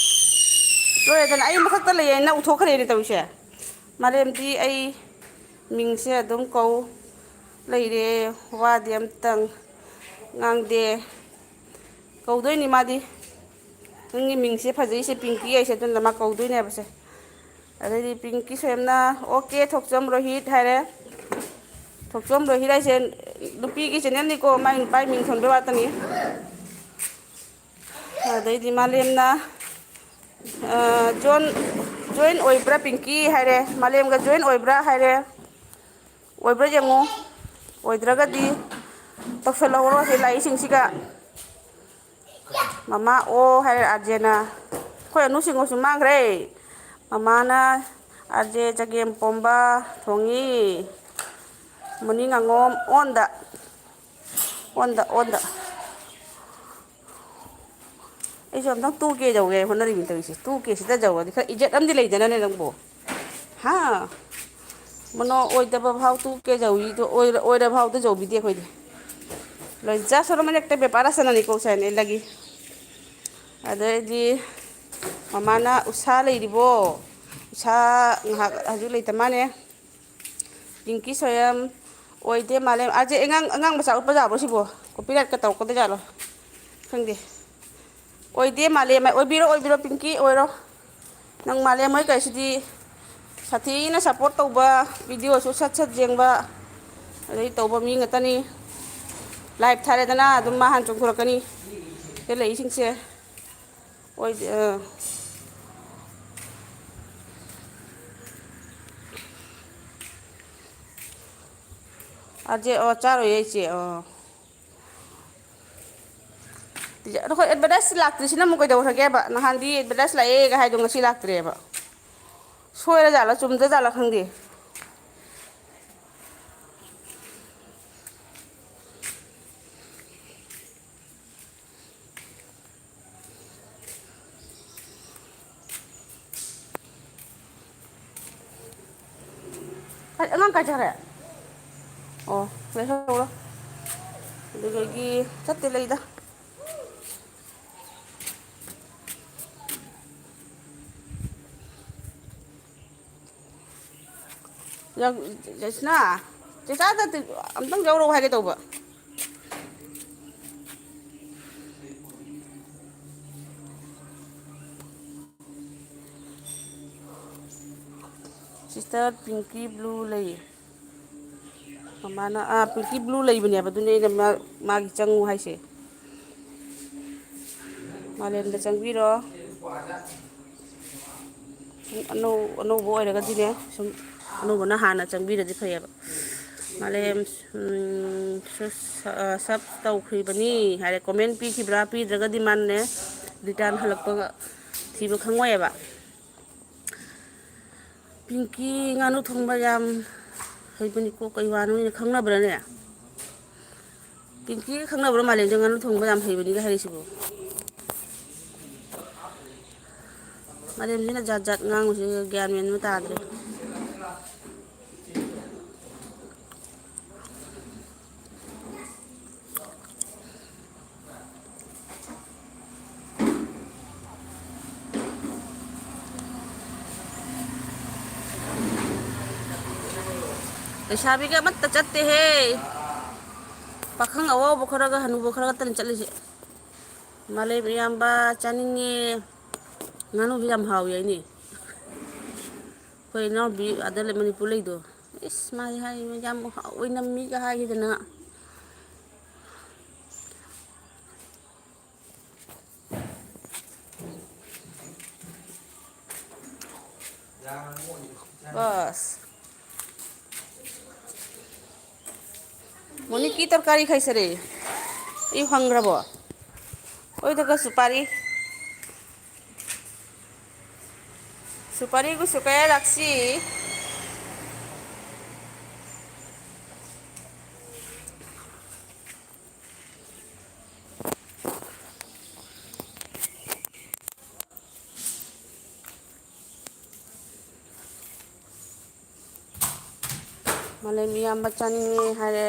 ꯂꯣꯏꯔꯦꯗꯅ꯫ ꯑꯩ ꯃꯊꯛꯇ ꯂꯩꯌꯦꯅ ꯎꯊꯣꯛꯈ꯭ꯔꯦꯅꯦ ꯇꯧꯔꯤꯁꯦ꯫ ꯃꯥꯂꯦꯝꯗꯤ ꯑꯩ ꯃꯤꯡꯁꯦ ꯑꯗꯨꯝ ꯀꯧ ꯂꯩꯔꯦ, ꯋꯥꯗꯤ ꯑꯝꯇꯪ ꯉꯥꯡꯗꯦ꯫ ꯀꯧꯗꯣꯏꯅꯤ ꯃꯥꯗꯤ꯫ ꯅꯪꯒꯤ ꯃꯤꯡꯁꯦ ꯐꯖꯩꯁꯦ ꯄꯤꯡꯀꯤ ꯍꯥꯏꯁꯦ, ꯑꯗꯨꯅ ꯃꯥ ꯀꯧꯗꯣꯏꯅꯦꯕꯁꯦ꯫ ꯑꯗꯩꯗꯤ ꯄꯤꯡꯀꯤ ꯁꯣꯌꯝꯅ "ꯑꯣꯀꯦ ꯊꯣꯛꯆꯣꯝ ꯔꯣꯍꯤꯠ" ꯍꯥꯏꯔꯦ꯫ ꯊꯣꯛꯆꯣꯝ ꯔꯣꯍꯤꯠ ꯍꯥꯏꯁꯦ ꯅꯨꯄꯤꯒꯤ ꯆꯦꯅꯦꯜꯅꯤꯀꯣ, ꯃꯥꯏ ꯅꯨꯄꯥꯒꯤ ꯃꯤꯡ ꯊꯣꯟꯕꯩ ꯋꯥꯇꯅꯤ꯫ ꯑꯗꯩꯗꯤ ꯃꯥꯂꯦꯝꯅ, ꯑ, ꯖꯣꯟ, ꯖꯣꯏꯟ ꯑꯣꯏꯕ꯭ꯔꯥ ꯄꯤꯡꯀꯤ ꯍꯥꯏꯔꯦ, ꯃꯥꯂꯦꯝꯒ ꯖꯣꯏꯟ ꯑꯣꯏꯕ꯭ꯔꯥ ꯍꯥꯏꯔꯦ꯫ ꯑꯣꯏꯕ꯭ꯔꯥ ꯌꯦꯡꯉꯨ, ꯑꯣꯏꯗ꯭ꯔꯒꯗꯤ ꯇꯧꯁꯜꯍꯧꯔꯣ ꯁꯤ ꯂꯥꯛꯏꯁꯤꯡꯁꯤꯒ꯫ ꯃꯃꯥ ꯑꯣ ꯍꯥꯏꯔꯦ ꯑꯥꯔ ꯖꯦꯅ꯫ ꯑꯩꯈꯣꯏ ꯑꯅꯨꯁꯤꯡꯉꯣꯁꯨ ꯃꯥꯡꯈ꯭ꯔꯦ꯫ ꯃꯃꯥꯅ ꯑꯥꯔ ꯖꯦ ꯆꯒꯦꯝ ꯄꯣꯝꯕ ꯊꯣꯡꯉꯤ꯫ ꯃꯅꯤ ꯉꯥꯉꯣꯝ ꯑꯣꯟꯗ, ꯑꯣꯟꯗ, ꯑꯣꯟꯗ꯫ ꯑꯩꯁꯨ ꯑꯝꯇꯪ ꯇꯨ ꯀꯦ ꯌꯧꯒꯦ ꯍꯣꯠꯅꯔꯤꯕꯅꯤ ꯇꯧꯔꯤꯁꯦ꯫ ꯇꯨ ꯀꯦ ꯁꯤꯗ ꯌꯧꯔꯗꯤ ꯈꯔ ꯏꯖꯠ ꯑꯃꯗꯤ ꯂꯩꯗꯅꯅꯦ ꯅꯪꯕꯨ꯫ ꯍꯥ? ꯃꯅꯣ ꯑꯣꯏꯗꯕ ꯐꯥꯎ ꯇꯨ ꯀꯦ ꯌꯧꯏ, ꯑꯗꯣ ꯑꯣꯏꯔ-, ꯑꯣꯏꯔ ꯐꯥꯎꯗ ꯌꯧꯕꯤꯗꯦ ꯑꯩꯈꯣꯏꯗꯤ꯫ ꯂꯣꯏꯖ ꯁꯣꯔꯣꯃꯟ ꯑꯦꯛꯇ ꯕꯦꯄꯥꯔ ꯑꯁꯅꯅꯤꯀꯣ ꯁꯦꯟ ꯑꯦꯜꯂꯒꯤ꯫ ꯑꯗꯩꯗꯤ ꯃꯃꯥꯅ "ꯎꯁꯥ ꯂꯩꯔꯤꯕꯣ?" ꯎꯁꯥ ꯉꯥꯏꯍꯥꯛ ꯍꯧꯖꯤꯛ ꯂꯩꯇ ꯃꯥꯅꯦ꯫ ꯄꯤꯡꯀꯤ ꯁꯣꯌꯝ ꯑꯣꯏꯗꯦ ꯃꯥꯂꯦꯝ꯫ ꯑꯥꯔ ꯖꯦ ꯑꯉꯥꯡ, ꯑꯉꯥꯡ ꯃꯆꯥ ꯎꯠꯄ ꯌꯥꯕ꯭ꯔꯣ ꯁꯤꯕꯣ? ꯀꯣꯄꯤꯔꯥꯏꯠꯀ ꯇꯧꯔꯛꯀꯗꯣꯏ ꯖꯥꯠꯂꯣ? ꯈꯪꯗꯦ꯫ ꯑꯣꯏꯗꯦ ꯃꯥꯂꯦꯝ꯫ ꯑꯣꯏꯕꯤꯔꯣ, ꯑꯣꯏꯕꯤꯔꯣ, ꯄꯤꯡꯀꯤ ꯑꯣꯏꯔꯣ꯫ ꯅꯪ ꯃꯥꯂꯦꯝ ꯍꯣꯏ ꯀꯩꯁꯤꯗꯤ ꯁꯥꯊꯤꯅ ꯁꯞꯄꯣꯔꯠ ꯇꯧꯕ, ꯚꯤꯗꯤꯑꯣꯁꯨ ꯁꯠ ꯁꯠ ꯌꯦꯡꯕ, ꯑꯗꯩ ꯇꯧꯕ ꯃꯤ ꯉꯥꯛꯇꯅꯤ꯫ ꯂꯥꯏꯚ ꯊꯥꯔꯦꯗꯅ ꯑꯗꯨꯝ ꯃꯥ ꯍꯥꯟꯅ ꯆꯣꯡꯊꯣꯔꯛꯀꯅꯤ꯫ ꯁꯤꯗ ꯂꯩꯔꯤꯁꯤꯡꯁꯦ꯫ ꯑꯣꯏꯗꯦ, ꯑ꯫ ꯑꯥꯔ ꯖꯦ, ꯑꯣ, ꯆꯥꯔꯣꯏꯌꯦ ꯏꯆꯦ, ꯑꯣ꯫ ꯑꯗꯣ ꯑꯩꯈꯣꯏ ꯑꯦꯗꯚꯔꯇꯥꯏꯁ ꯂꯥꯛꯇ꯭ꯔꯤꯁꯤꯅ ꯑꯃꯨꯛ ꯀꯩꯗꯧꯈ꯭ꯔꯒꯦꯕ? ꯅꯍꯥꯟꯗꯤ ꯑꯦꯗꯚꯔꯇꯥꯏꯁ ꯂꯥꯛꯑꯦꯒ ꯍꯥꯏꯗꯣ ꯉꯁꯤ ꯂꯥꯛꯇ꯭ꯔꯦꯕ꯫ ꯁꯣꯏꯔ ꯖꯥꯠꯂ, ꯆꯨꯝꯗ ꯖꯥꯠꯂ ꯈꯪꯗꯦ꯫ ꯑꯉꯥꯡ ꯀꯥꯏ ꯆꯠꯈ꯭ꯔꯦ? ꯑꯣ, ꯂꯩꯍꯧꯔꯣ꯫ ꯑꯗꯨꯗꯒꯤ ꯆꯠꯇꯦ, ꯂꯩꯗ꯫ ꯌꯥ-, ꯌꯥꯏꯁꯅꯥ, ꯆꯦꯆꯥꯗ ꯑꯝꯇꯪ ꯌꯥꯎꯔꯛꯑꯣ ꯍꯥꯏꯒꯦ ꯇꯧꯕ꯫ Sister, ꯄꯤꯡꯀꯤ blue ꯂꯩ꯫ ꯃꯃꯥꯅ, ꯑꯥ, ꯄꯤꯡꯀꯤ blue ꯂꯩꯕꯅꯦꯕ, ꯑꯗꯨꯅꯦ ꯑꯩꯅ ꯃꯥ-, ꯃꯥꯒꯤ ꯆꯪꯉꯨ ꯍꯥꯏꯁꯦ꯫ ꯃꯥꯂꯦꯝꯗ ꯆꯪꯕꯤꯔꯣ꯫ ꯁꯨꯝ ꯑꯅꯧ-, ꯑꯅꯧꯕ ꯑꯣꯏꯔꯒꯗꯤꯅꯦ, ꯁꯨꯝ ꯑꯅꯧꯕꯅ ꯍꯥꯟꯅ ꯆꯪꯕꯤꯔꯗꯤ ꯐꯩꯌꯦꯕ꯫ ꯃꯥꯂꯦꯝ, ꯎꯝ, ꯁꯨ-, ꯁ-, ꯑ, sub ꯇꯧꯈ꯭ꯔꯤꯕꯅꯤ ꯍꯥꯏꯔꯦ꯫ Comment ꯄꯤꯈꯤꯕ꯭ꯔꯥ? ꯄꯤꯗ꯭ꯔꯒꯗꯤ ꯃꯥꯅꯅꯦ return ꯍꯜꯂꯛꯄ ꯊꯤꯕ ꯈꯪꯉꯣꯏꯌꯦꯕ꯫ ꯄꯤꯡꯀꯤ ꯉꯥꯅꯨ ꯊꯣꯡꯕ ꯌꯥꯝ ꯍꯩꯕꯅꯤꯀꯣ, ꯀꯩ ꯋꯥꯅꯣ, ꯅꯣꯏꯅ ꯈꯪꯅꯕ꯭ꯔꯥꯅꯦ? ꯄꯤꯡꯀꯤꯒ ꯈꯪꯅꯕ꯭ꯔꯣ? ꯃꯥꯂꯦꯝꯗ ꯉꯥꯅꯨ ꯊꯣꯡꯕ ꯌꯥꯝ ꯍꯩꯕꯅꯤꯒ ꯍꯥꯏꯔꯤꯁꯤꯕꯨ? ꯃꯥꯂꯦꯝꯁꯤꯅ ꯖꯥꯠ ꯖꯥꯠ ꯉꯥꯡꯕꯁꯤꯒ ꯒ꯭ꯌꯥꯟ ꯃꯦꯟ ꯑꯃ ꯇꯥꯗ꯭ꯔꯦ꯫ ꯂꯩꯁꯥꯕꯤꯒ ꯑꯃꯠꯇ ꯆꯠꯇꯦꯍꯦ꯫ ꯄꯥꯈꯪ ꯑꯋꯥꯎꯕ ꯈꯔꯒ ꯍꯅꯨꯕ ꯈꯔ ꯈꯛꯇꯅꯤ ꯆꯠꯂꯤꯁꯦ꯫ ꯃꯥꯂꯦꯝ ꯏꯌꯥꯝꯕ ꯆꯥꯅꯤꯡꯉꯦ꯫ ꯉꯥꯅꯨꯗꯤ ꯌꯥꯝ ꯍꯥꯎꯏ ꯍꯥꯏꯅꯦ꯫ ꯑꯩꯈꯣꯏ ꯏꯅꯥꯎꯄꯤ ꯑꯥꯗ ꯂꯩ-, ꯃꯅꯤꯄꯨꯔ ꯂꯩꯗꯣ꯫ ꯏꯁ, ꯃꯥꯗꯤ ꯍꯥꯏ, "ꯌꯥꯝ ꯍꯥꯎꯋꯦ ꯅꯝꯃꯤꯒ" ꯍꯥꯏꯈꯤꯗꯅ꯫ ꯕꯁ꯫ ꯃꯣꯅꯤꯀꯤ ꯇꯔꯀꯥꯔꯤ ꯈꯥꯏꯁꯔꯦ꯫ ꯏ ꯐꯪꯈ꯭ꯔꯕꯣ? ꯑꯣꯏꯗꯒ ꯁꯨꯄꯥꯔꯤ꯫ ꯁꯨꯄꯥꯔꯤ ꯒꯨꯁꯨ ꯀꯌꯥ ꯂꯥꯛꯁꯤ? ꯃꯥꯂꯦꯝ ꯏꯌꯥꯝꯕ ꯆꯥꯅꯤꯡꯉꯦ ꯍꯥꯏꯔꯦ꯫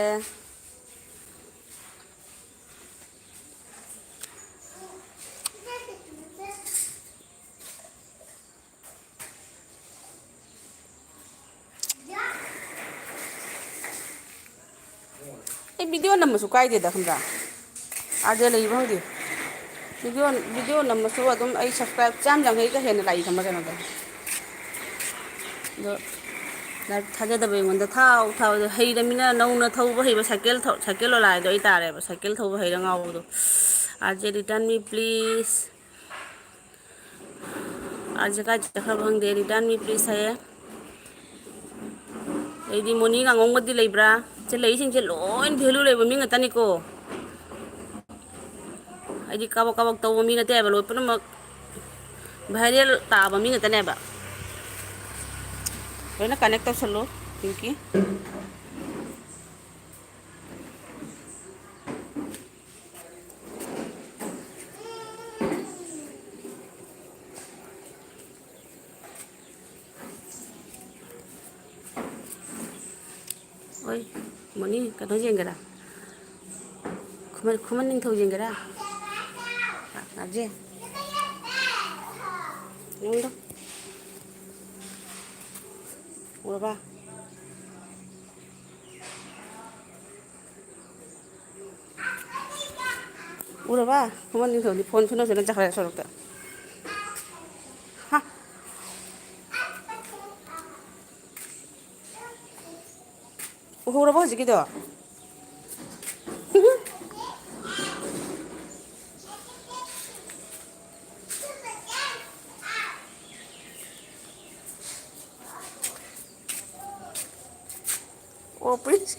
ꯑꯩ ꯚꯤꯗꯤꯑꯣ ꯅꯝꯕꯁꯨ ꯀꯥꯏꯗꯦꯗ, ꯈꯪꯕ꯭ꯔꯥ? ꯑꯥꯔ ꯖꯦ ꯂꯩꯕ ꯈꯪꯗꯦ꯫ ꯚꯤꯗꯤꯑꯣ, ꯚꯤꯗꯤꯑꯣ ꯅꯝꯕꯁꯨ ꯑꯗꯨꯝ ꯑꯩ subscribe ꯆꯥꯝ ꯌꯥꯡꯈꯩꯒ ꯍꯦꯟꯅ ꯂꯥꯛꯏ, ꯈꯪꯕ꯭ꯔꯥ, ꯀꯩꯅꯣꯗ꯫ ꯑꯗꯣ ꯂꯥꯏꯛ ꯊꯥꯖꯗꯕ ꯑꯩꯉꯣꯟꯗ ꯊꯥꯎ, ꯊꯥꯎ꯫ ꯍꯩꯔꯃꯤꯅ ꯅꯧꯅ ꯊꯧꯕ ꯍꯩꯕ ꯁꯥꯏꯀꯦꯜ ꯊꯧ-, ꯁꯥꯏꯀꯦꯜ ꯑꯣꯂꯥꯏꯗꯣ ꯑꯩ ꯇꯥꯔꯦꯕ, ꯁꯥꯏꯀꯦꯜ ꯊꯧꯕ ꯍꯩꯔ ꯉꯥꯎꯕꯗꯣ꯫ R J, return me please꯫ R J ꯀꯥꯏ ꯆꯠꯈ꯭ꯔꯕ ꯈꯪꯗꯦ, return me please ꯍꯥꯏꯌꯦ꯫ ꯑꯗꯩꯗꯤ ꯃꯣꯅꯤ ꯉꯥꯉꯣꯝꯒꯗꯤ ꯂꯩꯕ꯭ꯔꯥ? ꯁꯤ ꯂꯩꯁꯤꯡꯁꯦ ꯂꯣꯏ value ꯂꯩꯕ ꯃꯤ ꯉꯥꯛꯇꯅꯤꯀꯣ꯫ ꯑꯩꯗꯤ ꯀꯥꯕꯛ ꯀꯥꯕꯛ ꯇꯧꯕ ꯃꯤ ꯅꯠꯇꯦ ꯍꯥꯏꯕ, ꯂꯣꯏ ꯄꯨꯝꯅꯃꯛ viral ꯇꯥꯕ ꯃꯤ ꯉꯥꯛꯇꯅꯦꯕ꯫ ꯂꯣꯏꯅ connect ꯇꯧꯁꯜꯂꯨ, ꯄꯤꯡꯀꯤ꯫ ꯍꯣꯏ, ꯃꯣꯅꯤ, ꯀꯩꯅꯣ ꯌꯦꯡꯒꯦꯔꯥ? ꯈꯨꯃꯟ, ꯈꯨꯃꯟ ꯅꯤꯡꯊꯧ ꯌꯦꯡꯒꯦꯔꯥ? ꯉꯥꯛꯁꯦ꯫ ꯌꯦꯡꯉꯨꯗꯣ꯫ ꯎꯔꯕ? ꯎꯔꯕ? ꯈꯨꯃꯟ ꯅꯤꯡꯊꯧꯗꯤ ꯐꯣꯟ ꯁꯨꯅ ꯁꯨꯅ ꯆꯠꯈ꯭ꯔꯦ ꯁꯣꯔꯣꯛꯇ꯫ ꯍꯥ? ꯎꯍꯧꯔꯕ ꯍꯧꯖꯤꯛꯀꯤꯗꯣ? ꯑꯣ, ꯄꯨꯂꯤꯁ꯫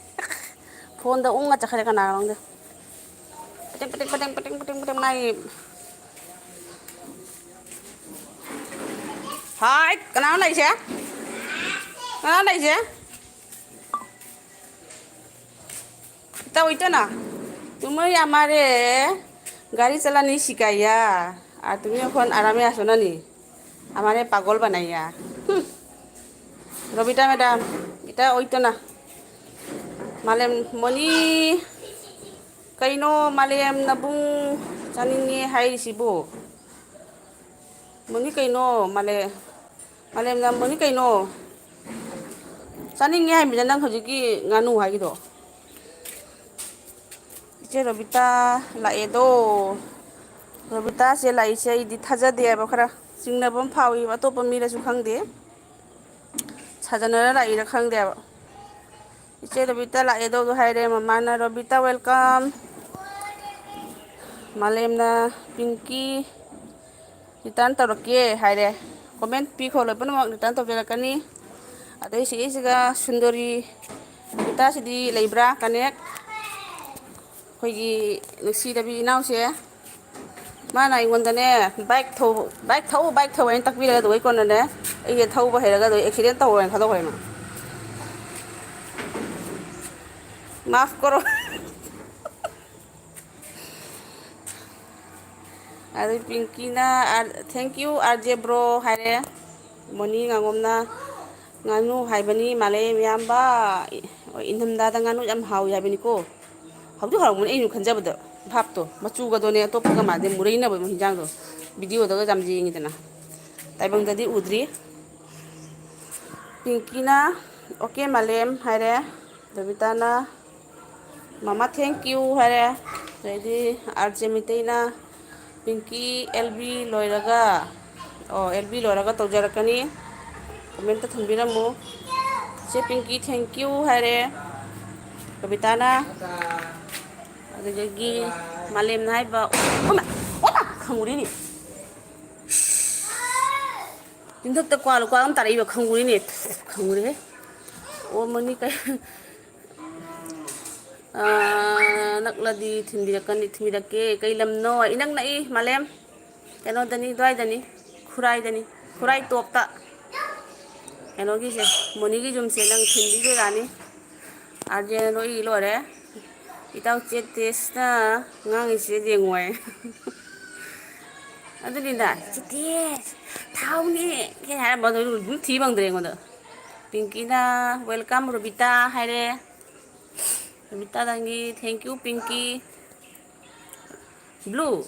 ꯐꯣꯟꯗ ꯎꯪꯉ ꯆꯠꯈ꯭ꯔꯦ ꯀꯅꯥꯅꯣ ꯈꯪꯗꯦ꯫ ꯄꯇꯦꯡ, ꯄꯇꯦꯡ, ꯄꯇꯦꯡ, ꯄꯇꯦꯡ, ꯄꯇꯦꯡ, ꯄꯇꯦꯡ ꯃꯥꯒꯤ꯫ ꯍꯥꯏ, ꯀꯅꯥꯅꯣ ꯂꯩꯁꯦ? ꯀꯅꯥꯅꯣ ꯂꯩꯁꯦ? ꯏꯇꯥꯎ ꯏꯇꯅ, तुम्हें हमारे गाड़ी चलाने सिखाया, और तुम्हें फोन आराम से सुनानी, हमारे पागल बनाया। हम्म। रबिता मैडम, इता ओइतना। ꯃꯥꯂꯦꯝ, ꯃꯣꯅꯤ, ꯀꯩꯅꯣ ꯃꯥꯂꯦꯝ ꯅꯕꯨꯡ ꯆꯥꯅꯤꯡꯉꯦ ꯍꯥꯏꯔꯤꯁꯤꯕꯨ? ꯃꯣꯅꯤ ꯀꯩꯅꯣ ꯃꯥꯂꯦꯝ, ꯃꯥꯂꯦꯝ ꯅꯕꯨꯡ ꯃꯣꯅꯤ ꯀꯩꯅꯣ? ꯆꯥꯅꯤꯡꯉꯦ ꯍꯥꯏꯃꯤꯗ ꯅꯪ ꯍꯧꯖꯤꯛꯀꯤ ꯉꯥꯅꯨ ꯍꯥꯏꯒꯤꯗꯣ꯫ ꯏꯆꯦ ꯔꯣꯕꯤꯇꯥ ꯂꯥꯛꯑꯦꯗꯣ꯫ ꯔꯣꯕꯤꯇꯥꯁꯦ ꯂꯥꯛꯏꯁꯦ ꯑꯩꯗꯤ ꯊꯥꯖꯗꯦꯕ, ꯈꯔ ꯆꯤꯡꯅꯕ ꯑꯃ ꯐꯥꯎꯏꯕ, ꯑꯇꯣꯞꯄ ꯃꯤꯔꯁꯨ ꯈꯪꯗꯦ꯫ ꯁꯥꯖꯟꯅꯔ ꯂꯥꯛꯏꯔ ꯈꯪꯗꯦꯕ꯫ ꯏꯆꯦ ꯔꯣꯕꯤꯇꯥ ꯂꯥꯛꯑꯦꯗꯣ ꯍꯥꯏꯔꯦ, ꯃꯃꯥꯅ "ꯔꯣꯕꯤꯇꯥ welcome", ꯃꯥꯂꯦꯝꯅ "ꯄꯤꯡꯀꯤ return ꯇꯧꯔꯛꯀꯦ" ꯍꯥꯏꯔꯦ꯫ Comment ꯄꯤꯈꯣ, ꯂꯣꯏ ꯄꯨꯝꯅꯃꯛ return ꯇꯧꯖꯔꯛꯀꯅꯤ꯫ ꯑꯗꯩ ꯁꯤꯒꯤꯁꯤꯒ ꯁꯨꯟꯗꯣꯔꯤ ꯔꯣꯕꯤꯇꯥꯁꯤꯗꯤ ꯂꯩꯕ꯭ꯔꯥ connect? ꯑꯩꯈꯣꯏꯒꯤ ꯅꯨꯡꯁꯤꯔꯕꯤ ꯏꯅꯥꯎꯁꯦ꯫ ꯃꯥꯅ ꯑꯩꯉꯣꯟꯗꯅꯦ, "ꯕꯥꯏꯛ ꯊꯧ, ꯕꯥꯏꯛ ꯊꯧ, ꯕꯥꯏꯛ ꯊꯧ" ꯍꯥꯏꯅ ꯇꯥꯛꯄꯤꯔꯒ, ꯑꯗꯨꯒꯩ ꯀꯣꯟꯅꯅꯦ, ꯑꯩꯁꯦ ꯊꯧꯕ ꯍꯩꯔꯒ ꯑꯗꯨꯒ accident ꯇꯧꯔꯦꯅ ꯊꯥꯗꯣꯛꯈ꯭ꯔꯦ ꯃꯥ꯫ ꯃꯥꯐ ꯀꯔꯣ꯫ ꯑꯗꯩ ꯄꯤꯡꯀꯤꯅ, "Thank you R J bro" ꯍꯥꯏꯔꯦ꯫ ꯃꯣꯅꯤ ꯉꯥꯉꯣꯝꯅ, "ꯉꯥꯅꯨ ꯍꯥꯏꯕꯅꯤ ꯃꯥꯂꯦꯝ ꯏꯌꯥꯝꯕ, ꯏꯪꯊꯝꯊꯥꯗ ꯉꯥꯅꯨ ꯌꯥꯝ ꯍꯥꯎꯏ ꯍꯥꯏꯕꯅꯤꯀꯣ"꯫ ꯍꯧꯗꯤ ꯍꯧꯔꯝꯒꯅꯤ, ꯑꯩꯅ ꯈꯟꯖꯕꯗ ꯚꯥꯞꯇꯣ ꯃꯆꯨꯒꯗꯣꯅꯦ ꯑꯇꯣꯞꯄꯒ ꯃꯥꯟꯗꯦ, ꯃꯨꯔꯩꯅꯕ ꯍꯤꯟꯖꯥꯡꯗꯣ꯫ Video ꯗꯒ ꯌꯥꯝ ꯌꯦꯡꯉꯤꯗꯅ, ꯇꯥꯏꯕꯪꯗꯗꯤ ꯎꯗ꯭ꯔꯤ꯫ ꯄꯤꯡꯀꯤꯅ "ꯑꯣꯀꯦ ꯃꯥꯂꯦꯝ" ꯍꯥꯏꯔꯦ, ꯔꯕꯤꯇꯥꯅ "ꯃꯃꯥ thank you" ꯍꯥꯏꯔꯦ, ꯑꯗꯩꯗꯤ ꯑꯥꯔ ꯖꯦ ꯃꯩꯇꯩꯅ "ꯄꯤꯡꯀꯤ ꯑꯦꯜ ꯕꯤ ꯂꯣꯏꯔꯒ", ꯑꯣ, "ꯑꯦꯜ ꯕꯤ ꯂꯣꯏꯔꯒ ꯇꯧꯖꯔꯛꯀꯅꯤ", comment ꯊꯝꯕꯤꯔꯝꯃꯨ꯫ ꯆꯦ ꯄꯤꯡꯀꯤ "thank you" ꯍꯥꯏꯔꯦ ꯀꯕꯤꯇꯥꯅ꯫ ꯑꯗꯨꯗꯒꯤ ꯃꯥꯂꯦꯝꯅ ꯍꯥꯏꯕ, "ꯑꯣꯃ! ꯑꯣꯃ!" ꯈꯪꯉꯨꯔꯤꯅꯤ꯫ ꯆꯤꯟꯊꯛꯇ ꯀ꯭ꯋꯥ ꯂꯨꯀ꯭ꯋꯥ ꯑꯃ ꯇꯥꯔꯛꯏꯕ ꯈꯪꯉꯨꯔꯤꯅꯦ꯫ ꯈꯪꯉꯨꯔꯦꯍꯦ꯫ ꯑꯣ, ꯃꯅꯤ ꯀꯩ-, ꯑꯥ, ꯅꯛꯂꯗꯤ ꯊꯤꯟꯕꯤꯔꯛꯀꯅꯤ, ꯊꯤꯟꯕꯤꯔꯛꯀꯦ꯫ ꯀꯩ ꯂꯝꯅꯣ? ꯏꯅꯛ ꯅꯛꯏ, ꯃꯥꯂꯦꯝ꯫ ꯀꯩꯅꯣꯗꯅꯤ, ꯑꯗꯨꯋꯥꯏꯗꯅꯤ, ꯈꯨꯔꯥꯏꯗꯅꯤ, ꯈꯨꯔꯥꯏ ꯇꯣꯞꯇ꯫ ꯀꯩꯅꯣꯒꯤꯁꯦ, ꯃꯣꯅꯤꯒꯤ ꯌꯨꯝꯁꯦ ꯅꯪ ꯊꯤꯟꯕꯤꯗꯣꯏꯔꯥꯅꯤ? ꯑꯥꯔ ꯖꯦꯅ ꯅꯣꯛꯏ ꯂꯣꯏꯔꯦ꯫ ꯏꯇꯥꯎ ꯆꯦ ꯇꯦꯁꯅ ꯉꯥꯡꯉꯤꯁꯦ ꯌꯦꯡꯉꯣꯏ꯫ ꯑꯗꯨꯅꯤꯗ, "ꯆꯦ ꯇꯦꯁ, ꯊꯥꯎꯅꯦ" ꯀꯩ ꯍꯥꯏꯔꯝꯕ ꯑꯗꯨ ꯑꯗꯨꯝ ꯊꯤ ꯐꯪꯗ꯭ꯔꯦ ꯑꯩꯉꯣꯟꯗ꯫ ꯄꯤꯡꯀꯤꯅ "Welcome ꯔꯣꯕꯤꯇꯥ" ꯍꯥꯏꯔꯦ꯫ Rabita ꯗꯥꯡꯒꯤ, thank you, ꯄꯤꯡꯀꯤ꯫ Blue꯫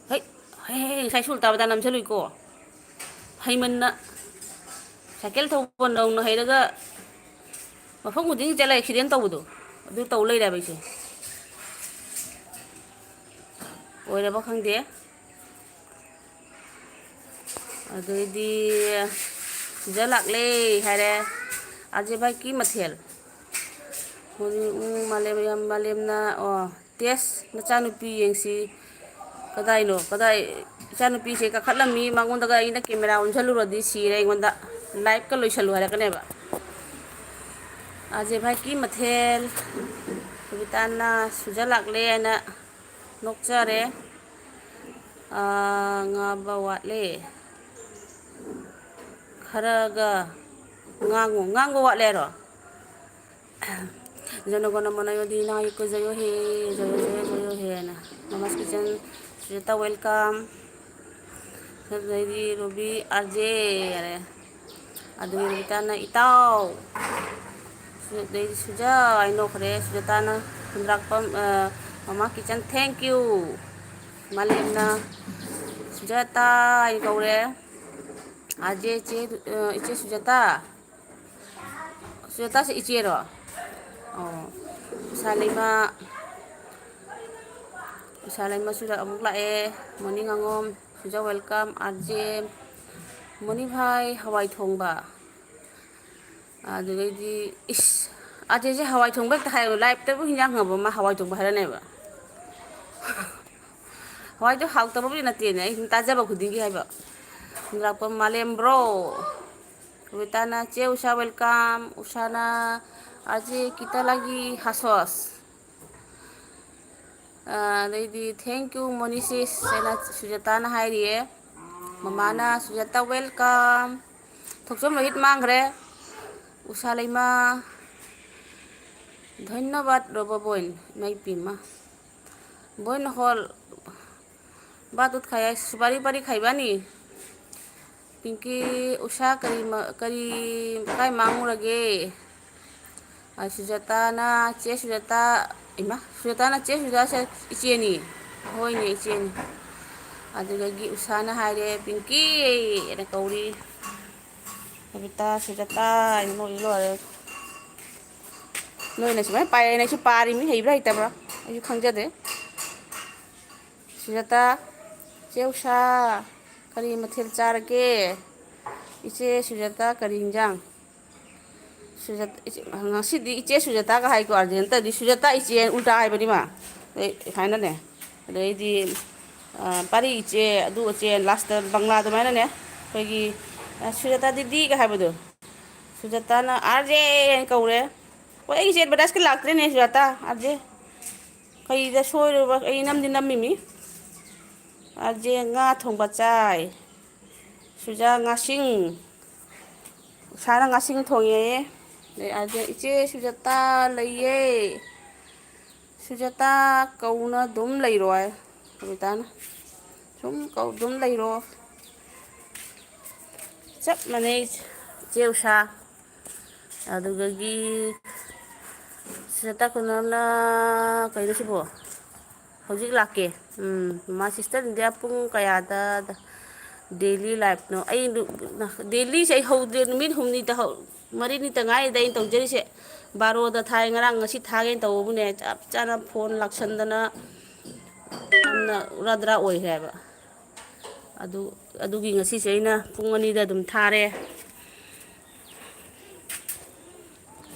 ꯍꯩ, ꯍꯩ, ꯍꯩ, ꯍꯩ, ꯉꯁꯥꯏ ꯁꯨꯜ ꯇꯥꯕꯗ ꯅꯝꯁꯤꯜꯂꯨꯏꯀꯣ꯫ ꯍꯩꯃꯟꯅ꯫ ꯁꯥꯏꯀꯜ ꯊꯧꯕ ꯅꯧꯅ ꯍꯩꯔꯒ ꯃꯐꯝ ꯈꯨꯗꯤꯡ ꯆꯠꯂ accident ꯇꯧꯕꯗꯣ, ꯑꯗꯨ ꯇꯧ ꯂꯩꯔꯦꯕ ꯑꯩꯁꯦ꯫ ꯑꯣꯏꯔꯕ ꯈꯪꯗꯦ꯫ ꯑꯗꯩꯗꯤ ꯁꯤꯗ ꯂꯥꯛꯂꯦ ꯍꯥꯏꯔꯦ꯫ ꯑꯖꯦ ꯚꯥꯏ ꯀꯤ ꯃꯊꯦꯜ꯫ ꯃꯣꯔꯅꯤꯡ, ꯎꯝ, ꯃꯥꯂꯦꯝ, ꯌꯥꯝ ꯃꯥꯂꯦꯝꯅ, ꯑꯣ, ꯇꯦꯁ ꯃꯆꯥꯅꯨꯄꯤ ꯌꯦꯡꯁꯤ꯫ ꯀꯗꯥꯏꯅꯣ? ꯀꯗꯥꯏ? ꯏꯆꯥꯅꯨꯄꯤꯁꯦ ꯀꯥꯈꯠꯂꯝꯃꯤ꯫ ꯃꯉꯣꯟꯗꯒ ꯑꯩꯅ camera ꯑꯣꯟꯁꯜꯂꯨꯔꯗꯤ ꯁꯤꯔꯦ ꯑꯩꯉꯣꯟꯗ꯫ Live ꯀ ꯂꯣꯏꯁꯜꯂꯨ ꯍꯥꯏꯔꯛꯀꯅꯦꯕ꯫ ꯑꯖꯦ ꯚꯥꯏ ꯀꯤ ꯃꯊꯦꯜ꯫ ꯀꯕꯤꯇꯥꯅ ꯁꯨꯖ ꯂꯥꯛꯂꯦ ꯍꯥꯏꯅ ꯅꯣꯛꯆꯔꯦ꯫ ꯑꯥ, ꯉꯥꯕ ꯋꯥꯠꯂꯦ꯫ ꯈꯔꯒ ꯉꯥꯡꯉꯨ꯫ ꯉꯥꯡꯕ ꯋꯥꯠꯂꯦ ꯍꯥꯏꯔꯣ? ꯖꯅꯒꯣꯅ ꯃꯅ ꯌꯣꯗꯤ ꯅꯥ ꯌꯨꯀꯣ ꯖꯌꯣ ꯍꯦ, ꯖꯌꯣ, ꯖꯌꯣ, ꯖꯌꯣ ꯍꯦ ꯍꯥꯏꯅ꯫ ꯃꯃꯥꯁ ꯀꯤꯆꯟ, ꯁꯨꯖꯥꯇꯥ welcome꯫ ꯑꯗꯩꯗꯤ ꯔꯣꯕꯤ ꯑꯥꯔ ꯖꯦ ꯍꯥꯏꯔꯦ꯫ ꯑꯗꯨꯒꯤ ꯔꯣꯕꯤꯇꯥꯅ ꯏꯇꯥꯎ꯫ ꯑꯗꯩꯗꯤ ꯁꯨꯖꯥ ꯍꯥꯏ ꯅꯣꯛꯈ꯭ꯔꯦ꯫ ꯁꯨꯖꯥꯇꯥꯅ ꯈꯨꯟꯗ꯭ꯔꯥꯛꯄꯝ, ꯑ, ꯃꯃꯥ ꯀꯤꯆꯟ thank you꯫ ꯃꯥꯂꯦꯝꯅ ꯁꯨꯖꯥꯇꯥ ꯍꯥꯏꯅ ꯀꯧꯔꯦ꯫ ꯑꯥꯔ ꯖꯦ ꯏꯆꯦ, ꯑ, ꯏꯆꯦ ꯁꯨꯖꯥꯇꯥ꯫ ꯁꯨꯖꯥꯇꯥꯁꯦ ꯏꯆꯦꯔꯣ? ꯑꯣ꯫ ꯎꯁꯥ ꯂꯩꯃ, ꯎꯁꯥ ꯂꯩꯃꯁꯨ ꯑꯃꯨꯛ ꯂꯥꯛꯑꯦ꯫ ꯃꯣꯔꯅꯤꯡ ꯑꯉꯣꯝ, Suja welcome, R J. Moni ꯚꯥꯏ ꯍꯋꯥꯏ ꯊꯣꯡꯕ꯫ ꯑꯗꯨꯗꯩꯗꯤ, ꯏꯁ, ꯑꯥꯔ ꯖꯦꯁꯦ ꯍꯋꯥꯏ ꯊꯣꯡꯕ ꯍꯦꯛꯇ ꯍꯥꯏꯌꯦꯕ꯫ Live ꯇꯕꯨ ꯍꯤꯟꯖꯥꯡ ꯍꯪꯉꯕ ꯑꯃ ꯍꯋꯥꯏ ꯊꯣꯡꯕ ꯍꯥꯏꯔꯅꯦꯕ꯫ ꯍꯋꯥꯏꯗꯣ ꯍꯥꯎꯇꯕꯕꯨꯗꯤ ꯅꯠꯇꯦꯅꯦ, ꯑꯩ ꯁꯨꯝ ꯇꯥꯖꯕ ꯈꯨꯗꯤꯡꯒꯤ ꯍꯥꯏꯕ꯫ ꯂꯥꯛꯄ ꯃꯥꯂꯦꯝ bro꯫ ꯀꯕꯤꯇꯥꯅ, "ꯆꯦ ꯎꯁꯥ welcome", ꯎꯁꯥꯅ, "ꯑꯖꯦ ꯀꯤꯇ ꯂꯥꯒꯤ ꯍꯥꯁꯣꯁ"꯫ ꯑ, ꯑꯗꯩꯗꯤ, "Thank you, ꯃꯣꯅꯤꯁꯤꯁ" ꯍꯥꯏꯅ ꯁꯨꯖꯥꯇꯥꯅ ꯍꯥꯏꯔꯤꯌꯦ꯫ ꯃꯃꯥꯅ, "ꯁꯨꯖꯥꯇꯥ welcome"꯫ ꯊꯣꯛꯆꯣꯝ ꯔꯣꯍꯤꯠ ꯃꯥꯡꯈ꯭ꯔꯦ꯫ ꯎꯁꯥ ꯂꯩꯃ꯫ ꯙꯟꯌꯕꯥꯗ ꯔꯣꯕꯣ ꯕꯣꯏꯟ꯫ ꯏꯃꯥ ꯏꯄꯦꯝꯃ꯫ ꯕꯣꯏꯅ ꯍꯣꯜ ꯕꯥꯠ ꯎꯠ ꯈꯥꯏ ꯍꯥꯏ, ꯁꯨꯄꯥꯔꯤ ꯄꯥꯔꯤ ꯈꯥꯏꯕꯥꯅꯤ꯫ ꯄꯤꯡꯀꯤ, ꯎꯁꯥ ꯀꯔꯤ ꯃ-, ꯀꯔꯤ, ꯀꯥꯏ ꯃꯥꯡꯉꯨꯔꯒꯦ? ꯑ, ꯁꯨꯖꯥꯇꯥꯅ, "ꯆꯦ ꯁꯨꯖꯥꯇꯥ", ꯏꯃꯥ, ꯁꯨꯖꯥꯇꯥꯅ, "ꯆꯦ ꯁꯨꯖꯥꯇꯥꯁꯦ ꯏꯆꯦꯅꯤ?" "ꯍꯣꯏꯅꯦ, ꯏꯆꯦꯅꯤ"꯫ ꯑꯗꯨꯗꯒꯤ ꯎꯁꯥꯅ ꯍꯥꯏꯔꯦ, "ꯄꯤꯡꯀꯤ" ꯍꯥꯏꯅ ꯀꯧꯔꯤ꯫ ꯕꯕꯤꯇꯥ, ꯁꯨꯖꯥꯇꯥ ꯍꯥꯏꯅ ꯅꯣꯛꯏ ꯂꯣꯏꯔꯦ꯫ ꯅꯣꯏꯅ ꯁꯨꯃꯥꯏꯅ ꯄꯥꯏꯔꯦꯅ ꯑꯩꯁꯨ ꯄꯥꯔꯤꯃꯤ, ꯍꯩꯕ꯭ꯔꯥ ꯍꯩꯇꯕ꯭ꯔꯥ ꯑꯩꯁꯨ ꯈꯪꯖꯗꯦ꯫ ꯁꯨꯖꯥꯇꯥ, "ꯆꯦ ꯎꯁꯥ, ꯀꯔꯤ ꯃꯊꯦꯜ ꯆꯥꯔꯒꯦ?" "ꯏꯆꯦ ꯁꯨꯖꯥꯇꯥ, ꯀꯔꯤ ꯍꯤꯟꯖꯥꯡ?" ꯁꯨꯖꯥꯇꯥ, ꯏꯆꯦ, ꯉꯁꯤꯗꯤ ꯏꯆꯦ ꯁꯨꯖꯥꯇꯥꯒ ꯍꯥꯏꯀꯣ, ꯑꯥꯔꯖꯦꯟꯇꯗꯤ ꯁꯨꯖꯥꯇꯥ ꯏꯆꯦ ꯎꯜꯇꯥ ꯍꯥꯏꯕꯅꯤ ꯃꯥ꯫ ꯑꯗꯩ ꯁꯨꯃꯥꯏꯅꯅꯦ, ꯑꯗꯩꯗꯤ, ꯑ, ꯄꯥꯔꯤ ꯏꯆꯦ, ꯑꯗꯨ ꯏꯆꯦ, ꯂꯥꯁꯇ ꯕꯪꯂꯥ ꯑꯗꯨꯃꯥꯏꯅꯅꯦ, ꯑꯩꯈꯣꯏꯒꯤ, ꯑ, "ꯁꯨꯖꯥꯇꯥ ꯗꯤꯗꯤꯒ" ꯍꯥꯏꯕꯗꯣ, ꯁꯨꯖꯥꯇꯥꯅ "ꯑꯥꯔ ꯖꯦ" ꯍꯥꯏꯅ ꯀꯧꯔꯦ꯫ ꯍꯣꯏ, ꯑꯩꯒꯤꯁꯦ ꯑꯦꯗꯚꯔꯇꯥꯏꯁꯀ ꯂꯥꯛꯇ꯭ꯔꯦꯅꯦ ꯁꯨꯖꯥꯇꯥ, "ꯑꯥꯔ ꯖꯦ"꯫ ꯀꯩꯗ ꯁꯣꯏꯔꯨꯕ? ꯑꯩ ꯅꯝꯗꯤ ꯅꯝꯃꯤꯃꯤ꯫ "ꯑꯥꯔ ꯖꯦ ꯉꯥ ꯊꯣꯡꯕ ꯆꯥꯏ"꯫ ꯁꯨꯖꯥ ꯉꯥꯁꯤꯡ꯫ ꯎꯁꯥꯅ ꯉꯥꯁꯤꯡ ꯊꯣꯡꯉꯦꯌꯦ꯫ ꯑꯗꯩ ꯑꯥꯔ ꯖꯦ, "ꯏꯆꯦ ꯁꯨꯖꯥꯇꯥ ꯂꯩꯌꯦ꯫ ꯁꯨꯖꯥꯇꯥ ꯀꯧꯅ ꯑꯗꯨꯝ ꯂꯩꯔꯣ" ꯍꯥꯏ ꯕꯕꯤꯇꯥꯅ꯫ "ꯁꯨꯝ ꯀꯧ-, ꯑꯗꯨꯝ ꯂꯩꯔꯣ"꯫ ꯆꯞ ꯃꯥꯟꯅꯩ, ꯏꯆꯦ ꯎꯁꯥ꯫ ꯑꯗꯨꯗꯒꯤ ꯁꯤꯗ ꯇꯥ ꯀꯩꯅꯣꯅ, ꯀꯩꯅꯣ ꯁꯤꯕꯣ? ꯍꯧꯖꯤꯛ ꯂꯥꯛꯀꯦ꯫ ꯎꯝ, ꯃꯥ ꯁꯤꯁꯇꯔ ꯏꯟꯗꯤꯌꯥ ꯄꯨꯡ ꯀꯌꯥꯗ ꯗꯦꯂꯤ ꯂꯥꯏꯞꯅꯣ? ꯑꯩ ꯅꯨ-, ꯗꯦꯂꯤꯁꯦ ꯑꯩ ꯍꯧꯗ꯭ꯔꯦ, ꯅꯨꯃꯤꯠ ꯍꯨꯝꯅꯤꯇ ꯍꯧ-, ꯃꯔꯤꯅꯤꯇ ꯉꯥꯏꯔꯤꯗ ꯑꯩꯅ ꯇꯧꯖꯔꯤꯁꯦ꯫ ꯕꯥꯔꯣꯗ ꯊꯥꯏ, ꯉꯔꯥꯡ ꯉꯁꯤ ꯊꯥꯒꯦꯅ ꯇꯧꯕꯕꯨꯅꯦ, ꯆꯞ ꯆꯥꯅ ꯐꯣꯟ ꯂꯥꯛꯁꯟꯗꯅ ꯌꯥꯝꯅ ꯎꯔꯥ ꯗ꯭ꯔꯥ ꯑꯣꯏꯈ꯭ꯔꯦ ꯍꯥꯏꯕ꯫ ꯑꯗꯨ, ꯑꯗꯨꯒꯤ ꯉꯁꯤꯁꯦ ꯑꯩꯅ ꯄꯨꯡ ꯑꯅꯤꯗ ꯑꯗꯨꯝ ꯊꯥꯔꯦ꯫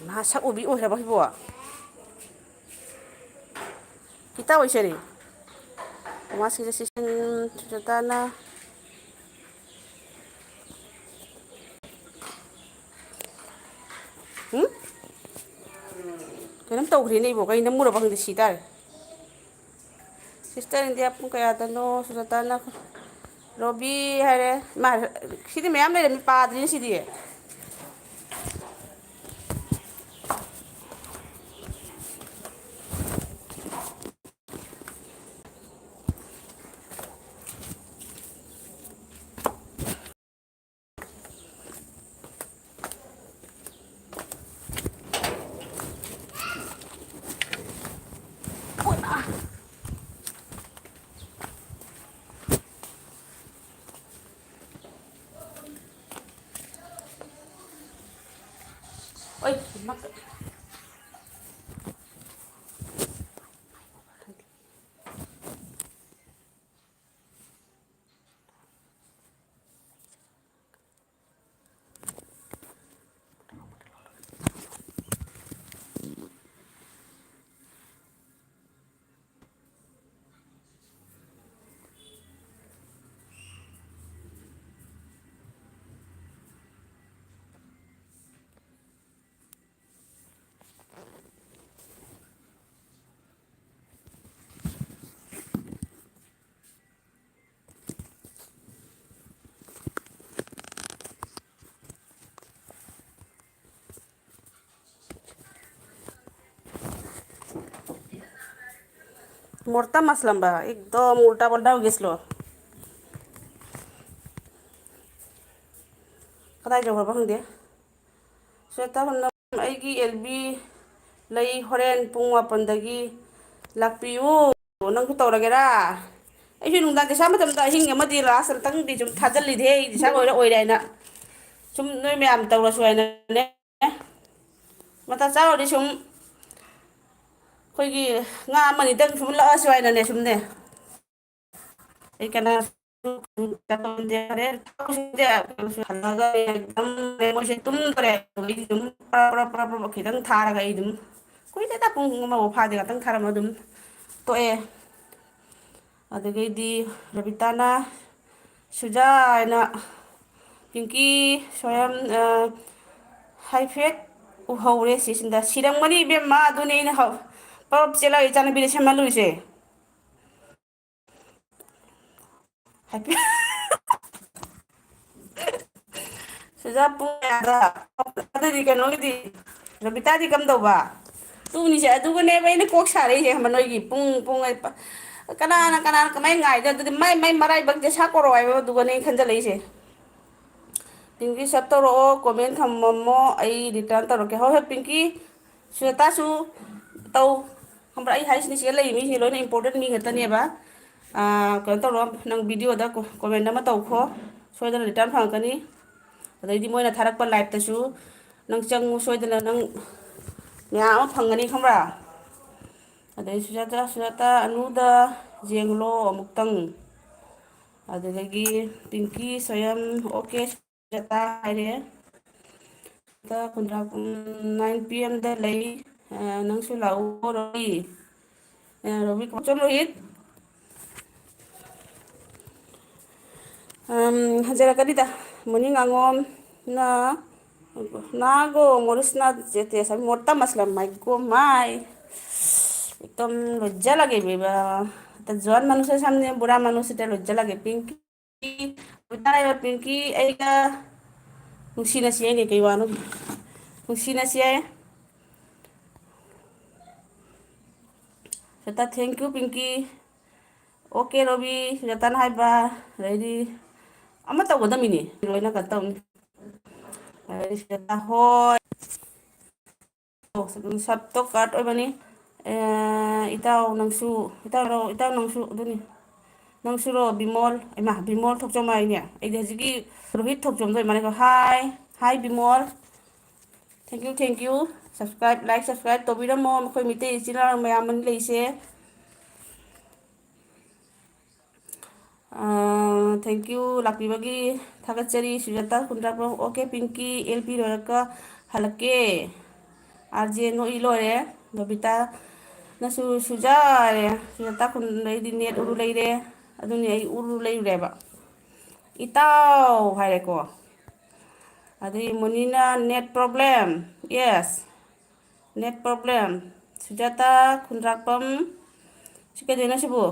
ꯃꯥ ꯁꯛ ꯎꯕꯤ ꯑꯣꯏꯈ꯭ꯔꯕ ꯁꯤꯕꯣ? ꯈꯤꯇ ꯑꯣꯏꯖꯔꯤ꯫ ꯃꯃꯥ ꯁꯤꯗ ꯁꯤꯁꯟ ꯁꯨꯖꯥꯇꯥꯅ꯫ ꯎꯝ? ꯀꯩꯅꯣꯝ ꯇꯧꯈ꯭ꯔꯦꯅꯦ ꯏꯕꯣ꯫ ꯀꯩ ꯅꯝꯃꯨꯔꯕ ꯈꯪꯗꯦ, ꯁꯤ ꯇꯥꯔꯦ꯫ ꯁꯤꯁꯇꯔ ꯏꯟꯗꯤꯌꯥ ꯄꯨꯡ ꯀꯌꯥꯗꯅꯣ? ꯁꯨꯖꯥꯇꯥꯅ ꯔꯣꯕꯤ ꯍꯥꯏꯔꯦ꯫ ꯃꯥ, ꯁꯤꯗꯤ ꯃꯌꯥꯝ ꯂꯩꯔꯝꯃꯤ, ꯄꯥꯗ꯭ꯔꯤꯅꯦ ꯁꯤꯗꯤ꯫ मोटा मसलम्बा, एकदम उल्टा पल्टा हो गया इसलो। ꯀꯗꯥꯏ ꯌꯧꯈ꯭ꯔꯕ ꯈꯪꯗꯦ꯫ ꯁ꯭ꯋꯦꯇꯥ, ꯑꯩꯒꯤ ꯑꯦꯜ ꯕꯤ ꯂꯩ, ꯍꯣꯔꯦꯟ ꯄꯨꯡ ꯃꯥꯄꯟꯗꯒꯤ ꯂꯥꯛꯄꯤꯌꯨ꯫ ꯅꯪꯁꯨ ꯇꯧꯔꯒꯦꯔꯥ? ꯑꯩꯁꯨ ꯅꯨꯡꯗꯥꯡ ꯀꯩꯁꯥ ꯃꯇꯝꯗ ꯑꯍꯤꯡ ꯑꯃꯗꯤ ꯂꯥꯁ ꯑꯝꯇꯪꯗꯤ ꯁꯨꯝ ꯊꯥꯖꯤꯜꯂꯤꯗꯦ, ꯑꯩ ꯏꯁꯥ ꯑꯣꯏꯔ ꯑꯣꯏꯔꯦ ꯍꯥꯏꯅ꯫ ꯁꯨꯝ ꯅꯣꯏ ꯃꯌꯥꯝ ꯇꯧꯔꯁꯨ ꯍꯥꯏꯅꯅꯦ꯫ ꯃꯇꯝ ꯆꯥꯔꯗꯤ ꯁꯨꯝ ꯑꯩꯈꯣꯏꯒꯤ ꯉꯥ ꯑꯃꯅꯤꯗꯪ ꯁꯨꯝ ꯂꯥꯛꯑꯁꯨ ꯍꯥꯏꯅꯅꯦ, ꯁꯨꯝꯅꯦ꯫ ꯑꯩ ꯀꯅꯥꯁꯨ ꯍꯣꯔꯦꯟ ꯍꯜꯂꯛꯑꯒ ꯑꯦꯛꯖꯥꯝ ꯃꯣꯏꯁꯦ ꯇꯨꯝꯗꯣꯔꯦ꯫ ꯑꯩ ꯑꯗꯨꯝ ꯄꯔꯞ ꯄꯔꯞ ꯄꯔꯞ ꯄꯔꯞ ꯈꯤꯇꯪ ꯊꯥꯔꯒ ꯑꯩ ꯑꯗꯨꯝ ꯀꯨꯏꯗꯦꯗ, ꯄꯨꯡ ꯑꯃꯐꯥꯎ ꯐꯥꯗꯦ, ꯉꯥꯛꯇꯪ ꯊꯥꯔꯝꯃ ꯑꯗꯨꯝ ꯇꯣꯛꯑꯦ꯫ ꯑꯗꯨꯗꯒꯤꯗꯤ ꯔꯕꯤꯇꯥꯅ ꯁꯨꯖꯥ ꯍꯥꯏꯅ ꯄꯤꯡꯀꯤ ꯁ꯭ꯋꯥꯌꯝ, ꯑ, ꯍꯥꯏꯐꯦꯠ ꯎꯍꯧꯔꯦ ꯁꯤꯁꯤꯗ꯫ ꯁꯤꯔꯝꯒꯅꯤ ꯏꯕꯦꯝꯃ, ꯑꯗꯨꯅꯦ ꯑꯩꯅ ꯍꯧ-, ꯄꯔꯞ ꯆꯦꯜꯂꯒ ꯏꯆꯥꯅꯨꯄꯤꯗ ꯁꯦꯝꯍꯜꯂꯨꯏꯁꯦ꯫ ꯍꯥꯏꯐꯦꯠ꯫ ꯁꯤꯗ ꯄꯨꯡ ꯀꯌꯥꯗ? ꯑꯗꯨꯗꯤ ꯀꯩꯅꯣꯒꯤꯗꯤ, ꯔꯕꯤꯇꯥꯗꯤ ꯀꯝꯗꯧꯕ? ꯇꯨꯅꯤꯁꯦ ꯑꯗꯨꯒꯅꯦꯕ ꯑꯩꯅ ꯀꯣꯛ ꯁꯥꯔꯛꯏꯁꯦ, ꯈꯪꯕ? ꯅꯣꯏꯒꯤ ꯄꯨꯡ, ꯄꯨꯡ ꯍꯥꯏ-, ꯀꯅꯥꯅ, ꯀꯅꯥꯅ ꯀꯃꯥꯏꯅ ꯉꯥꯏꯗꯣꯏꯅꯣ? ꯑꯗꯨꯗꯤ ꯃꯥꯏ, ꯃꯥꯏ ꯃꯔꯥꯏꯕꯛꯁꯦ ꯁꯥꯀꯣꯔꯣ ꯍꯥꯏꯕ ꯑꯗꯨꯒꯅꯦ ꯑꯩꯅ ꯈꯟꯖꯜꯂꯛꯏꯁꯦ꯫ ꯄꯤꯡꯀꯤ ꯁꯞ ꯇꯧꯔꯛꯑꯣ, ꯀꯣꯃꯦꯟ ꯊꯝꯃꯝꯃꯣ, ꯑꯩ ꯔꯤꯇꯔꯟ ꯇꯧꯔꯛꯀꯦ꯫ ꯍꯣꯏ, ꯍꯣꯏ, ꯄꯤꯡꯀꯤ, ꯁ꯭ꯋꯦꯇꯥꯁꯨ ꯇꯧ꯫ ꯈꯪꯕ꯭ꯔꯥ? ꯑꯩ ꯍꯥꯏꯁꯤꯅꯤ, ꯁꯤꯗ ꯂꯩꯔꯤ ꯃꯤꯁꯤꯡꯁꯦ ꯂꯣꯏꯅ ꯏꯝꯄꯣꯔꯇꯦꯟ ꯃꯤ ꯉꯥꯛꯇꯅꯦꯕ꯫ ꯑꯥ, ꯀꯩꯅꯣ ꯇꯧꯔꯣ, ꯅꯪ ꯚꯤꯗꯤꯑꯣꯗ ꯀꯣ-, ꯀꯣꯃꯦꯟ ꯑꯃ ꯇꯧꯈꯣ, ꯁꯣꯏꯗꯅ ꯔꯤꯇꯔꯟ ꯐꯪꯉꯛꯀꯅꯤ꯫ ꯑꯗꯩꯗꯤ ꯃꯣꯏꯅ ꯊꯥꯔꯛꯄ ꯂꯥꯏꯞꯇꯁꯨ ꯅꯪ ꯆꯪꯉꯨ, ꯁꯣꯏꯗꯅ ꯅꯪ ꯃꯌꯥꯝ ꯑꯃ ꯐꯪꯒꯅꯤ, ꯈꯪꯕ꯭ꯔꯥ? ꯑꯗꯩ ꯁꯨꯖꯥꯇꯥ, ꯁꯨꯖꯥꯇꯥ, ꯑꯅꯨꯗ ꯌꯦꯡꯂꯣ ꯑꯃꯨꯛꯇꯪ꯫ ꯑꯗꯨꯗꯒꯤ ꯄꯤꯡꯀꯤ ꯁꯣꯌꯝ, ꯑꯣꯀꯦ, ꯁꯨꯖꯥꯇꯥ ꯍꯥꯏꯔꯦ꯫ ꯗ ꯀꯨꯟꯗ꯭ꯔꯥ, ꯎꯝ, ꯅꯥꯏꯟ ꯄꯤ ꯑꯦꯝꯗ ꯂꯩ꯫ ꯑ, ꯅꯪꯁꯨ ꯂꯥꯛꯎ, ꯔꯣꯕꯤ꯫ ꯑ, ꯔꯣꯕꯤ ꯀꯣꯆꯝ ꯔꯣꯍꯤꯠ꯫ ꯑꯝ, ꯍꯟꯖꯔꯛꯀꯅꯤꯗ꯫ ꯃꯣꯔꯅꯤꯡ ꯑꯉꯣꯝꯅ, ꯅꯥꯒꯣ ꯃꯣꯔꯤꯁꯅꯥ ꯆꯦꯇꯦꯁ ꯍꯥꯏꯕ ꯃꯣꯠꯇ ꯃꯁꯂꯝ ꯃꯥꯏ ꯒꯣ ꯃꯥꯏ꯫ एकदम लज्जा लगे बेबा। त जवान मानुस है सामने, बुरा मानुस है, लज्जा लगे। पिंकी, पिंकी, ꯑꯩꯒ ꯅꯨꯡꯁꯤꯅꯁꯤ ꯍꯥꯏꯅꯦ, ꯀꯩ ꯋꯥꯅꯣ? ꯅꯨꯡꯁꯤꯅꯁꯤ ꯍꯥꯏ꯫ ꯁꯨꯖꯥꯇꯥ, thank you, ꯄꯤꯡꯀꯤ꯫ ꯑꯣꯀꯦ, ꯔꯣꯕꯤ, ꯁꯨꯖꯥꯇꯥꯅ ꯍꯥꯏꯕ꯫ ꯑꯗꯩꯗꯤ ꯑꯃ ꯇꯧꯒꯗꯕꯅꯤꯅꯦ, ꯂꯣꯏꯅ ꯀꯩꯅꯣ ꯇꯧꯅꯤ꯫ ꯑꯗꯩꯗꯤ ꯁꯨꯖꯥꯇꯥ, ꯍꯣꯏ꯫ ꯁꯞꯇꯣ ꯀꯥꯔꯠ ꯑꯣꯏꯕꯅꯤ꯫ ꯑꯦ, ꯏꯇꯥꯎ ꯅꯪꯁꯨ, ꯏꯇꯥꯎꯔꯣ, ꯏꯇꯥꯎ ꯅꯪꯁꯨ ꯑꯗꯨꯅꯤ꯫ ꯅꯪꯁꯨꯔꯣ ꯕꯤꯃꯣꯜ? ꯏꯃꯥ, ꯕꯤꯃꯣꯜ ꯊꯣꯛꯆꯣꯝ ꯍꯥꯏꯅꯦ꯫ ꯑꯩꯗꯤ ꯍꯧꯖꯤꯛꯀꯤ ꯔꯣꯍꯤꯠ ꯊꯣꯛꯆꯣꯝꯗꯣ ꯏꯃꯥꯟꯅꯕ꯫ ꯍꯥꯏ, ꯍꯥꯏ Bimol. Thank you, thank you꯫ Subscribe, like, subscribe ꯇꯧꯕꯤꯔꯝꯃꯣ꯫ ꯃꯈꯣꯏ ꯃꯤꯇꯩ ꯏꯆꯤꯜ ꯏꯅꯥꯎ ꯃꯌꯥꯝ ꯑꯃ ꯂꯩꯁꯦ꯫ ꯑꯥ, thank you ꯂꯥꯛꯄꯤꯕꯒꯤ꯫ ꯊꯥꯒꯠꯆꯔꯤ꯫ ꯁꯨꯖꯥꯇꯥ ꯈꯨꯟꯗ꯭ꯔꯥꯛꯄꯝ, ꯑꯣꯀꯦ ꯄꯤꯡꯀꯤ, ꯑꯦꯜ ꯄꯤ ꯂꯣꯏꯔꯒ ꯍꯜꯂꯛꯀꯦ꯫ ꯑꯥꯔ ꯖꯦ ꯅꯣꯛꯏ ꯂꯣꯏꯔꯦ꯫ ꯕꯕꯤꯇꯥꯅꯁꯨ ꯁꯨꯖꯥꯔꯦ꯫ ꯁꯨꯖꯥꯇꯥ ꯈꯨꯟꯗꯩꯗꯤ ꯅꯦꯠ ꯎꯔꯨ ꯂꯩꯔꯦ꯫ ꯑꯗꯨꯅꯤ ꯑꯩ ꯎꯔꯨ ꯂꯩꯔꯨꯔꯦꯕ꯫ "ꯏꯇꯥꯎ" ꯍꯥꯏꯔꯦꯀꯣ꯫ ꯑꯗꯩ ꯃꯨꯅꯤꯅ net problem, yes, net problem꯫ ꯁꯨꯖꯥꯇꯥ ꯈꯨꯟꯗ꯭ꯔꯥꯛꯄꯝ, ꯁꯤ ꯀꯩꯗꯩꯅꯣ ꯁꯤꯕꯨ?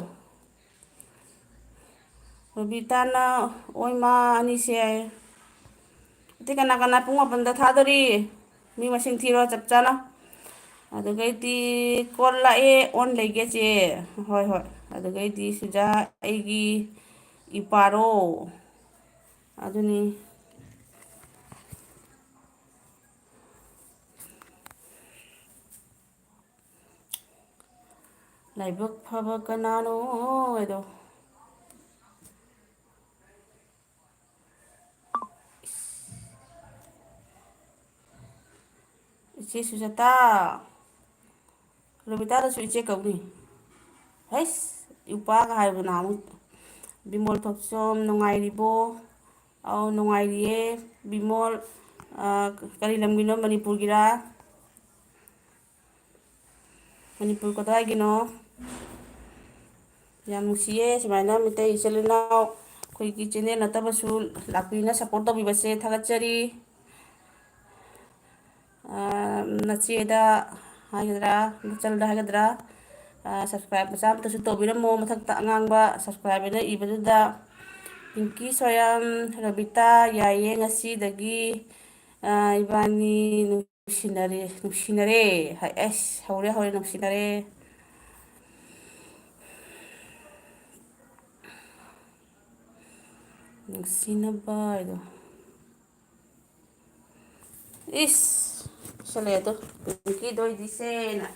ꯔꯣꯕꯤꯇꯥꯅ ꯑꯣꯏꯃꯥ ꯑꯅꯤꯁꯦ꯫ ꯑꯇꯩ ꯀꯅꯥ ꯀꯅꯥ ꯄꯨꯡ ꯃꯥꯄꯟꯗ ꯊꯥꯗꯣꯔꯤ? ꯃꯤ ꯃꯁꯤꯡ ꯊꯤꯔꯣ ꯆꯞ ꯆꯥꯅ꯫ ꯑꯗꯨꯒꯩꯗꯤ ꯀꯣꯜ ꯂꯥꯛꯑꯦ, ꯑꯣꯟ ꯂꯩꯒꯦ ꯆꯦ꯫ ꯍꯣꯏ, ꯍꯣꯏ꯫ ꯑꯗꯨꯒꯩꯗꯤ ꯁꯨꯖꯥ ꯑꯩꯒꯤ ꯏꯄꯥꯔꯣ? ꯑꯗꯨꯅꯤ꯫ ꯂꯥꯏꯕꯛ ꯐꯕ ꯀꯅꯥꯅꯣ ꯍꯥꯏꯗꯣ꯫ ꯏꯆꯦ ꯁꯨꯖꯥꯇꯥ꯫ ꯔꯣꯕꯤꯇꯥꯗꯁꯨ ꯏꯆꯦ ꯀꯧꯅꯤ꯫ ꯍꯩꯁ, ꯏꯄꯥꯒ ꯍꯥꯏꯕ ꯅꯍꯥꯟꯃꯨꯛ꯫ ꯕꯤꯃꯣꯜ ꯊꯣꯛꯆꯣꯝ ꯅꯨꯡꯉꯥꯏꯔꯤꯕꯣ? ꯑꯧ, ꯅꯨꯡꯉꯥꯏꯔꯤꯌꯦ꯫ ꯕꯤꯃꯣꯜ, ꯑ, ꯀꯔꯤ ꯂꯝꯒꯤꯅꯣ? ꯃꯅꯤꯄꯨꯔꯒꯤꯔꯥ? ꯃꯅꯤꯄꯨꯔ ꯀꯗꯥꯏꯒꯤꯅꯣ? ꯌꯥꯝ ꯅꯨꯡꯁꯤꯌꯦ ꯁꯨꯃꯥꯏꯅ ꯃꯤꯇꯩ ꯏꯆꯤꯜ ꯏꯅꯥꯎ ꯑꯩꯈꯣꯏꯒꯤ channel ꯅꯠꯇꯕꯁꯨ ꯂꯥꯛꯄꯤꯅ support ꯇꯧꯕꯤꯕꯁꯦ ꯊꯥꯒꯠꯆꯔꯤ꯫ ꯑ, ꯅꯆꯦꯗ ꯍꯥꯏꯒꯗ꯭ꯔꯥ, ꯅꯆꯜꯗ ꯍꯥꯏꯒꯗ꯭ꯔꯥ, ꯑ, subscribe ꯃꯆꯥ ꯑꯝꯇꯁꯨ ꯇꯧꯕꯤꯔꯝꯃꯣ꯫ ꯃꯊꯛꯇ ꯑꯉꯥꯡꯕ subscribe ꯍꯥꯏꯅ ꯏꯕꯗꯨꯗ ꯄꯤꯡꯀꯤ ꯁꯣꯌꯝ, ꯔꯕꯤꯇꯥ, ꯌꯥꯏꯌꯦ, ꯉꯁꯤꯗꯒꯤ, ꯑ, ꯏꯕꯥꯅꯤ ꯅꯨꯡꯁꯤꯅꯔꯦ, ꯅꯨꯡꯁꯤꯅꯔꯦ꯫ ꯍꯥꯏ, ꯑꯩꯁ, ꯍꯧꯔꯦ, ꯍꯧꯔꯦ, ꯅꯨꯡꯁꯤꯅꯔꯦ꯫ ꯅꯨꯡꯁꯤꯅꯕ ꯍꯥꯏꯗꯣ꯫ ꯏꯁ, ꯄꯤꯁꯜꯂꯛꯑꯦ ꯑꯗꯣ, ꯄꯤꯡꯀꯤꯗꯣ ꯑꯣꯏꯗꯤ ꯁꯦꯅ꯫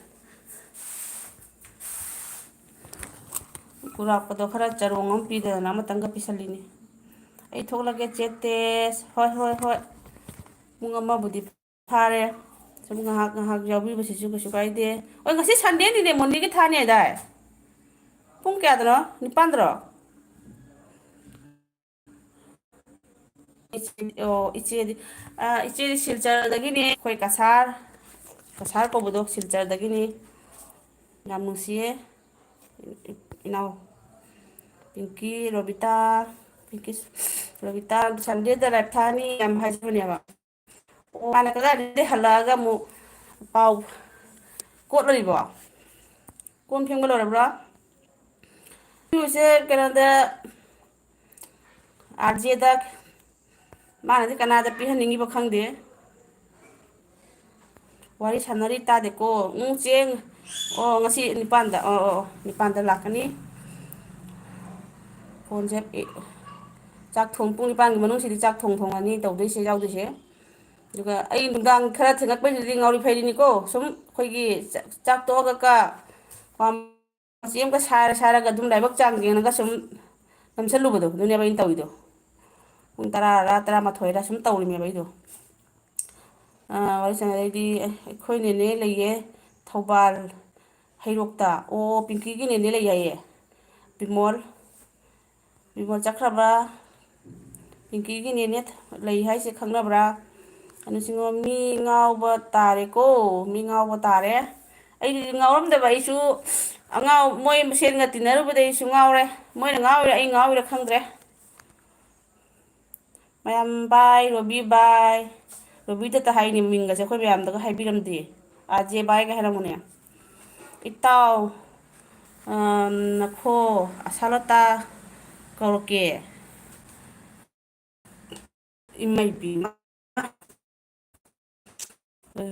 ꯀꯨꯔꯥꯛꯄꯗꯣ ꯈꯔ ꯆꯔꯣꯡ ꯑꯃ ꯄꯤꯗꯗꯅ ꯑꯃꯇꯪꯒ ꯄꯤꯁꯜꯂꯤꯅꯤ꯫ ꯑꯩ ꯊꯣꯛꯂꯒꯦ ꯆꯦ ꯇꯦꯁ꯫ ꯍꯣꯏ, ꯍꯣꯏ, ꯍꯣꯏ꯫ ꯄꯨꯡ ꯑꯃꯕꯨꯗꯤ ꯐꯥꯔꯦ꯫ ꯁꯨꯝ ꯉꯥꯏꯍꯥꯛ ꯉꯥꯏꯍꯥꯛ ꯌꯥꯎꯕꯤꯕꯁꯤꯁꯨ ꯀꯩꯁꯨ ꯀꯥꯏꯗꯦ꯫ ꯍꯣꯏ, ꯉꯁꯤ ꯁꯟꯗꯦꯅꯤꯅꯦ, ꯃꯣꯟꯗꯤꯒꯤ ꯊꯥꯅꯤ ꯍꯥꯏꯗꯥꯏ? ꯄꯨꯡ ꯀꯌꯥꯗꯅꯣ? ꯅꯤꯄꯥꯟꯗꯔꯣ? ꯏꯆꯦ-, ꯑꯣ, ꯏꯆꯦꯗꯤ, ꯑ, ꯏꯆꯦꯗꯤ ꯁꯤꯜꯆꯔꯗꯒꯤꯅꯦ, ꯑꯩꯈꯣꯏ ꯀꯁꯥꯔ, ꯀꯁꯥꯔ ꯀꯧꯕꯗꯣ ꯁꯤꯜꯆꯔꯗꯒꯤꯅꯤ꯫ ꯌꯥꯝ ꯅꯨꯡꯁꯤꯌꯦ꯫ ꯏꯅꯥꯎ ꯄꯤꯡꯀꯤ, ꯔꯣꯕꯤꯇꯥ, ꯄꯤꯡꯀꯤ, ꯔꯣꯕꯤꯇꯥ ꯁꯟꯗꯦꯗ ꯂꯥꯏꯞ ꯊꯥꯅꯤ ꯌꯥꯝ ꯍꯥꯏꯖꯕꯅꯦꯕ꯫ ꯑꯣ, ꯃꯥꯅ ꯀꯗꯥꯏꯗꯒꯤ ꯍꯜꯂꯛꯑꯒ ꯑꯃꯨꯛ ꯄꯥꯎ ꯀꯣꯠꯂꯨꯔꯤꯕꯣ? ꯀꯣꯟ ꯐꯦꯡꯕ ꯂꯣꯏꯔꯕ꯭ꯔꯣ? ꯏꯔꯨꯁꯦ ꯀꯩꯅꯣꯗ, ꯑꯥꯔ ꯖꯦꯗ꯫ ꯃꯥꯅꯗꯤ ꯀꯅꯥꯗ ꯄꯤꯍꯟꯅꯤꯡꯉꯤꯕ ꯈꯪꯗꯦ꯫ ꯋꯥꯔꯤ ꯁꯥꯟꯅꯔꯤ ꯇꯥꯗꯦꯀꯣ꯫ ꯎꯝ, ꯆꯦꯡ꯫ ꯑꯣ, ꯉꯁꯤ ꯅꯤꯄꯥꯟꯗ꯫ ꯑꯣ, ꯑꯣ, ꯑꯣ, ꯅꯤꯄꯥꯟꯗ ꯂꯥꯛꯀꯅꯤ꯫ ꯐꯣꯟꯁꯦ, ꯑꯦ, ꯆꯥꯛ ꯊꯣꯡ-, ꯄꯨꯡ ꯅꯤꯄꯥꯟꯒꯤ ꯃꯅꯨꯡꯁꯤꯗꯤ ꯆꯥꯛ ꯊꯣꯡ ꯊꯣꯡꯉꯅꯤ ꯇꯧꯗꯣꯏꯁꯦ, ꯌꯥꯎꯗꯣꯏꯁꯦ꯫ ꯑꯗꯨꯒ ꯑꯩ ꯅꯨꯡꯗꯥꯡ ꯈꯔ ꯊꯦꯡꯉꯛꯄꯩꯗꯨꯗꯤ ꯉꯥꯎꯔꯤ ꯐꯩꯔꯤꯅꯤꯀꯣ꯫ ꯁꯨꯝ ꯑꯩꯈꯣꯏꯒꯤ ꯆꯥꯛ, ꯆꯥꯛ ꯇꯣꯛꯑꯒ ꯀ-, ꯃꯆꯦ ꯑꯃꯒ ꯁꯥꯔ ꯁꯥꯔꯒ ꯑꯗꯨꯝ ꯂꯥꯏꯕꯛ ꯆꯥꯡ ꯌꯦꯡꯉꯒ ꯁꯨꯝ ꯅꯝꯁꯜꯂꯨꯕꯗꯣ, ꯑꯗꯨꯅꯦꯕ ꯑꯩꯅ ꯇꯧꯔꯤꯗꯣ꯫ ꯄꯨꯡ ꯇꯔꯥꯔ ꯇꯔꯥꯃꯥꯊꯣꯏꯔ ꯁꯨꯝ ꯇꯧꯔꯤꯅꯦꯕ ꯑꯩꯗꯣ꯫ ꯑꯥ, ꯋꯥꯔꯤ ꯁꯥꯟꯅꯔꯤꯗꯤ ꯑꯩꯈꯣꯏ ꯅꯦꯅꯦ ꯂꯩꯌꯦ ꯊꯧꯕꯥꯜ ꯍꯩꯔꯣꯛꯇ꯫ ꯑꯣ, ꯄꯤꯡꯀꯤꯒꯤ ꯅꯦꯅꯦ ꯂꯩ ꯍꯥꯏꯌꯦ꯫ ꯕꯤꯃꯣꯜ꯫ ꯕꯤꯃꯣꯜ ꯆꯠꯈ꯭ꯔꯕ꯭ꯔꯥ? ꯄꯤꯡꯀꯤꯒꯤ ꯅꯦꯅꯦ ꯂꯩ ꯍꯥꯏꯁꯦ ꯈꯪꯅꯕ꯭ꯔꯥ? ꯑꯅꯨ ꯁꯤꯡꯉꯣ, ꯃꯤ ꯉꯥꯎꯕ ꯇꯥꯔꯦꯀꯣ, ꯃꯤ ꯉꯥꯎꯕ ꯇꯥꯔꯦ꯫ ꯑꯩꯗꯤ ꯉꯥꯎꯔꯝꯗꯕ, ꯑꯩꯁꯨ ꯑꯉꯥꯎ-, ꯃꯣꯏ ꯃꯁꯦꯟꯒ ꯇꯤꯟꯅꯔꯨꯕꯗꯩ ꯑꯩꯁꯨ ꯉꯥꯎꯔꯦ꯫ ꯃꯣꯏꯅ ꯉꯥꯎꯔꯤꯔꯥ ꯑꯩ ꯉꯥꯎꯔꯤꯔꯥ ꯈꯪꯗ꯭ꯔꯦ꯫ ꯃꯌꯥꯝ ꯕꯥꯏ, ꯔꯣꯕꯤ ꯕꯥꯏ꯫ ꯔꯣꯕꯤꯗꯇ ꯍꯥꯏꯅꯤ, ꯃꯤꯡꯒꯁꯦ ꯑꯩꯈꯣꯏ ꯃꯌꯥꯝꯗꯒ ꯍꯥꯏꯕꯤꯔꯝꯗꯦ꯫ ꯑꯥ ꯖꯦ ꯕꯥꯏꯒ ꯍꯥꯏꯔꯝꯃꯨꯅꯦ꯫ ꯏꯇꯥꯎ, ꯑ, ꯅꯈꯣ ꯑꯁꯥꯂꯇꯥ ꯀꯧꯔꯛꯀꯦ꯫ ꯏꯃꯩ ꯄꯦꯝꯃ꯫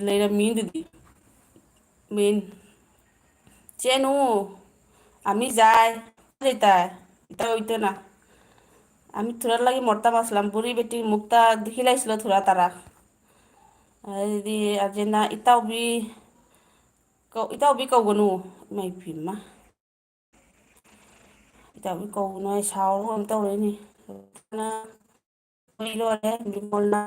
ꯂꯩꯔꯝꯃꯤꯗꯨꯗꯤ꯫ ꯃꯦꯟ꯫ ꯆꯦꯅꯨ꯫ ꯑꯃꯤꯖꯥꯏ꯫ ꯂꯩꯇꯥꯏ꯫ ꯏꯇꯥꯎ ꯏꯇꯅ꯫ ꯑꯃꯤ ꯊꯨꯔꯥ ꯂꯒꯤ ꯃꯣꯔꯇ ꯃꯁꯂꯝ ꯄꯨꯔꯤ ꯕꯦꯇꯤ ꯃꯨꯛꯇ ꯗꯤꯈꯤ ꯂꯩꯁꯤꯂꯣ ꯊꯨꯔꯥ ꯇꯔꯥ꯫ ꯑꯗꯩꯗꯤ ꯑꯥꯔꯖꯦꯟꯅ ꯏꯇꯥꯎꯕꯤ ꯀꯧ-, ꯏꯇꯥꯎꯕꯤ ꯀꯧꯒꯅꯨ꯫ ꯏꯃꯥ ꯏꯄꯦꯝꯃ꯫ ꯏꯇꯥꯎꯕꯤ ꯀꯧꯒꯅꯨ ꯍꯥꯏ ꯁꯥꯎꯔꯒ ꯑꯃ ꯇꯧꯔꯦꯅꯦ꯫ ꯂꯣꯏꯔꯦ꯫ ꯕꯤꯃꯣꯜꯅ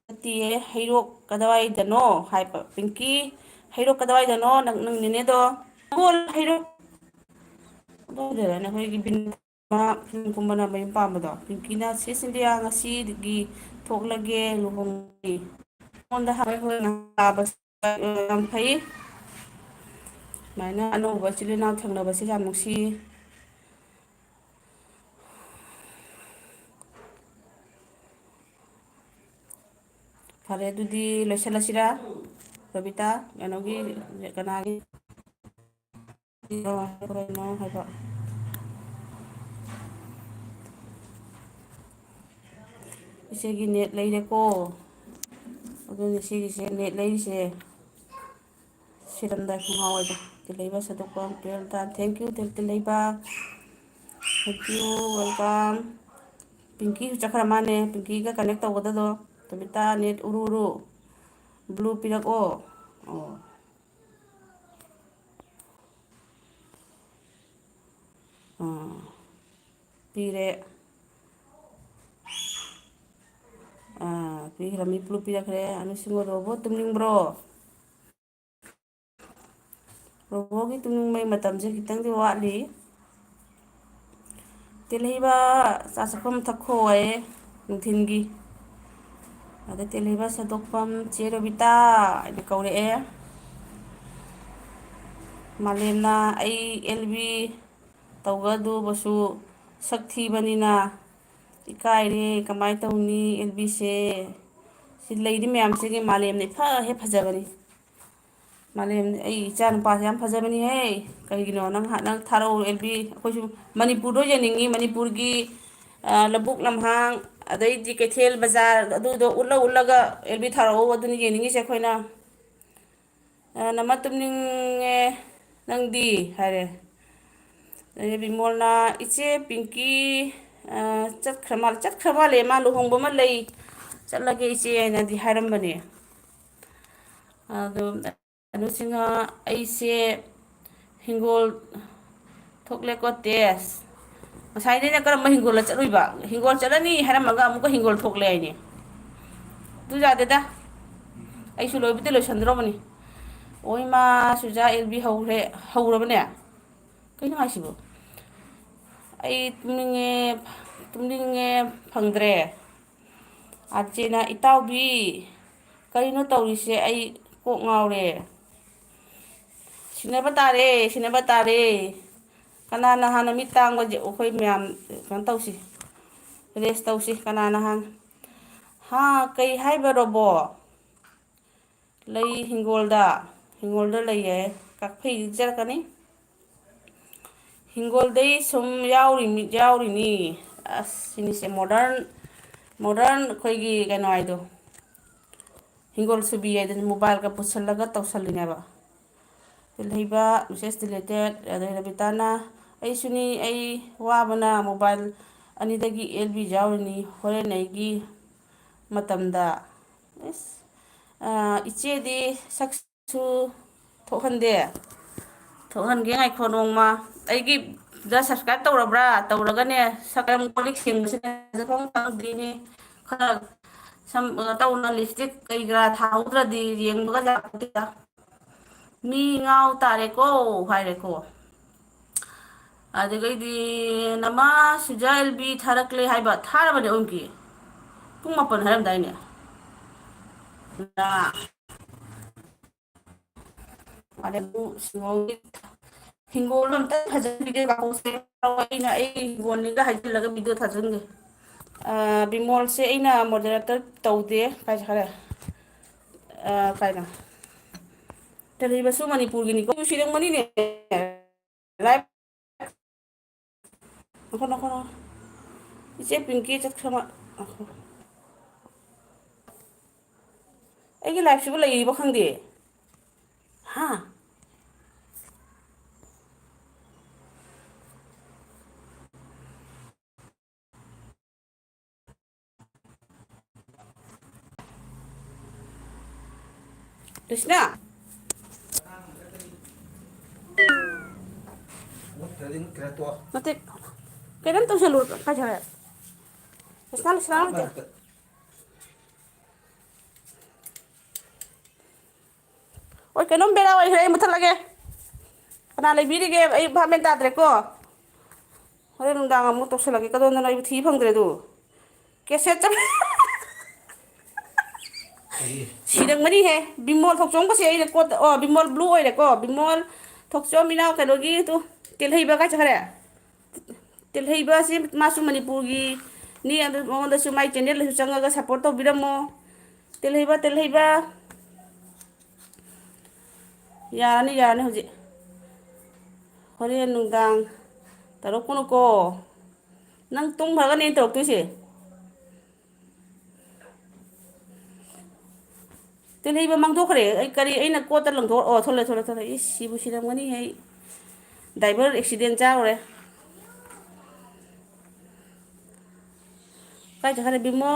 ꯅꯠꯇꯤꯌꯦ, ꯍꯩꯔꯣꯛ ꯀꯗꯥꯏꯗꯅꯣ ꯍꯥꯏꯕ꯫ ꯄꯤꯡꯀꯤ, ꯍꯩꯔꯣꯛ ꯀꯗꯥꯏꯗꯅꯣ ꯅꯪ, ꯅꯪ ꯅꯦꯅꯦꯗꯣ? ꯕꯤꯃꯣꯜ, ꯍꯩꯔꯣꯛ ꯀꯗꯥꯏꯗꯅꯣ? ꯑꯩꯈꯣꯏꯒꯤ ꯕꯤꯟ-, ꯃꯥ ꯐꯤꯂꯝ ꯀꯨꯝꯕꯅ ꯃꯌꯨꯝ ꯄꯥꯝꯕꯗꯣ꯫ ꯄꯤꯡꯀꯤꯅ, "ꯁꯤꯁ ꯏꯟꯗꯤꯌꯥ, ꯉꯁꯤꯗꯒꯤ ꯊꯣꯛꯂꯒꯦ ꯂꯨꯍꯣꯡꯕꯒꯤ꯫" ꯑꯩꯉꯣꯟꯗ ꯍꯥꯏ ꯍꯣꯏ ꯉꯥꯏꯕ ꯌꯥꯝ ꯐꯩ꯫ ꯁꯨꯃꯥꯏꯅ ꯑꯅꯧꯕ ꯏꯆꯤꯜ ꯏꯅꯥꯎ ꯊꯦꯡꯅꯕꯁꯦ ꯌꯥꯝ ꯅꯨꯡꯁꯤ꯫ ꯐꯔꯦ, ꯑꯗꯨꯗꯤ ꯂꯣꯏꯁꯤꯜꯂꯁꯤꯔꯥ? ꯔꯕꯤꯇꯥ, ꯀꯩꯅꯣꯒꯤ, ꯀꯅꯥꯒꯤ? ꯀꯩꯅꯣ ꯍꯥꯏꯕ꯫ ꯏꯆꯦꯒꯤ ꯅꯦꯠ ꯂꯩꯔꯦꯀꯣ꯫ ꯑꯗꯨꯅ ꯁꯤꯒꯤꯁꯦ ꯅꯦꯠ ꯂꯩꯔꯤꯁꯦ꯫ ꯁꯤꯔꯝꯗꯥꯏ ꯈꯣꯡꯍꯥꯎ ꯍꯥꯏꯗꯣ꯫ ꯇꯦꯜꯍꯩꯕ ꯁꯟꯗꯣꯛꯄ, ꯇꯨꯌꯦꯜꯞ ꯇꯥ꯫ Thank you, ꯇꯦꯜ-, ꯇꯦꯜꯍꯩꯕ꯫ Thank you, welcome꯫ ꯄꯤꯡꯀꯤꯁꯨ ꯆꯠꯈ꯭ꯔ ꯃꯥꯅꯦ꯫ ꯄꯤꯡꯀꯤꯒ connect ꯇꯧꯒꯗꯗꯣ꯫ ꯇꯕꯤꯇꯥ, ꯅꯦꯠ ꯎꯔꯨ ꯎꯔꯨ꯫ Blue ꯄꯤꯔꯛꯑꯣ꯫ ꯑꯣ꯫ ꯑꯥ꯫ ꯄꯤꯔꯦ꯫ ꯑꯥ, ꯄꯤꯈ꯭ꯔꯃꯤ, blue ꯄꯤꯔꯛꯈ꯭ꯔꯦ꯫ ꯑꯅꯨ ꯁꯤꯡꯍ, ꯔꯣꯕꯣ ꯇꯨꯝꯅꯤꯡꯕ꯭ꯔꯣ? ꯔꯣꯕꯣꯒꯤ ꯇꯨꯝꯅꯤꯡꯕꯩ ꯃꯇꯝꯁꯦ ꯈꯤꯇꯪꯗꯤ ꯋꯥꯠꯂꯤ꯫ ꯇꯦꯜꯍꯩꯕ ꯆꯥ ꯆꯥꯐꯝ ꯊꯛꯈꯣ ꯍꯥꯏꯌꯦ ꯅꯨꯡꯊꯤꯟꯒꯤ꯫ ꯑꯗ ꯇꯦꯜꯍꯩꯕ ꯁꯟꯗꯣꯛꯐꯝ ꯆꯦ ꯔꯣꯕꯤꯇꯥ ꯍꯥꯏꯅ ꯀꯧꯔꯛꯑꯦ꯫ ꯃꯥꯂꯦꯝꯅ ꯑꯩ ꯑꯦꯜ ꯕꯤ ꯇꯧꯒꯗꯧꯕꯁꯨ ꯁꯛ ꯊꯤꯕꯅꯤꯅ ꯏꯀꯥꯏꯔꯦ, ꯀꯃꯥꯏꯅ ꯇꯧꯅꯤ ꯑꯦꯜ ꯕꯤꯁꯦ? ꯁꯤ ꯂꯩꯔꯤ ꯃꯌꯥꯝꯁꯤꯒꯤ ꯃꯥꯂꯦꯝꯅ ꯏꯐ ꯍꯦꯛ ꯐꯖꯕꯅꯤ꯫ ꯃꯥꯂꯦꯝ, ꯑꯩ ꯏꯆꯥ ꯅꯨꯄꯥꯁꯦ ꯌꯥꯝ ꯐꯖꯕꯅꯤꯍꯦ꯫ ꯀꯩꯒꯤꯅꯣ ꯅꯪ ꯍ-, ꯅꯪ ꯊꯥꯔꯛꯎ ꯑꯦꯜ ꯕꯤ꯫ ꯑꯩꯈꯣꯏꯁꯨ ꯃꯅꯤꯄꯨꯔꯗꯣ ꯌꯦꯡꯅꯤꯡꯉꯤ, ꯃꯅꯤꯄꯨꯔꯒꯤ, ꯑ, ꯂꯧꯕꯨꯛ ꯂꯝꯍꯥꯡ, ꯑꯗꯩꯗꯤ ꯀꯩꯊꯦꯜ ꯕꯖꯥꯔ, ꯑꯗꯨꯗꯣ ꯎꯠꯂ ꯎꯠꯂꯒ ꯑꯦꯜ ꯕꯤ ꯊꯥꯔꯛꯎ, ꯑꯗꯨꯅꯤ ꯌꯦꯡꯅꯤꯡꯉꯤꯁꯦ ꯑꯩꯈꯣꯏꯅ꯫ ꯑ, "ꯅꯃ ꯇꯨꯝꯅꯤꯡꯉꯦ ꯅꯪꯗꯤ?" ꯍꯥꯏꯔꯦ꯫ ꯑꯗꯩ ꯕꯤꯃꯣꯜꯅ, "ꯏꯆꯦ ꯄꯤꯡꯀꯤ, ꯑ, ꯆꯠꯈ꯭ꯔ ꯃꯥꯜꯂꯦ, ꯆꯠꯈ꯭ꯔ ꯃꯥꯜꯂꯦ, ꯃꯥ ꯂꯨꯍꯣꯡꯕ ꯑꯃ ꯂꯩ, ꯆꯠꯂꯒꯦ ꯏꯆꯦ ꯍꯥꯏꯅꯗꯤ ꯍꯥꯏꯔꯝꯕꯅꯦ꯫ ꯑꯗꯣ, ꯑꯅꯨꯁꯤꯡꯍ, ꯑꯩꯁꯦ ꯍꯤꯡꯒꯣꯜ ꯊꯣꯛꯂꯦꯀꯣ ꯇꯦꯁ꯫ ꯉꯁꯥꯏꯗꯩꯅ ꯀꯔꯝꯕ ꯍꯤꯡꯒꯣꯜꯗ ꯆꯠꯂꯨꯏꯕ? ꯍꯤꯡꯒꯣꯜ ꯆꯠꯂꯅꯤ ꯍꯥꯏꯔꯝꯃꯒ ꯑꯃꯨꯛꯀ ꯍꯤꯡꯒꯣꯜ ꯊꯣꯛꯂꯦ ꯍꯥꯏꯅꯦ꯫ ꯑꯗꯨ ꯌꯥꯗꯦꯗ꯫ ꯑꯩꯁꯨ ꯂꯣꯏꯕꯨꯗꯤ ꯂꯣꯏꯁꯟꯗ꯭ꯔꯣꯕꯅꯤ꯫ ꯑꯣ ꯏꯃꯥ, ꯁꯨꯖꯥ ꯑꯦꯜ ꯕꯤ ꯍꯧꯔꯦ, ꯍꯧꯔꯕꯅꯦ? ꯀꯩꯅꯣ ꯍꯥꯏꯁꯤꯕꯣ? ꯑꯩ ꯇꯨꯝꯅꯤꯡꯉꯦ, ꯇꯨꯝꯅꯤꯡꯉꯦ, ꯐꯪꯗ꯭ꯔꯦ꯫ ꯑꯥꯔꯆꯦꯅ, "ꯏꯇꯥꯎꯕꯤ, ꯀꯔꯤꯅꯣ ꯇꯧꯔꯤꯁꯦ? ꯑꯩ ꯀꯣꯛ ꯉꯥꯎꯔꯦ꯫" ꯁꯤꯟꯅꯕ ꯇꯥꯔꯦ, ꯁꯤꯟꯅꯕ ꯇꯥꯔꯦ꯫ ꯀꯅꯥꯅ ꯍꯥꯟꯅ ꯃꯤꯠ ꯇꯥꯡꯕꯁꯦ ꯑꯩꯈꯣꯏ ꯃꯌꯥꯝ ꯀꯩꯅꯣ ꯇꯧꯁꯤ, ꯔꯦꯁ ꯇꯧꯁꯤ꯫ ꯀꯅꯥꯅ ꯍꯥꯟꯅ? ꯍꯥ, ꯀꯩ ꯍꯥꯏꯕ ꯔꯣꯕꯣ? ꯂꯩ ꯍꯤꯡꯒꯣꯜꯗ, ꯍꯤꯡꯒꯣꯜꯗ ꯂꯩꯌꯦ꯫ ꯀꯛꯐꯩ ꯆꯤꯛꯆꯔꯛꯀꯅꯤ꯫ ꯍꯤꯡꯒꯣꯜꯗꯩ ꯁꯨꯝ ꯌꯥꯎꯔꯤ, ꯌꯥꯎꯔꯤꯅꯤ꯫ ꯑꯁ, ꯁꯤꯅꯤꯁꯦ modern, modern ꯑꯩꯈꯣꯏꯒꯤ ꯀꯩꯅꯣ ꯍꯥꯏꯗꯣ, ꯍꯤꯡꯒꯣꯜ ꯁꯨꯕꯤ ꯍꯥꯏꯗꯨꯅꯤ, ꯃꯣꯕꯥꯏꯜꯒ ꯄꯨꯁꯜꯂꯒ ꯇꯧꯁꯜꯂꯤꯅꯦꯕ꯫ ꯂꯩꯕ, message deleted꯫ ꯑꯗꯩ ꯔꯕꯤꯇꯥꯅ, "ꯑꯩꯁꯨꯅꯤ, ꯑꯩ ꯋꯥꯕꯅ ꯃꯣꯕꯥꯏꯜ ꯑꯅꯤꯗꯒꯤ ꯑꯦꯜ ꯕꯤ ꯌꯥꯎꯔꯤꯅꯤ, ꯍꯣꯔꯦꯟ ꯑꯩꯒꯤ ꯃꯇꯝꯗ꯫" ꯏꯁ, ꯑ, ꯏꯆꯦꯗꯤ ꯁꯛꯁꯨ ꯊꯣꯛꯍꯟꯗꯦ꯫ ꯊꯣꯛꯍꯟꯒꯦ, ꯉꯥꯏꯈꯣ ꯅꯣꯡꯃ꯫ ꯑꯩꯒꯤꯗ subscribe ꯇꯧꯔꯕ꯭ꯔꯥ? ꯇꯧꯔꯒꯅꯦ, ꯁꯛ ꯀꯣꯜ ꯂꯤꯛ ꯁꯦꯡꯕꯁꯤꯅ ꯐꯖꯐꯝ ꯈꯪꯗ꯭ꯔꯤꯅꯦ꯫ ꯈꯔ ꯁꯝ, ꯀꯩꯅꯣ ꯇꯧꯅ, lipstick ꯀꯩ ꯀꯔꯥ ꯊꯥꯍꯧꯗ꯭ꯔꯗꯤ ꯌꯦꯡꯕꯒ ꯌꯥꯄꯣꯠꯇꯦꯗ꯫ ꯃꯤ ꯉꯥꯎ ꯇꯥꯔꯦꯀꯣ ꯍꯥꯏꯔꯦꯀꯣ꯫ ꯑꯗꯨꯗꯒꯤꯗꯤ ꯅꯃꯥ ꯁꯨꯖꯥ ꯑꯦꯜ ꯕꯤ ꯊꯥꯔꯛꯂꯦ ꯍꯥꯏꯕ, ꯊꯥꯔꯕꯅꯦ ꯑꯣꯟꯒꯤ꯫ ꯄꯨꯡ ꯃꯥꯄꯟ ꯍꯥꯏꯔꯝꯗꯥꯏꯅꯦ? ꯅ-, ꯑꯗꯩ ꯑꯃꯨꯛ ꯁꯤꯡꯒꯣꯜꯒꯤ, ꯍꯤꯡꯒꯣꯜꯗꯣ ꯑꯝꯇ ꯐꯖꯅ video ꯀꯥꯞꯍꯧꯁꯦ꯫ ꯑꯩꯅ ꯑꯩ ꯍꯤꯡꯒꯣꯜꯅꯤꯒ ꯍꯥꯏꯖꯤꯜꯂꯒ video ꯊꯥꯖꯤꯟꯒꯦ꯫ ꯑ, ꯕꯤꯃꯣꯜꯁꯦ ꯑꯩꯅ moderator ꯇꯧꯗꯦ꯫ ꯀꯥꯏ ꯆꯠꯈ꯭ꯔꯦ? ꯑ, ꯀꯥꯏꯗ? ꯀꯔꯤꯕꯁꯨ ꯃꯅꯤꯄꯨꯔꯒꯤꯅꯤꯀꯣ꯫ ꯁꯤꯔꯝꯒꯅꯤꯅꯦ꯫ Live ꯉꯥꯏꯈꯣ, ꯉꯥꯏꯈꯣ, ꯉꯥꯏꯈꯣ꯫ ꯏꯆꯦ ꯄꯤꯡꯀꯤ ꯆꯠꯈ꯭ꯔ ꯃꯥ-, ꯉꯥꯏꯈꯣ꯫ ꯑꯩꯒꯤ live ꯁꯤꯕꯨ ꯂꯩꯔꯤꯕ ꯈꯪꯗꯦ꯫ ꯍꯥ? ꯔꯤꯁꯅꯥ! ꯅꯠꯇꯦ, ꯀꯩꯅꯣꯝ ꯇꯧꯁꯜꯂꯨ, ꯀꯥꯏ ꯆꯠꯈ꯭ꯔꯦ? ꯔꯤꯁꯅꯥ, ꯔꯤꯁꯅꯥ ꯅꯠꯇꯦ꯫ ꯍꯣꯏ, ꯀꯩꯅꯣꯝ ꯕꯦꯔꯥ ꯑꯣꯏꯈ꯭ꯔꯦ, ꯑꯩ ꯃꯨꯠꯊꯠꯂꯒꯦ꯫ ꯀꯅꯥ ꯂꯩꯕꯤꯔꯤꯒꯦ? ꯑꯩ ꯚꯥꯞ ꯃꯦꯟ ꯇꯥꯗ꯭ꯔꯦꯀꯣ꯫ ꯍꯣꯔꯦꯟ ꯅꯨꯡꯗꯥꯡ ꯑꯃꯨꯛ ꯇꯧꯁꯜꯂꯛꯀꯦ꯫ ꯀꯗꯣꯝꯗꯅꯣ ꯑꯩꯕꯨ ꯊꯤ ꯐꯪꯗ꯭ꯔꯦ ꯑꯗꯨ꯫ ꯀꯦꯁꯦꯠ ꯆꯞ-, ꯀꯔꯤ? ꯁꯤꯔꯝꯒꯅꯤꯍꯦ꯫ ꯕꯤꯃꯣꯜ ꯊꯣꯛꯆꯣꯝꯒꯁꯦ ꯑꯩꯅ ꯀꯣꯠ-, ꯑꯣ, ꯕꯤꯃꯣꯜ ꯕ꯭ꯂꯨ ꯑꯣꯏꯔꯦꯀꯣ꯫ ꯕꯤꯃꯣꯜ ꯊꯣꯛꯆꯣꯝ ꯏꯅꯥꯎ ꯀꯩꯅꯣꯒꯤ ꯇꯨ, ꯇꯦꯜꯍꯩꯕ ꯀꯥꯏ ꯆꯠꯈ꯭ꯔꯦ? ꯇꯦꯜꯍꯩꯕꯁꯤ ꯃꯥꯁꯨ ꯃꯅꯤꯄꯨꯔꯒꯤꯅꯤ, ꯑꯗꯨ ꯃꯉꯣꯟꯗꯁꯨ ꯃꯥꯏ ꯆꯦꯅꯦꯜꯗꯁꯨ ꯆꯪꯉꯒ ꯁꯞꯄꯣꯔꯠ ꯇꯧꯕꯤꯔꯝꯃꯣ꯫ ꯇꯦꯜꯍꯩꯕ, ꯇꯦꯜꯍꯩꯕ꯫ ꯌꯥꯔꯅꯤ, ꯌꯥꯔꯅꯤ ꯍꯧꯖꯤꯛ꯫ ꯍꯣꯔꯦꯟ ꯅꯨꯡꯗꯥꯡ ꯇꯧꯔꯛꯀꯅꯨꯀꯣ꯫ ꯅꯪ ꯇꯨꯝꯈ꯭ꯔꯒꯅꯦ ꯑꯩꯅ ꯇꯧꯔꯛꯇꯣꯏꯁꯦ꯫ ꯇꯦꯜꯍꯩꯕ ꯃꯥꯡꯊꯣꯛꯈ꯭ꯔꯦ꯫ ꯑꯩ ꯀꯔꯤ, ꯑꯩꯅ ꯀꯣꯠꯇ ꯂꯪꯊꯣꯛ-, ꯑꯣ, ꯊꯣꯛꯂꯦ, ꯊꯣꯛꯂꯦ, ꯊꯣꯛꯂꯦ꯫ ꯏꯁ, ꯁꯤꯕꯨ ꯁꯤꯔꯝꯒꯅꯤꯍꯦ ꯑꯩ꯫ ꯗ꯭ꯔꯥꯏꯚꯔ ꯑꯦꯛꯁꯤꯗꯦꯟ ꯆꯥꯔꯨꯔꯦ꯫ ꯀꯥꯏ ꯆꯠꯈ꯭ꯔꯦ ꯕꯤꯃꯣꯜ?